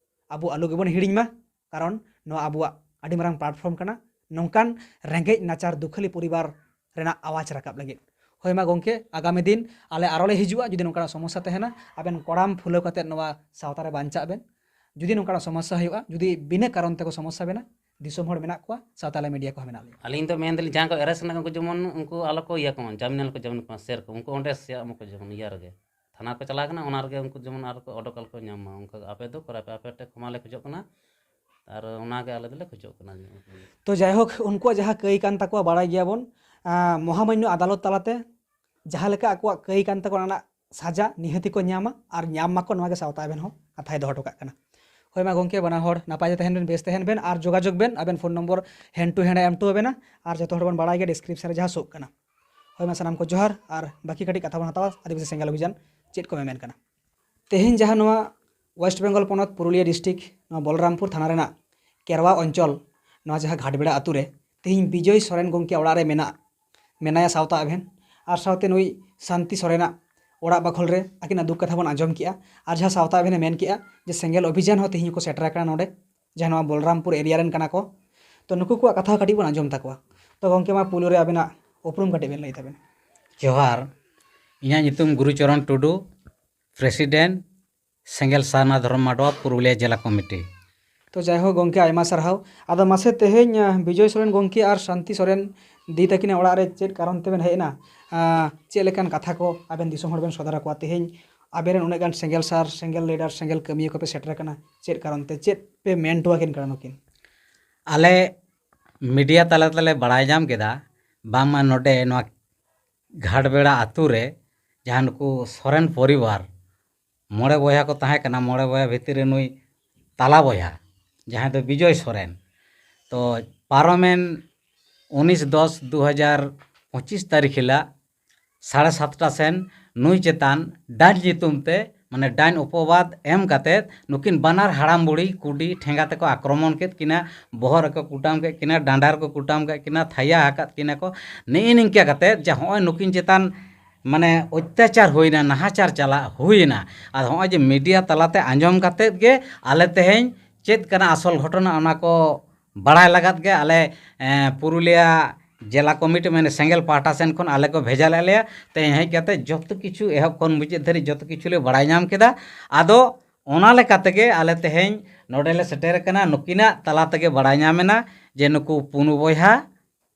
ᱟᱵᱚ ᱟᱞᱚ ᱜᱮᱵᱚᱱ ᱦᱤᱲᱤᱧ ᱢᱟ, ᱠᱟᱨᱚᱱ ᱱᱚᱣᱟ ᱟᱵᱚᱣᱟᱜ ᱟᱹᱰᱤ ᱢᱟᱨᱟᱝ ᱯᱞᱟᱴᱯᱷᱚᱨᱢ ᱠᱟᱱᱟ ᱱᱚᱝᱠᱟᱱ ᱨᱮᱸᱜᱮᱡ ᱱᱟᱪᱟᱨ ᱫᱩᱠᱷᱟᱹᱞᱤ ᱯᱚᱨᱤᱵᱟᱨ ᱨᱮᱱᱟᱜ ᱟᱣᱟᱡᱽ ᱨᱟᱠᱟᱵ ᱞᱟᱹᱜᱤᱫ᱾ ᱦᱳᱭ ᱢᱟ ᱜᱚᱢᱠᱮ, ᱟᱜᱟᱢᱤ ᱫᱤᱱ ᱟᱞᱮ ᱟᱨᱚ ᱞᱮ ᱦᱤᱡᱩᱜᱼᱟ᱾ ᱡᱩᱫᱤ ᱱᱚᱝᱠᱟᱱᱟᱜ ᱥᱚᱢᱚᱥᱥᱟ ᱛᱟᱦᱮᱱᱟ, ᱟᱵᱮᱱ ᱠᱚᱲᱟᱢ ᱯᱷᱩᱞᱟᱹᱣ ᱠᱟᱛᱮ ᱱᱚᱣᱟ ᱥᱟᱶᱛᱟ ᱨᱮ ᱵᱟᱧᱪᱟᱜ ᱵᱮᱱ᱾ ᱡᱩᱫᱤ ᱱᱚᱝᱠᱟᱱᱟᱜ ᱥᱚᱢᱚᱥᱥᱟ ᱦᱩᱭᱩᱜᱼᱟ, ᱡᱩᱫᱤ ᱵᱤᱱᱟᱹ ᱠᱟᱨᱚᱱ ᱛᱮᱠᱚ ᱥᱚᱢᱚᱥᱥᱟ ᱵᱮᱱᱟ, ᱫᱤᱥᱚᱢ ᱦᱚᱲ ᱢᱮᱱᱟᱜ ᱠᱚᱣᱟ, ᱥᱟᱶᱛᱟ ᱟᱞᱮ ᱢᱤᱰᱤᱭᱟ ᱠᱚᱦᱚᱸ ᱢᱮᱱᱟᱜ ᱞᱮᱭᱟ᱾ ᱟᱹᱞᱤᱧ ᱫᱚ ᱢᱮᱱ ᱫᱟᱞᱤᱧ, ᱡᱟᱦᱟᱸ ᱠᱚ ᱮᱨᱮᱥᱴ ᱨᱮᱱᱟᱜ ᱩᱱᱠᱩ ᱡᱮᱢᱚᱱ ᱩᱱᱠᱩ ᱟᱞᱚ ᱠᱚ ᱤᱭᱟᱹ ᱠᱚᱢᱟ, ᱡᱟᱢᱤᱱ ᱟᱞᱚ ᱠᱚ ᱡᱟᱢᱤᱱ ᱠᱚᱢᱟ, ᱥᱮᱨᱚᱠᱚᱢ ᱩᱱᱠᱩ ᱚᱸᱰᱮ ᱥᱮᱭᱟᱜ ᱢᱟᱠᱚ ᱡᱮᱢᱚᱱ ᱤᱭᱟᱹ ᱨᱮᱜᱮ, ᱛᱷᱟᱱᱟ ᱠᱚ ᱪᱟᱞᱟᱣ ᱠᱟᱱᱟ, ᱚᱱᱟ ᱨᱮᱜᱮ ᱩᱱᱠᱩ ᱡᱮᱢᱚᱱ ᱟᱨ ᱠᱚ ᱚᱰᱚᱠ ᱟᱞᱚ ᱠᱚ ᱧᱟᱢ ᱢᱟ᱾ ᱚᱱᱠᱟ ᱟᱯᱮ ᱫᱚ ᱠᱚᱨᱟᱣ ᱯᱮ, ᱟᱯᱮ ᱴᱷᱮᱱ ᱠᱷᱚᱢᱟ ᱞᱮ ᱠᱷᱚᱡᱚᱜ ᱠᱟᱱᱟ, ᱟᱨ ᱚᱱᱟ ᱜᱮ ᱟᱞᱮ ᱫᱚᱞᱮ ᱠᱷᱚᱡᱚᱜ ᱠᱟᱱᱟ᱾ ᱛᱚ ᱡᱟᱭᱦᱳᱠ, ᱩᱱᱠᱩᱣᱟᱜ ᱡᱟᱦᱟᱸ ᱠᱟᱹᱭ ᱠᱟᱱ ᱛᱟᱠᱚᱣᱟ ᱵᱟᱲᱟᱭ ᱜᱮᱭᱟᱵᱚᱱ, ᱟᱸ, ᱢᱚᱦᱟᱢᱟᱱᱱᱚ ᱟᱫᱟᱞᱚᱛ ᱛᱟᱞᱟᱛᱮ ᱡᱟᱦᱟᱸ ᱞᱮᱠᱟ ᱟᱠᱚᱣᱟᱜ ᱠᱟᱹᱭ ᱠᱟᱱ ᱛᱟᱠᱚᱣᱟ, ᱚᱱᱟ ᱨᱮᱱᱟᱜ ᱥᱟᱡᱟ ᱱᱤᱦᱟᱹᱛᱤ ᱠᱚ ᱧᱟᱢᱟ ᱟᱨ ᱧᱟᱢ ᱢᱟᱠᱚ, ᱱᱚᱣᱟ ᱜᱮ ᱥᱟᱶᱛᱟ ᱮᱵᱷᱮᱱ ᱦᱚᱸ ᱠᱟᱛᱷᱟᱭ ᱫᱚᱦᱚ ᱦᱚᱴᱚ ᱠᱟᱜ ᱠᱟᱱᱟ᱾ ᱦᱳᱭ ᱢᱟ ᱜᱚᱢᱠᱮ, ᱵᱟᱱᱟ ᱦᱚᱲ ᱱᱟᱯᱟᱭ ᱛᱮ ᱛᱟᱦᱮᱱ ᱵᱮᱱ, ᱵᱮᱥ ᱛᱟᱦᱮᱱ ᱵᱮᱱ, ᱟᱨ ᱡᱳᱜᱟᱡᱳᱜᱽ ᱵᱮᱱ, ᱟᱵᱮᱱ ᱯᱷᱳᱱ ᱱᱚᱢᱵᱚᱨ ᱦᱮᱱ ᱴᱩ ᱦᱮᱱ ᱮᱢ ᱦᱚᱴᱚ ᱟᱵᱮᱱᱟ, ᱟᱨ ᱡᱚᱛᱚ ᱦᱚᱲ ᱵᱚᱱ ᱵᱟᱲᱟᱭ ᱜᱮᱭᱟ ᱰᱤᱥᱠᱨᱤᱯᱥᱚᱱ ᱨᱮ ᱡᱟᱦᱟᱸ ᱥᱳᱜ ᱠᱟᱱᱟ᱾ ᱦᱳᱭ ᱢᱟ, ᱥᱟᱱᱟᱢ ᱠᱚ ᱡᱚᱦᱟᱨ, ᱟᱨ ᱵᱟᱹᱠᱤ ᱠᱟᱹᱴᱤᱡ ᱠᱟᱛᱷᱟ ᱵᱚᱱ ᱦᱟᱛᱟᱣᱟ ᱟᱹᱫᱤᱵᱟᱹᱥᱤ ᱥᱮᱸᱜᱮᱞ ᱚᱵᱷᱤᱡᱟᱱ ᱪᱮᱫ ᱠᱚ ᱢᱮᱢᱮᱱ ᱠᱟᱱᱟ᱾ ᱛᱮᱦᱮᱧ ᱡᱟᱦᱟᱸ ᱱᱚᱣᱟ ᱳᱭᱮᱥᱴ ᱵᱮᱝᱜᱚᱞ ᱯᱚᱱᱚᱛ ᱯᱩᱨᱩᱞᱤᱭᱟᱹ ᱰᱤᱥᱴᱨᱤᱠᱴ, ᱱᱚᱣᱟ ᱵᱚᱞᱨᱟᱢᱯᱩᱨ ᱛᱷᱟᱱᱟ ᱨᱮᱱᱟᱜ ᱠᱮᱨᱣᱟ ᱚᱧᱪᱚᱞ, ᱱᱚᱣᱟ ᱡᱟᱦᱟᱸ ᱜᱷᱟᱴᱵᱮᱲᱟ ᱟᱛᱳ ᱨᱮ ᱛᱮᱦᱮᱧ ᱵᱤᱡᱚᱭ ᱥᱚᱨᱮᱱ ᱜᱚᱢᱠᱮ ᱚᱲᱟᱜ ᱨᱮ ᱢᱮᱱᱟᱜ, ᱢᱮᱱᱟᱭᱟ ᱥᱟᱶᱛᱟ ᱮᱵᱷᱮᱱ, ᱟᱨ ᱥᱟᱶᱛᱮ ᱱᱩᱭ ᱥᱟᱱᱛᱤ ᱥᱚᱨᱮᱱᱟᱜ ᱚᱲᱟᱜ ᱵᱟᱠᱷᱳᱞ ᱨᱮ ᱟᱹᱠᱤᱱᱟᱜ ᱫᱩᱠ ᱠᱟᱛᱷᱟ ᱵᱚᱱ ᱟᱸᱡᱚᱢ ᱠᱮᱜᱼᱟ᱾ ᱟᱨ ᱡᱟᱦᱟᱸ ᱥᱟᱶᱛᱟ ᱮᱵᱷᱮᱱᱮ ᱢᱮᱱ ᱠᱮᱜᱼᱟ ᱡᱮ ᱥᱮᱸᱜᱮᱞ ᱚᱵᱷᱤᱡᱟᱱ ᱦᱚᱸ ᱛᱮᱦᱮᱧ ᱠᱚ ᱥᱮᱴᱮᱨ ᱟᱠᱟᱱᱟ ᱱᱚᱰᱮ, ᱡᱟᱦᱟᱸ ᱱᱚᱣᱟ ᱵᱚᱞᱨᱟᱢᱯᱩᱨ ᱮᱨᱤᱭᱟ ᱨᱮᱱ ᱠᱟᱱᱟ ᱠᱚ᱾ ᱛᱚ ᱱᱩᱠᱩ ᱠᱚᱣᱟᱜ ᱠᱟᱛᱷᱟ ᱦᱚᱸ ᱠᱟᱹᱴᱤᱡ ᱵᱚᱱ ᱟᱸᱡᱚᱢ ᱛᱟᱠᱚᱣᱟ᱾ ᱛᱚ ᱜᱚᱢᱠᱮ, ᱢᱟ ᱯᱩᱭᱞᱩ ᱨᱮ ᱟᱵᱤᱱᱟᱜ ᱩᱯᱨᱩᱢ ᱠᱟᱹᱴᱤᱡ ᱵᱮᱱ ᱞᱟᱹᱭ ᱛᱟᱵᱮᱱᱟ᱾ ᱡᱚᱦᱟᱨ, ᱤᱧᱟᱹᱜ ᱧᱩᱛᱩᱢ ᱜᱩᱨᱩᱪᱚᱨᱚᱱ ᱴᱩᱰᱩ, ᱯᱨᱮᱥᱤᱰᱮᱱᱴ, ᱥᱮᱸᱜᱮᱞ ᱥᱟᱨᱱᱟ ᱫᱷᱚᱨᱚᱢ ᱢᱟᱰᱣᱟ, ᱯᱩᱨᱩᱞᱤᱭᱟᱹ ᱡᱮᱞᱟ ᱠᱚᱢᱤᱴᱤ᱾ ᱛᱚ ᱡᱟᱭᱦᱳᱠ ᱜᱚᱢᱠᱮ, ᱟᱭᱢᱟ ᱥᱟᱨᱦᱟᱣ᱾ ᱟᱫᱚ ᱢᱟᱥᱮ ᱛᱮᱦᱮᱧ, ᱟᱸ, ᱵᱤᱡᱚᱭ ᱥᱚᱨᱮᱱ ᱜᱚᱢᱠᱮ ᱟᱨ ᱥᱟᱱᱛᱤ ᱥᱚᱨᱮᱱ ᱫᱤ ᱛᱟᱹᱠᱤᱱᱟᱜ ᱚᱲᱟᱜ ᱨᱮ ᱪᱮᱫ ᱠᱟᱨᱚᱱ ᱛᱮᱵᱮᱱ ᱦᱮᱡ ᱮᱱᱟ? ᱟᱸ, ᱪᱮᱫ ᱞᱮᱠᱟᱱ ᱠᱟᱛᱷᱟ ᱠᱚ ᱟᱵᱮᱱ ᱫᱤᱥᱚᱢ ᱦᱚᱲ ᱵᱮᱱ ᱥᱚᱫᱚᱨ ᱟᱠᱚᱣᱟ ᱛᱮᱦᱮᱧ? ᱟᱵᱮᱱ ᱨᱮᱱ ᱩᱱᱟᱹᱜ ᱜᱟᱱ ᱥᱮᱸᱜᱮᱞ ᱥᱟᱨ, ᱥᱮᱸᱜᱮᱞ ᱞᱤᱰᱟᱨ, ᱥᱮᱸᱜᱮᱞ ᱠᱟᱹᱢᱤᱭᱟᱹ ᱠᱚᱯᱮ ᱥᱮᱴᱮᱨ ᱟᱠᱟᱱᱟ, ᱪᱮᱫ ᱠᱟᱨᱚᱱ ᱛᱮ, ᱪᱮᱫ ᱯᱮ ᱢᱮᱱ ᱦᱚᱴᱚ ᱟᱹᱠᱤᱱ ᱠᱟᱱᱟ ᱱᱩᱠᱤᱱ? ᱟᱞᱮ ᱢᱤᱰᱤᱭᱟ ᱛᱟᱞᱟ ᱛᱮᱞᱮ ᱵᱟᱲᱟᱭ ᱧᱟᱢ ᱠᱮᱫᱟ, ᱵᱟᱝᱢᱟ ᱱᱚᱰᱮ ᱱᱚᱣᱟ ᱜᱷᱟᱴᱵᱮᱲᱟ ᱟᱛᱳ ᱨᱮ ᱡᱟᱦᱟᱸ ᱱᱩᱠᱩ ᱥᱚᱨᱮᱱ ᱯᱚᱨᱤᱵᱟᱨ ᱢᱚᱬᱮ ᱵᱚᱭᱦᱟ ᱠᱚ ᱛᱟᱦᱮᱸ ᱠᱟᱱᱟ, ᱢᱚᱬᱮ ᱵᱚᱭᱦᱟ ᱵᱷᱤᱛᱤᱨ ᱨᱮ ᱱᱩᱭ ᱛᱟᱞᱟ ᱵᱚᱭᱦᱟ, ᱡᱟᱦᱟᱸᱭ ᱫᱚ ᱵᱤᱡᱚᱭ ᱥᱚᱨᱮᱱ᱾ ᱛᱚ ᱯᱟᱨᱚᱢᱮᱱ ᱩᱱᱤᱥ ᱫᱚᱥ ᱫᱩ ᱦᱟᱡᱟᱨ ᱯᱚᱸᱪᱤᱥ ᱛᱟᱹᱨᱤᱠᱷ ᱦᱤᱞᱳᱜ ᱥᱟᱲᱮ ᱥᱟᱛᱴᱟ ᱥᱮᱱ ᱱᱩᱭ ᱪᱮᱛᱟᱱ ᱰᱟᱹᱱ ᱧᱩᱛᱩᱢ ᱛᱮ, ᱢᱟᱱᱮ ᱰᱟᱹᱱ ᱚᱯᱚᱵᱟᱫ ᱮᱢ ᱠᱟᱛᱮᱫ, ᱱᱩᱠᱤᱱ ᱵᱟᱱᱟᱨ ᱦᱟᱲᱟᱢ ᱵᱩᱲᱦᱤ ᱠᱩᱰᱤ ᱴᱷᱮᱸᱜᱟ ᱛᱮᱠᱚ ᱟᱠᱨᱚᱢᱚᱱ ᱠᱮᱫ ᱠᱤᱱᱟ, ᱵᱚᱦᱚᱜ ᱨᱮᱠᱚ ᱠᱩᱴᱟᱢ ᱠᱮᱫ ᱠᱤᱱᱟ, ᱰᱟᱸᱰᱟ ᱨᱮᱠᱚ ᱠᱩᱴᱟᱢ ᱠᱮᱫ ᱠᱤᱱᱟ, ᱛᱷᱟᱭᱟ ᱟᱠᱟᱫ ᱠᱤᱱᱟ ᱠᱚ᱾ ᱱᱮᱜᱼᱮ ᱱᱤᱝᱠᱟ ᱠᱟᱛᱮᱫ ᱡᱮ ᱦᱚᱸᱜᱼᱚᱭ ᱱᱩᱠᱤᱱ ᱪᱮᱛᱟᱱ ᱢᱟᱱᱮ ᱚᱛᱛᱟᱪᱟᱨ ᱦᱩᱭᱱᱟ, ᱱᱟᱦᱟᱪᱟᱨ ᱪᱟᱞᱟᱜ ᱦᱩᱭᱱᱟ᱾ ᱟᱫᱚ ᱦᱚᱸᱜᱼᱚᱭ ᱡᱮ ᱢᱤᱰᱤᱭᱟ ᱛᱟᱞᱟᱛᱮ ᱟᱸᱡᱚᱢ ᱠᱟᱛᱮᱫ ᱜᱮ ᱟᱞᱮ ᱛᱮᱦᱮᱧ ᱪᱮᱫ ᱠᱟᱱᱟ ᱟᱥᱚᱞ ᱜᱷᱚᱴᱚᱱᱟ, ᱚᱱᱟ ᱠᱚ ᱵᱟᱲᱟᱭ ᱞᱟᱜᱟᱫ ᱜᱮ ᱟᱞᱮ, ᱮᱸ, ᱯᱩᱨᱩᱞᱤᱭᱟ ᱡᱮᱞᱟ ᱠᱚᱢᱤᱴᱤ, ᱢᱟᱱᱮ ᱥᱮᱸᱜᱮᱞ ᱯᱟᱦᱴᱟ ᱥᱮᱱ ᱠᱷᱚᱱ ᱟᱞᱮ ᱠᱚ ᱵᱷᱮᱡᱟ ᱞᱮᱫ ᱞᱮᱭᱟ᱾ ᱛᱮᱦᱮᱧ ᱦᱮᱡ ᱠᱟᱛᱮ ᱡᱚᱛᱚ ᱠᱤᱪᱷᱩ ᱮᱦᱚᱵ ᱠᱷᱚᱱ ᱢᱩᱪᱟᱹᱫ ᱫᱷᱟᱹᱨᱤᱡ ᱡᱚᱛᱚ ᱠᱤᱪᱷᱩ ᱞᱮ ᱵᱟᱲᱟᱭ ᱧᱟᱢ ᱠᱮᱫᱟ᱾ ᱟᱫᱚ ᱚᱱᱟ ᱞᱮᱠᱟ ᱛᱮᱜᱮ ᱟᱞᱮ ᱛᱮᱦᱮᱧ ᱱᱚᱰᱮ ᱞᱮ ᱥᱮᱴᱮᱨ ᱟᱠᱟᱱᱟ᱾ ᱱᱩᱠᱤᱱᱟᱜ ᱛᱟᱞᱟ ᱛᱮᱜᱮ ᱵᱟᱲᱟᱭ ᱧᱟᱢ ᱮᱱᱟ ᱡᱮ ᱱᱩᱠᱩ ᱯᱩᱱ ᱵᱚᱭᱦᱟ,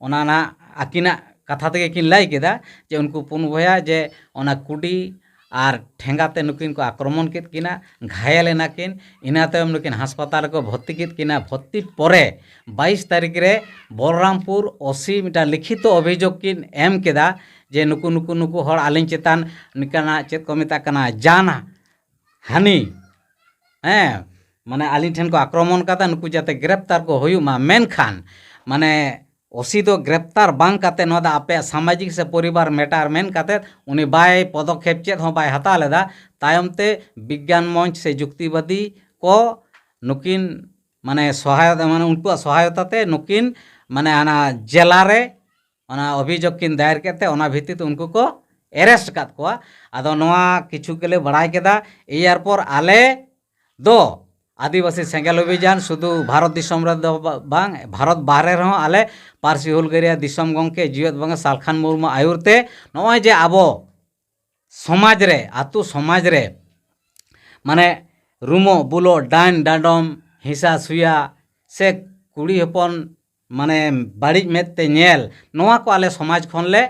ᱚᱱᱟ ᱱᱟᱜ ᱟᱹᱠᱤᱱᱟᱜ ᱠᱟᱛᱷᱟ ᱛᱮᱜᱮ ᱠᱤᱱ ᱞᱟᱹᱭ ᱠᱮᱫᱟ ᱡᱮ ᱩᱱᱠᱩ ᱯᱩᱱ ᱵᱚᱭᱦᱟ ᱡᱮ ᱚᱱᱟ ᱠᱩᱰᱤ ᱟᱨ ᱴᱷᱮᱸᱜᱟ ᱛᱮ ᱱᱩᱠᱤᱱ ᱠᱚ ᱟᱠᱨᱚᱢᱚᱱ ᱠᱮᱫ ᱠᱤᱱᱟ, ᱜᱷᱟᱭᱮᱞ ᱮᱱᱟ ᱠᱤᱱ᱾ ᱤᱱᱟᱹ ᱛᱟᱭᱚᱢ ᱱᱩᱠᱤᱱ ᱦᱟᱥᱯᱟᱛᱟᱞ ᱨᱮᱠᱚ ᱵᱷᱚᱨᱛᱤ ᱠᱮᱫ ᱠᱤᱱᱟ᱾ ᱵᱷᱚᱨᱛᱤ ᱯᱚᱨᱮ ᱵᱟᱭᱤᱥ ᱛᱟᱹᱨᱤᱠᱷ ᱨᱮ ᱵᱚᱞᱨᱟᱢᱯᱩᱨ ᱳᱥᱤ ᱢᱤᱫᱴᱟᱝ ᱞᱤᱠᱷᱤᱛᱚ ᱚᱵᱷᱤᱡᱳᱜᱽ ᱠᱤᱱ ᱮᱢ ᱠᱮᱫᱟ ᱡᱮ ᱱᱩᱠᱩ, ᱱᱩᱠᱩ, ᱱᱩᱠᱩ ᱦᱚᱲ ᱟᱹᱞᱤᱧ ᱪᱮᱛᱟᱱ ᱱᱤᱝᱠᱟᱱᱟᱜ ᱪᱮᱫ ᱠᱚ ᱢᱮᱛᱟᱜ ᱠᱟᱱᱟ, ᱡᱟᱱ ᱦᱟᱹᱱᱤ, ᱦᱮᱸ, ᱢᱟᱱᱮ ᱟᱹᱞᱤᱧ ᱴᱷᱮᱱ ᱠᱚ ᱟᱠᱨᱚᱢᱚᱱ ᱠᱟᱫᱟ, ᱱᱩᱠᱩ ᱡᱟᱛᱮ ᱜᱨᱮᱯᱛᱟᱨ ᱠᱚ ᱦᱩᱭᱩᱜ ᱢᱟ᱾ ᱢᱮᱱᱠᱷᱟᱱ ᱢᱟᱱᱮ ᱳᱥᱤ ᱫᱚ ᱜᱨᱮᱯᱛᱟᱨ ᱵᱟᱝ ᱠᱟᱛᱮ, ᱱᱚᱣᱟ ᱫᱚ ᱟᱯᱮᱭᱟᱜ ᱥᱟᱢᱟᱡᱤᱠ ᱥᱮ ᱯᱚᱨᱤᱵᱟᱨ ᱢᱮᱴᱟᱨ ᱢᱮᱱ ᱠᱟᱛᱮ ᱩᱱᱤ ᱵᱟᱭ ᱯᱚᱫᱚᱠᱷᱮᱯ ᱪᱮᱫ ᱦᱚᱸ ᱵᱟᱭ ᱦᱟᱛᱟᱣ ᱞᱮᱫᱟ᱾ ᱛᱟᱭᱚᱢ ᱛᱮ ᱵᱤᱜᱽᱜᱟᱱ ᱢᱚᱧᱪ ᱥᱮ ᱡᱩᱠᱛᱤᱵᱟᱫᱤ ᱠᱚ ᱱᱩᱠᱤᱱ ᱢᱟᱱᱮ ᱥᱚᱦᱟᱭᱚᱛᱟ, ᱢᱟᱱᱮ ᱩᱱᱠᱩᱣᱟᱜ ᱥᱚᱦᱟᱭᱚᱛᱟ ᱛᱮ ᱱᱩᱠᱤᱱ ᱢᱟᱱᱮ ᱦᱟᱱᱟ ᱡᱮᱞᱟ ᱨᱮ ᱚᱱᱟ ᱚᱵᱷᱤᱡᱳᱜᱽ ᱠᱤᱱ ᱫᱟᱭᱮᱨ ᱠᱮᱫ ᱛᱮ ᱚᱱᱟ ᱵᱷᱤᱛᱤᱨ ᱛᱮ ᱩᱱᱠᱩ ᱠᱚ ᱮᱨᱮᱥᱴ ᱟᱠᱟᱫ ᱠᱚᱣᱟ᱾ ᱟᱫᱚ ᱱᱚᱣᱟ ᱠᱤᱪᱷᱩ ᱜᱮᱞᱮ ᱵᱟᱲᱟᱭ ᱠᱮᱫᱟ᱾ ᱮᱭᱟᱨᱯᱚᱨ ᱟᱞᱮ ᱫᱚ ᱟᱹᱫᱤᱵᱟᱹᱥᱤ ᱥᱮᱸᱜᱮᱞ ᱚᱵᱷᱤᱡᱟᱱ ᱥᱩᱫᱷᱩ ᱵᱷᱟᱨᱚᱛ ᱫᱤᱥᱚᱢ ᱨᱮᱫᱚ ᱵᱟ-, ᱵᱟᱝ, ᱵᱷᱟᱨᱚᱛ ᱵᱟᱦᱨᱮ ᱨᱮᱦᱚᱸ ᱟᱞᱮ ᱯᱟᱹᱨᱥᱤ ᱦᱩᱞᱜᱟᱹᱨᱤᱭᱟᱹ ᱫᱤᱥᱚᱢ ᱜᱚᱢᱠᱮ ᱡᱤᱣᱮᱫ ᱵᱚᱸᱜᱟ ᱥᱟᱞᱠᱷᱟᱱ ᱢᱩᱨᱢᱩ ᱟᱹᱭᱩᱨ ᱛᱮ ᱱᱚᱜᱼᱚᱭ ᱡᱮ ᱟᱵᱚ ᱥᱚᱢᱟᱡᱽ ᱨᱮ, ᱟᱛᱳ ᱥᱚᱢᱟᱡᱽ ᱨᱮ ᱢᱟᱱᱮ ᱨᱩᱢᱚᱜ ᱵᱩᱞᱚᱜ, ᱰᱟᱹᱱ ᱰᱟᱸᱰᱚᱢ, ᱦᱤᱸᱥᱟ ᱥᱩᱭᱟ ᱥᱮ ᱠᱩᱲᱤ ᱦᱚᱯᱚᱱ ᱢᱟᱱᱮ ᱵᱟᱹᱲᱤᱡ ᱢᱮᱫ ᱛᱮ ᱧᱮᱞ, ᱱᱚᱣᱟ ᱠᱚ ᱟᱞᱮ ᱥᱚᱢᱟᱡᱽ ᱠᱷᱚᱱ ᱞᱮ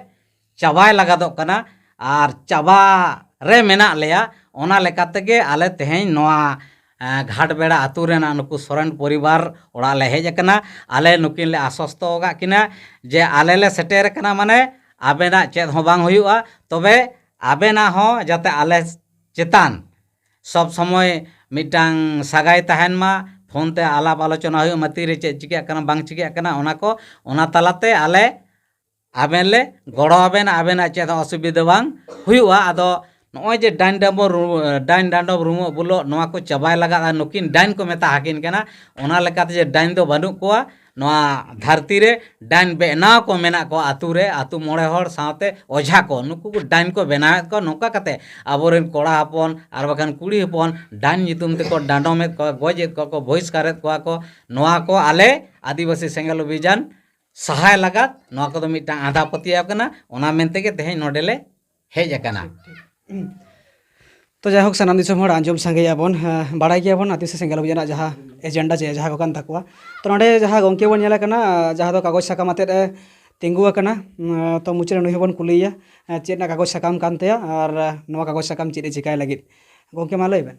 ᱪᱟᱵᱟᱭ ᱞᱟᱜᱟᱫᱚᱜ ᱠᱟᱱᱟ ᱟᱨ ᱪᱟᱵᱟ ᱨᱮ ᱢᱮᱱᱟᱜ ᱞᱮᱭᱟ᱾ ᱚᱱᱟ ᱞᱮᱠᱟ ᱛᱮᱜᱮ ᱟᱞᱮ ᱛᱮᱦᱮᱧ ᱱᱚᱣᱟ, ᱮᱸ, ᱜᱷᱟᱴᱵᱮᱲᱟ ᱟᱹᱛᱩ ᱨᱮᱱᱟᱜ ᱱᱩᱠᱩ ᱥᱚᱨᱮᱱ ᱯᱚᱨᱤᱵᱟᱨ ᱚᱲᱟᱜ ᱞᱮ ᱦᱮᱡ ᱟᱠᱟᱱᱟ᱾ ᱟᱞᱮ ᱱᱩᱠᱤᱱ ᱞᱮ ᱟᱥᱚᱥᱛᱚ ᱟᱠᱟᱫ ᱠᱤᱱᱟ ᱡᱮ ᱟᱞᱮ ᱞᱮ ᱥᱮᱴᱮᱨ ᱟᱠᱟᱱᱟ, ᱢᱟᱱᱮ ᱟᱵᱮᱱᱟᱜ ᱪᱮᱫ ᱦᱚᱸ ᱵᱟᱝ ᱦᱩᱭᱩᱜᱼᱟ, ᱛᱚᱵᱮ ᱟᱵᱮᱱᱟᱜ ᱦᱚᱸ ᱡᱟᱛᱮ ᱟᱞᱮ ᱪᱮᱛᱟᱱ ᱥᱚᱵ ᱥᱚᱢᱚᱭ ᱢᱤᱫᱴᱟᱝ ᱥᱟᱜᱟᱭ ᱛᱟᱦᱮᱱ ᱢᱟ, ᱯᱷᱳᱱ ᱛᱮ ᱟᱞᱟᱯ ᱟᱞᱳᱪᱚᱱᱟ ᱦᱩᱭᱩᱜ ᱢᱟ, ᱛᱤᱨᱮ ᱪᱮᱫ ᱪᱤᱠᱟᱹᱜ ᱠᱟᱱᱟ ᱵᱟᱝ ᱪᱤᱠᱟᱹᱜ ᱠᱟᱱᱟ, ᱚᱱᱟ ᱠᱚ, ᱚᱱᱟ ᱛᱟᱞᱟᱛᱮ ᱟᱞᱮ ᱟᱵᱮᱱ ᱞᱮ ᱜᱚᱲᱚ ᱟᱵᱮᱱᱟ, ᱟᱵᱮᱱᱟᱜ ᱪᱮᱫ ᱦᱚᱸ ᱚᱥᱩᱵᱤᱫᱷᱟ ᱵᱟᱝ ᱦᱩᱭᱩᱜᱼᱟ᱾ ᱟᱫᱚ ᱱᱚᱜᱼᱚᱭ ᱡᱮ ᱰᱟᱹᱱ ᱰᱟᱸᱰᱚᱢ ᱨᱩ-, ᱰᱟᱹᱱ ᱰᱟᱸᱰᱚᱢ ᱨᱩᱢᱩᱜ ᱵᱩᱞᱚᱜ, ᱱᱚᱣᱟ ᱠᱚ ᱪᱟᱵᱟᱭ ᱞᱟᱜᱟᱫ, ᱟᱨ ᱱᱩᱠᱤᱱ ᱰᱟᱹᱱ ᱠᱚ ᱢᱮᱛᱟ ᱦᱟᱹᱠᱤᱱ ᱠᱟᱱᱟ, ᱚᱱᱟ ᱞᱮᱠᱟᱛᱮ ᱡᱮ ᱰᱟᱹᱱ ᱫᱚ ᱵᱟᱹᱱᱩᱜ ᱠᱚᱣᱟ ᱱᱚᱣᱟ ᱫᱷᱟᱹᱨᱛᱤ ᱨᱮ, ᱰᱟᱹᱱ ᱵᱮᱱᱟᱣ ᱠᱚ ᱢᱮᱱᱟᱜ ᱠᱚᱣᱟ ᱟᱹᱛᱩ ᱨᱮ, ᱟᱹᱛᱩ ᱢᱚᱬᱮ ᱦᱚᱲ ᱥᱟᱶᱛᱮ ᱚᱡᱷᱟ ᱠᱚ, ᱱᱩᱠᱩ ᱠᱚ ᱰᱟᱹᱱ ᱠᱚ ᱵᱮᱱᱟᱣᱮᱫ ᱠᱚᱣᱟ᱾ ᱱᱚᱝᱠᱟ ᱠᱟᱛᱮ ᱟᱵᱚᱨᱮᱱ ᱠᱚᱲᱟ ᱦᱚᱯᱚᱱ ᱟᱨ ᱵᱟᱠᱷᱟᱱ ᱠᱩᱲᱤ ᱦᱚᱯᱚᱱ ᱰᱟᱹᱱ ᱧᱩᱛᱩᱢ ᱛᱮᱠᱚ ᱰᱟᱸᱰᱚᱢᱮᱫ ᱠᱚᱣᱟ, ᱜᱚᱡᱮᱫ ᱠᱚᱣᱟ ᱠᱚ, ᱵᱚᱦᱤᱥᱠᱟᱨᱮᱫ ᱠᱚᱣᱟ ᱠᱚ᱾ ᱱᱚᱣᱟ ᱠᱚ ᱟᱞᱮ ᱟᱹᱫᱤᱵᱟᱹᱥᱤ ᱥᱮᱸᱜᱮᱞ ᱚᱵᱷᱤᱡᱟᱱ ᱥᱟᱦᱟᱭ ᱞᱟᱜᱟᱫ, ᱱᱚᱣᱟ ᱠᱚᱫᱚ ᱢᱤᱫᱴᱟᱝ ᱟᱸᱫᱷᱟ ᱯᱟᱹᱛᱭᱟᱹᱣ ᱠᱟᱱᱟ᱾ ᱚᱱᱟ ᱢᱮᱱᱛᱮ ᱜᱮ ᱛᱮᱦᱮᱧ ᱱᱚᱰᱮ ᱞᱮ ᱦᱮᱡ ᱟᱠᱟᱱᱟ᱾ ᱴᱷᱤᱠ, ᱴᱷᱤᱠ᱾ ᱛᱚ ᱡᱟᱭᱦᱳᱠ, ᱥᱟᱱᱟᱢ ᱫᱤᱥᱚᱢ ᱦᱚᱲ ᱟᱸᱡᱚᱢ ᱥᱟᱸᱜᱮᱭᱟ ᱵᱚᱱ, ᱦᱮᱸ, ᱵᱟᱲᱟᱭ ᱜᱮᱭᱟ ᱵᱚᱱ ᱟᱹᱫᱤᱵᱟᱹᱥᱤ ᱥᱮᱸᱜᱮᱞ ᱚᱵᱷᱤᱡᱟᱱᱟᱜ ᱡᱟᱦᱟᱸ ᱮᱡᱮᱱᱰᱟ ᱪᱮ ᱡᱟᱦᱟᱸ ᱠᱚ ᱠᱟᱱ ᱛᱟᱠᱚᱣᱟ᱾ ᱛᱚ ᱱᱚᱰᱮ ᱡᱟᱦᱟᱸ ᱜᱚᱢᱠᱮ ᱵᱚᱱ ᱧᱮᱞᱮ ᱠᱟᱱᱟ, ᱡᱟᱦᱟᱸ ᱫᱚ ᱠᱟᱜᱚᱡᱽ ᱥᱟᱠᱟᱢ ᱟᱛᱮᱫ ᱮ ᱛᱤᱸᱜᱩ ᱟᱠᱟᱱᱟ, ᱩᱸ, ᱛᱚ ᱢᱩᱪᱟᱹᱫ ᱨᱮ ᱱᱩᱭ ᱦᱚᱸᱵᱚᱱ ᱠᱩᱞᱤᱭᱮᱭᱟ, ᱮ, ᱪᱮᱫ ᱨᱮᱱᱟᱜ ᱠᱟᱜᱚᱡᱽ ᱥᱟᱠᱟᱢ ᱠᱟᱱ ᱛᱟᱭᱟ ᱟᱨ, ᱮ, ᱱᱚᱣᱟ ᱠᱟᱜᱚᱡᱽ ᱥᱟᱠᱟᱢ ᱪᱮᱫ ᱮ ᱪᱤᱠᱟᱭ ᱞᱟᱹᱜᱤᱫ? ᱜᱚᱢᱠᱮ, ᱢᱟ ᱞᱟᱹᱭ ᱵᱮᱱ᱾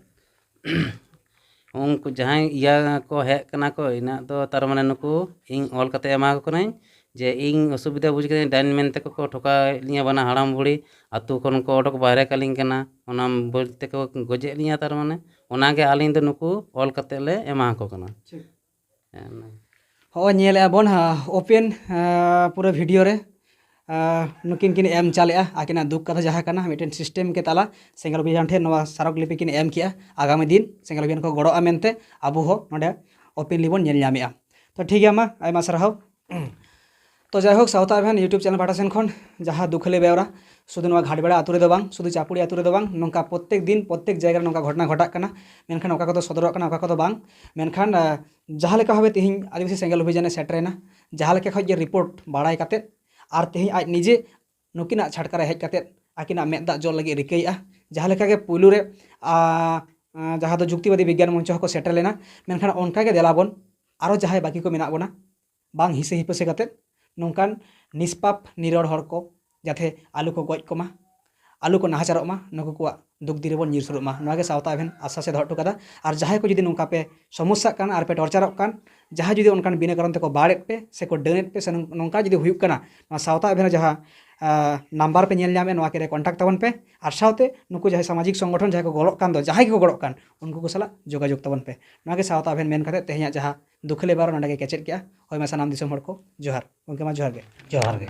ᱩᱱᱠᱩ ᱡᱟᱦᱟᱸᱭ ᱤᱭᱟᱹ ᱠᱚ ᱦᱮᱡ ᱠᱟᱱᱟ ᱠᱚ, ᱤᱱᱟᱹᱜ ᱫᱚ ᱛᱟᱨ ᱢᱟᱱᱮ ᱱᱩᱠᱩ ᱤᱧ ᱚᱞ ᱠᱟᱛᱮ ᱮᱢᱟ ᱠᱚ ᱠᱟᱹᱱᱟᱹᱧ ᱡᱮ ᱤᱧ ᱚᱥᱩᱵᱤᱫᱷᱟ ᱵᱩᱡᱽ ᱠᱟᱛᱮ ᱰᱟᱭᱤᱱ ᱢᱮᱱ ᱛᱮᱠᱚ ᱠᱚ ᱴᱷᱚᱠᱟᱣᱮᱫ ᱞᱤᱧᱟ, ᱵᱟᱱᱟ ᱦᱟᱲᱟᱢ ᱵᱩᱲᱦᱤ ᱟᱹᱛᱩ ᱠᱷᱚᱱ ᱠᱚ ᱚᱰᱚᱠ ᱵᱟᱦᱨᱮ ᱠᱟᱹᱞᱤᱧ ᱠᱟᱱᱟ, ᱚᱱᱟ ᱵᱚᱞ ᱛᱮᱠᱚ ᱜᱚᱡᱮᱫ ᱞᱤᱧᱟ᱾ ᱛᱟᱨ ᱢᱟᱱᱮ ᱚᱱᱟᱜᱮ ᱟᱹᱞᱤᱧ ᱫᱚ ᱱᱩᱠᱩ ᱚᱞ ᱠᱟᱛᱮ ᱞᱮ ᱮᱢᱟ ᱠᱚ ᱠᱟᱱᱟ᱾ ᱴᱷᱤᱠ᱾ ᱦᱮᱸ, ᱚᱱᱟᱜᱮ᱾ ᱦᱚᱸᱜᱼᱚᱭ ᱧᱮᱞᱮᱫᱼᱟ ᱵᱚᱱ, ᱦᱟ, ᱳᱯᱮᱱ, ᱟ, ᱯᱩᱨᱟᱹ ᱵᱷᱤᱰᱤᱭᱳ ᱨᱮ, ᱟ, ᱱᱩᱠᱤᱱ ᱠᱤᱱ ᱮᱢ ᱪᱟᱞᱮᱜᱼᱟ ᱟᱹᱠᱤᱱᱟᱜ ᱫᱩᱠ ᱠᱟᱛᱷᱟ ᱡᱟᱦᱟᱸ ᱠᱟᱱᱟ, ᱢᱤᱫᱴᱮᱱ ᱥᱤᱥᱴᱮᱢ ᱠᱮ ᱛᱟᱞᱟ ᱥᱮᱸᱜᱮᱞ ᱚᱵᱷᱤᱡᱟᱱ ᱴᱷᱮᱱ ᱱᱚᱣᱟ ᱥᱟᱨᱚᱠ ᱞᱤᱯᱤ ᱠᱤᱱ ᱮᱢ ᱠᱮᱜᱼᱟ᱾ ᱟᱜᱟᱢᱤ ᱫᱤᱱ ᱥᱮᱸᱜᱮᱞ ᱚᱵᱷᱤᱡᱟᱱ ᱠᱚ ᱜᱚᱲᱚᱜᱼᱟ ᱢᱮᱱᱛᱮ ᱟᱵᱚ ᱦᱚᱸ ᱱᱚᱰᱮ ᱳᱯᱮᱱᱞᱤ ᱵᱚᱱ ᱧᱮᱞ ᱧᱟᱢᱮᱜᱼᱟ᱾ ᱛᱚ ᱴᱷᱤᱠ ᱜᱮᱭᱟ, ᱢᱟ ᱟᱭᱢᱟ ᱥᱟᱨᱦᱟᱣ᱾ ᱛᱚ ᱡᱟᱭᱦᱳᱠ, ᱥᱟᱶᱛᱟ ᱟᱵᱷᱮᱱ YouTube ᱪᱮᱱᱮᱞ ᱯᱟᱦᱴᱟ ᱥᱮᱱ ᱠᱷᱚᱱ ᱡᱟᱦᱟᱸ ᱫᱩᱠᱷᱟᱹᱞᱤ ᱵᱮᱣᱨᱟ, ᱥᱩᱫᱷᱩ ᱱᱚᱣᱟ ᱜᱷᱟᱴᱵᱮᱲᱟ ᱟᱹᱛᱩ ᱨᱮᱫᱚ ᱵᱟᱝ, ᱥᱩᱫᱷᱩ ᱪᱟᱯᱩᱲᱤ ᱟᱹᱛᱩ ᱨᱮᱫᱚ ᱵᱟᱝ, ᱱᱚᱝᱠᱟ ᱯᱨᱚᱛᱮᱠ ᱫᱤᱱ ᱯᱨᱚᱛᱮᱠ ᱡᱟᱭᱜᱟ ᱨᱮ ᱱᱚᱝᱠᱟ ᱜᱷᱚᱴᱚᱱᱟ ᱜᱷᱚᱴᱟᱜ ᱠᱟᱱᱟ, ᱢᱮᱱᱠᱷᱟᱱ ᱚᱠᱟ ᱠᱚᱫᱚ ᱥᱚᱫᱚᱨᱚᱜ ᱠᱟᱱᱟ, ᱚᱠᱟ ᱠᱚᱫᱚ ᱵᱟᱝ᱾ ᱢᱮᱱᱠᱷᱟᱱ, ᱟ, ᱡᱟᱦᱟᱸ ᱞᱮᱠᱟ ᱵᱷᱟᱵᱮ ᱛᱮᱦᱮᱧ ᱟᱹᱫᱤᱵᱟᱹᱥᱤ ᱥᱮᱸᱜᱮᱞ ᱚᱵᱷᱤᱡᱟᱱᱮ ᱥᱮᱴᱮᱨᱮᱱᱟ, ᱡᱟᱦᱟᱸ ᱞᱮᱠᱟ ᱠᱷᱚᱱ ᱜᱮ ᱨᱤᱯᱳᱨᱴ ᱵᱟᱲᱟᱭ ᱠᱟᱛᱮᱫ ᱟᱨ ᱛᱮᱦᱮᱧ ᱟᱡ ᱱᱤᱡᱮ ᱱᱩᱠᱤᱱᱟᱜ ᱪᱷᱟᱴᱠᱟ ᱨᱮ ᱦᱮᱡ ᱠᱟᱛᱮᱫ ᱟᱹᱠᱤᱱᱟᱜ ᱢᱮᱫ ᱫᱟᱜ ᱡᱚᱨ ᱞᱟᱹᱜᱤᱫ ᱨᱤᱠᱟᱹᱭᱮᱫᱼᱟ, ᱡᱟᱦᱟᱸ ᱞᱮᱠᱟ ᱜᱮ ᱯᱩᱭᱞᱩ ᱨᱮ, ᱟ, ᱟ, ᱡᱟᱦᱟᱸ ᱫᱚ ᱡᱩᱠᱛᱤᱵᱟᱫᱤ ᱵᱤᱜᱽᱜᱟᱱ ᱢᱚᱧᱪᱚ ᱦᱚᱸᱠᱚ ᱥᱮᱴᱮᱨ ᱞᱮᱱᱟ, ᱢᱮᱱᱠᱷᱟᱱ ᱚᱱᱠᱟ ᱜᱮ ᱫᱮᱞᱟ ᱵᱚᱱ ᱟᱨᱚ ᱡᱟᱦᱟᱸᱭ ᱵᱟᱹᱠᱤ ᱠᱚ ᱢᱮᱱᱟᱜ ᱵᱚᱱᱟ, ᱵᱟᱝ ᱦᱤᱥᱟᱹ ᱦᱤᱯᱟᱹᱥᱟᱹ ᱠᱟᱛᱮᱫ ᱱᱚᱝᱠᱟᱱ ᱱᱤᱥᱯᱟᱯ ᱱᱤᱨᱚᱲ ᱦᱚᱲ ᱠᱚ ᱡᱟᱛᱮ ᱟᱞᱚ ᱠᱚ ᱜᱚᱡ ᱠᱚᱢᱟ, ᱟᱞᱚ ᱠᱚ ᱱᱟᱦᱟᱪᱟᱨᱚᱜ ᱢᱟ, ᱱᱩᱠᱩ ᱠᱚᱣᱟᱜ ᱫᱩᱠ ᱫᱤᱨᱮ ᱵᱚᱱ ᱧᱤᱨ ᱥᱩᱨᱩᱜ ᱢᱟ, ᱱᱚᱣᱟ ᱜᱮ ᱥᱟᱶᱛᱟ ᱟᱵᱷᱮᱱ ᱟᱥᱟ ᱥᱮ ᱫᱚᱦᱚ ᱦᱚᱴᱚ ᱠᱟᱫᱟ᱾ ᱟᱨ ᱡᱟᱦᱟᱸᱭ ᱠᱚ ᱡᱩᱫᱤ ᱱᱚᱝᱠᱟ ᱯᱮ ᱥᱚᱢᱚᱥᱥᱟᱜ ᱠᱟᱱ ᱟᱨ ᱯᱮ ᱴᱚᱨᱪᱟᱨᱚᱜ ᱠᱟᱱ, ᱡᱟᱦᱟᱸᱭ ᱡᱩᱫᱤ ᱚᱱᱠᱟᱱ ᱵᱤᱱᱟᱹ ᱠᱟᱨᱚᱱ ᱛᱮᱠᱚ ᱵᱟᱲᱮᱫ ᱯᱮ ᱥᱮ ᱠᱚ ᱰᱟᱹᱱᱮᱫ ᱯᱮ ᱥᱮ ᱱᱚᱝ-, ᱱᱚᱝᱠᱟ ᱡᱩᱫᱤ ᱦᱩᱭᱩᱜ ᱠᱟᱱᱟ, ᱱᱚᱣᱟ ᱥᱟᱶᱛᱟ ᱟᱵᱷᱮᱱ ᱡᱟᱦᱟᱸ ᱱᱟᱢᱵᱟᱨ ᱯᱮ ᱧᱮᱞ ᱧᱟᱢᱮᱫ, ᱱᱚᱣᱟ ᱠᱚᱨᱮ ᱠᱚᱱᱴᱟᱠᱴ ᱛᱟᱵᱚᱱ ᱯᱮ᱾ ᱟᱨ ᱥᱟᱶᱛᱮ ᱱᱩᱠᱩ ᱡᱟᱦᱟᱸᱭ ᱥᱟᱢᱟᱡᱤᱠ ᱥᱚᱝᱜᱚᱴᱷᱚᱱ ᱡᱟᱦᱟᱸᱭ ᱠᱚ ᱜᱚᱲᱚᱜ ᱠᱟᱱ ᱫᱚ, ᱡᱟᱦᱟᱸᱭ ᱜᱮᱠᱚ ᱜᱚᱲᱚᱜ ᱠᱟᱱ, ᱩᱱᱠᱩ ᱠᱚ ᱥᱟᱞᱟᱜ ᱡᱳᱜᱟᱡᱳᱜᱽ ᱛᱟᱵᱚᱱ ᱯᱮ᱾ ᱱᱚᱣᱟ ᱜᱮ ᱥᱟᱶᱛᱟ ᱟᱵᱷᱮᱱ ᱢᱮᱱ ᱠᱟᱛᱮ ᱛᱮᱦᱮᱧᱟᱜ ᱡᱟᱦᱟᱸ ᱫᱩᱠᱷᱟᱹᱞᱤ ᱵᱟᱨᱚ ᱱᱚᱰᱮ ᱜᱮ ᱠᱮᱪᱮᱫ ᱠᱮᱜᱼᱟ᱾ ᱦᱳᱭ ᱢᱟ, ᱥᱟᱱᱟᱢ ᱫᱤᱥᱚᱢ ᱦᱚᱲ ᱠᱚ ᱡᱚᱦᱟᱨ᱾ ᱜᱚᱢᱠᱮ ᱢᱟ ᱡᱚᱦᱟᱨ ᱜᱮ᱾ ᱡᱚᱦᱟᱨ ᱜᱮ᱾